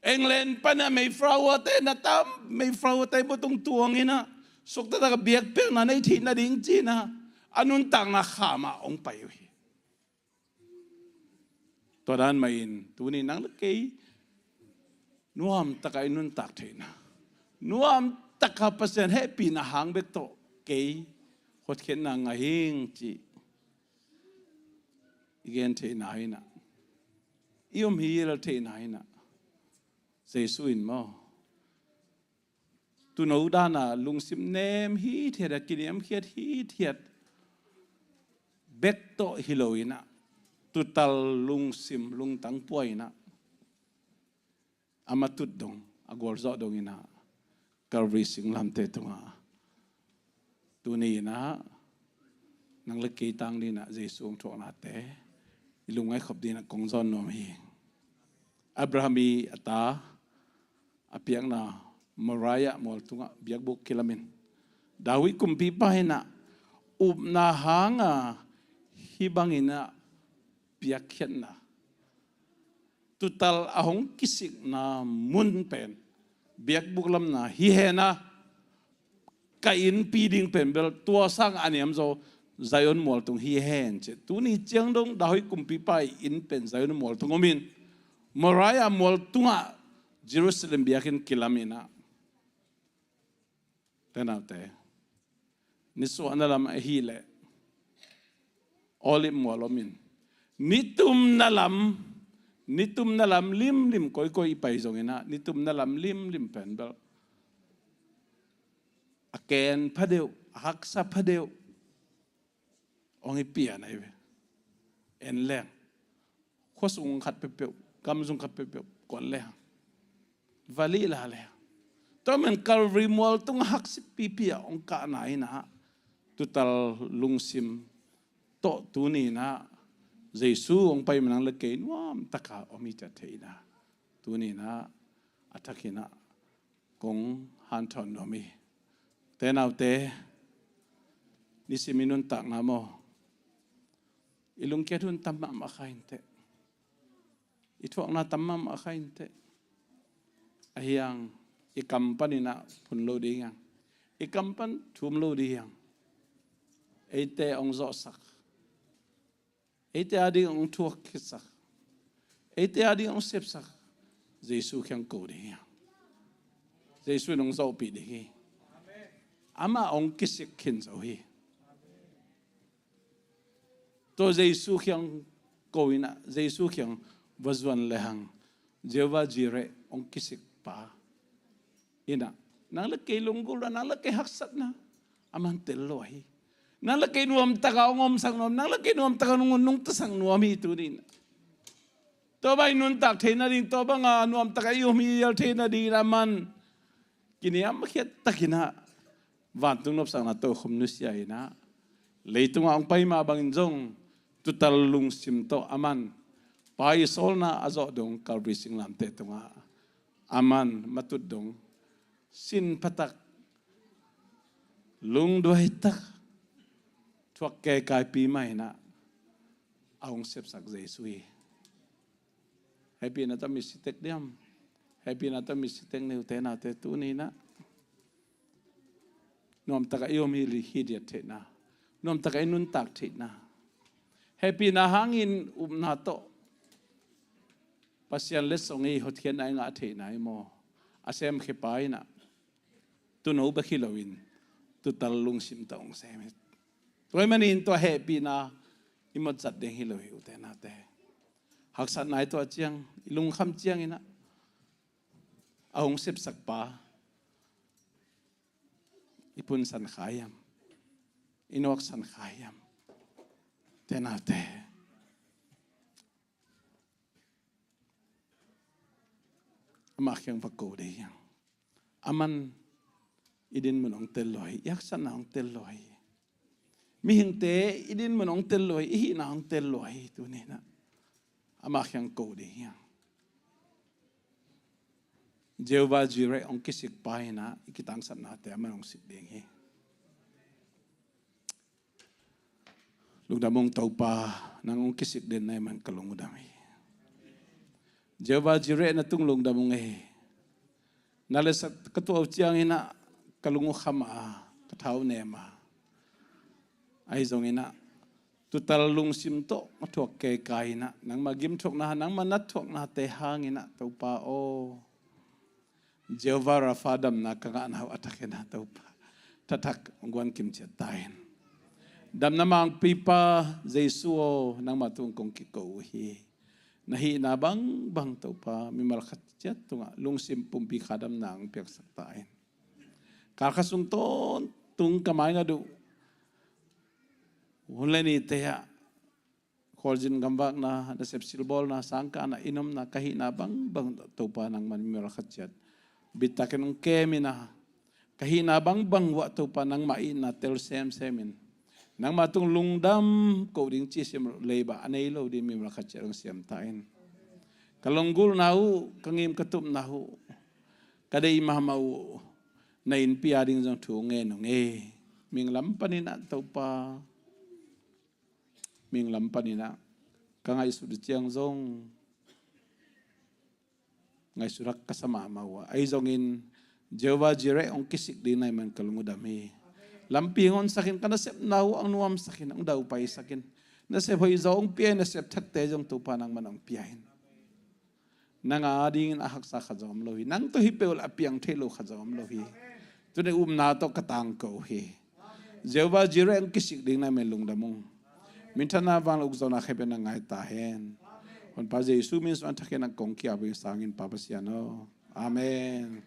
England pan a Mayflower te na tam, Mayflower te butung tuang in ah, sukta taka biakpiakna nei theih nading ci in ah, a nuntakna kham ah hong pai uh hi. Tua dan mah in tuni nang le kei nuamtaka i nuntak theihna, nuamtaka Pasian hehpihna hang bek tawh kei hotkhiatna ngah hing cih i gen theihna in ah, i om hilial theihna in ah, Jesu in maw, tuuno dana lungsim nem hithiat a, kiniamkhiat hithiat bek tawh hi lo in ah, tutal lungsim lungtang pua in ah, a matut dong, a gualzawh dong in ah, Calvary singlamteh tungah tuni in ah nang le kei tang ding in ah Jesu hong thuaknate i lungngaih khop ding in ah kong zawn nuam hi. Abraham i a ta a piakna Moriah mual tungah biakbuk kilamin, David kumpipa in ah upna hanga hih bangin ah piakkhiatna, tutal a hong kisikna mun pen biakbuk lamna hi hen a, ka innpi ding pen bel tua sang a niamzaw Zion mual tung hi hen ci. Tuni ciang dong David kumpipa i inn pen Zion mual tung om in, Moriah mual tungah Jerusalem biakinn kilam in ah, te naute, nisuahna lam ahih leh Olive mual om in, nitumna lam, nitumna lam limlim koikoi i pai zong in ah, nitumna lam limlim pen bel a ken phadeuh, a haksa phadeuh hong i pian ahi ve. En leng, khuasung khat peuhpeuh, gamzung khat peuhpeuh kuan lehang, va lihla lehang, tua men Calvary mual tung haksik pipi a hong kahna in ah, tutal lungsim tawh tuni in ah Jesu hong pai manang le kei nuamtaka om i ciat thei in ah, tuni in ah a thak in ah kong hanthawn nuam hi. Te naute, nisim i nuntakna maw, i lungkiat hun tam mahmah kha inteh, i thuakna tam mahmah kha inteh. Ahi hang i kam panin ah phun lo ding hi hang, i kam pan thum lo ding hi hang. Eite hong zawhsak, eite ading hong thuak khitsak, eite ading hong sepsak Jesu kiang ko ding hi hang. Jesu in hong zawhpih ding hi. Amah hong kisik khin zo hi. Tua Jesu kiang ko in ah, Jesu kiang va zuan lehang, Jehovah Jireh hong kisik pa in ah, nang le kei lunggulhna, nang le kei haksatna a man tel lo ahi. Nang le kei nuamtaka hong omsak nuam, nang le kei nuamtaka hong nungtasak nuam hi tuni in ah. Tua bang i nuntak theih nading, tua banga nuamtaka i om hilial theih nading in ah man kiniamkhiat takin ah vantung nopsakna tokhom nusia in ah, leitungah hong pai mah bangin zong tuutal lungsim tawh aman Pa i sawlna a zawh dong Calvary singlamteh tungah aman matut dong sin phatak, lungduai tak, thuak kekaipi mah in ah a hong sepsak Jesu hi. Hehpihna tawh mi si tek diam? Hehpihna tawh mi si tek ni, ute naute, tuni in ah nuamtak a i om hi, hi diat theihna, nuamtak a i nuntak theihna, hehpihna hangin upna tawh Pasian letsong i hotkhiatna i ngah theihna i maw, a semkhiapa in ah tuuno bek hi loin tuutal lungsim tawh hong sem hi. Tua ahih manin tua hehpihna i mawk zat ding hi lo hi, ute naute. Haksatna i tuah ciang, i lungkham ciangin ah a hong sepsak pa i punsan kha hiam, i nuaksan kha hiam, ute naute? Amah kiang va ko ding hi hang. Aman i dinmun hong tel lua hi, i haksatna hong tel lua hi. Mihingte i dinmun hong tel lua hi, i hihna hong tel lua hi, tuni in ah amah kiang ko ding hi hang. Jehovah Jireh hong kisik pa in ah i kitangsapnate aman hong sik ding hi. Lungdam ung Topa, nang hong kisik den na hih man ka lung uh dam hi. Jehovah Jireh na tung lungdam ung ei. Na letsat ka tuah uh ciangin ah ka lung uh kham a, ka tha uh nem a. Ahi zongin ah tuutal lungsim tawh a thuak keikai in ah nangmah gimthuakna, nangmah nat thuaknate hangin ah Topa aw, Jehovah Rapha damna ka ngahna uh a thakin ah Topa, thathak hong guan kim ciat ta in. Damna mangpipa Jesu aw, nangmah tung kong kiko uh hi. Na hihna bangbang Topa mimal khat ciat tungah lungsim pumpi kha damna hong piaksak ta in. Kal khat sung tawntung ka maingat uh hun le nite ah khualzin gamvakna, nasep silbawlna, sangkahna, inn omna, ka hihna bangbang Topa nangman mimal khat ciat bittakin hong kem in ah, ka hihna bangbang uah Topa nangmah itna tel semsem in, nangmah tung lungdam koh ding ci siam loh, leiba a nei lo ding mimal khat ciat hong siam ta in. Ka lunggulhna uh, ka ngim ka tupna uh, ka deih mahmah uh na innpi a ding zong thu hong ngen ung ei. Ming lam panin ah Topa, ming lam panin ah ka ngaihsut uh ciang zong ngaihsut hak ka sa mahmah uh a, ahi zongin Jehovah Jireh hong kisik ding na hih man ka lung uh dam hi. Lampi hong honsak in, ka nasepna uh hong nuamsak in, hong daupaisak in. Nasep hoih zaw hong pia in, nasep thakte zong Topa nangman hong pia in. Nang a dingin a haksa khat zong om lo hi. Nang tawh hi peuh a piang thei lo khat zong om lo hi. Tuni upna tawh ka tangko uh hi. Jehovah Jireh hong kisik ding na hih man lungdam ung. Minthanna, vanglian, ukzawhna, khempeuh nang ngai ta hen. Honpa Jesu min suang thakhen nang kong ki-ap ing, sangin Pa Pasian aw. Amen.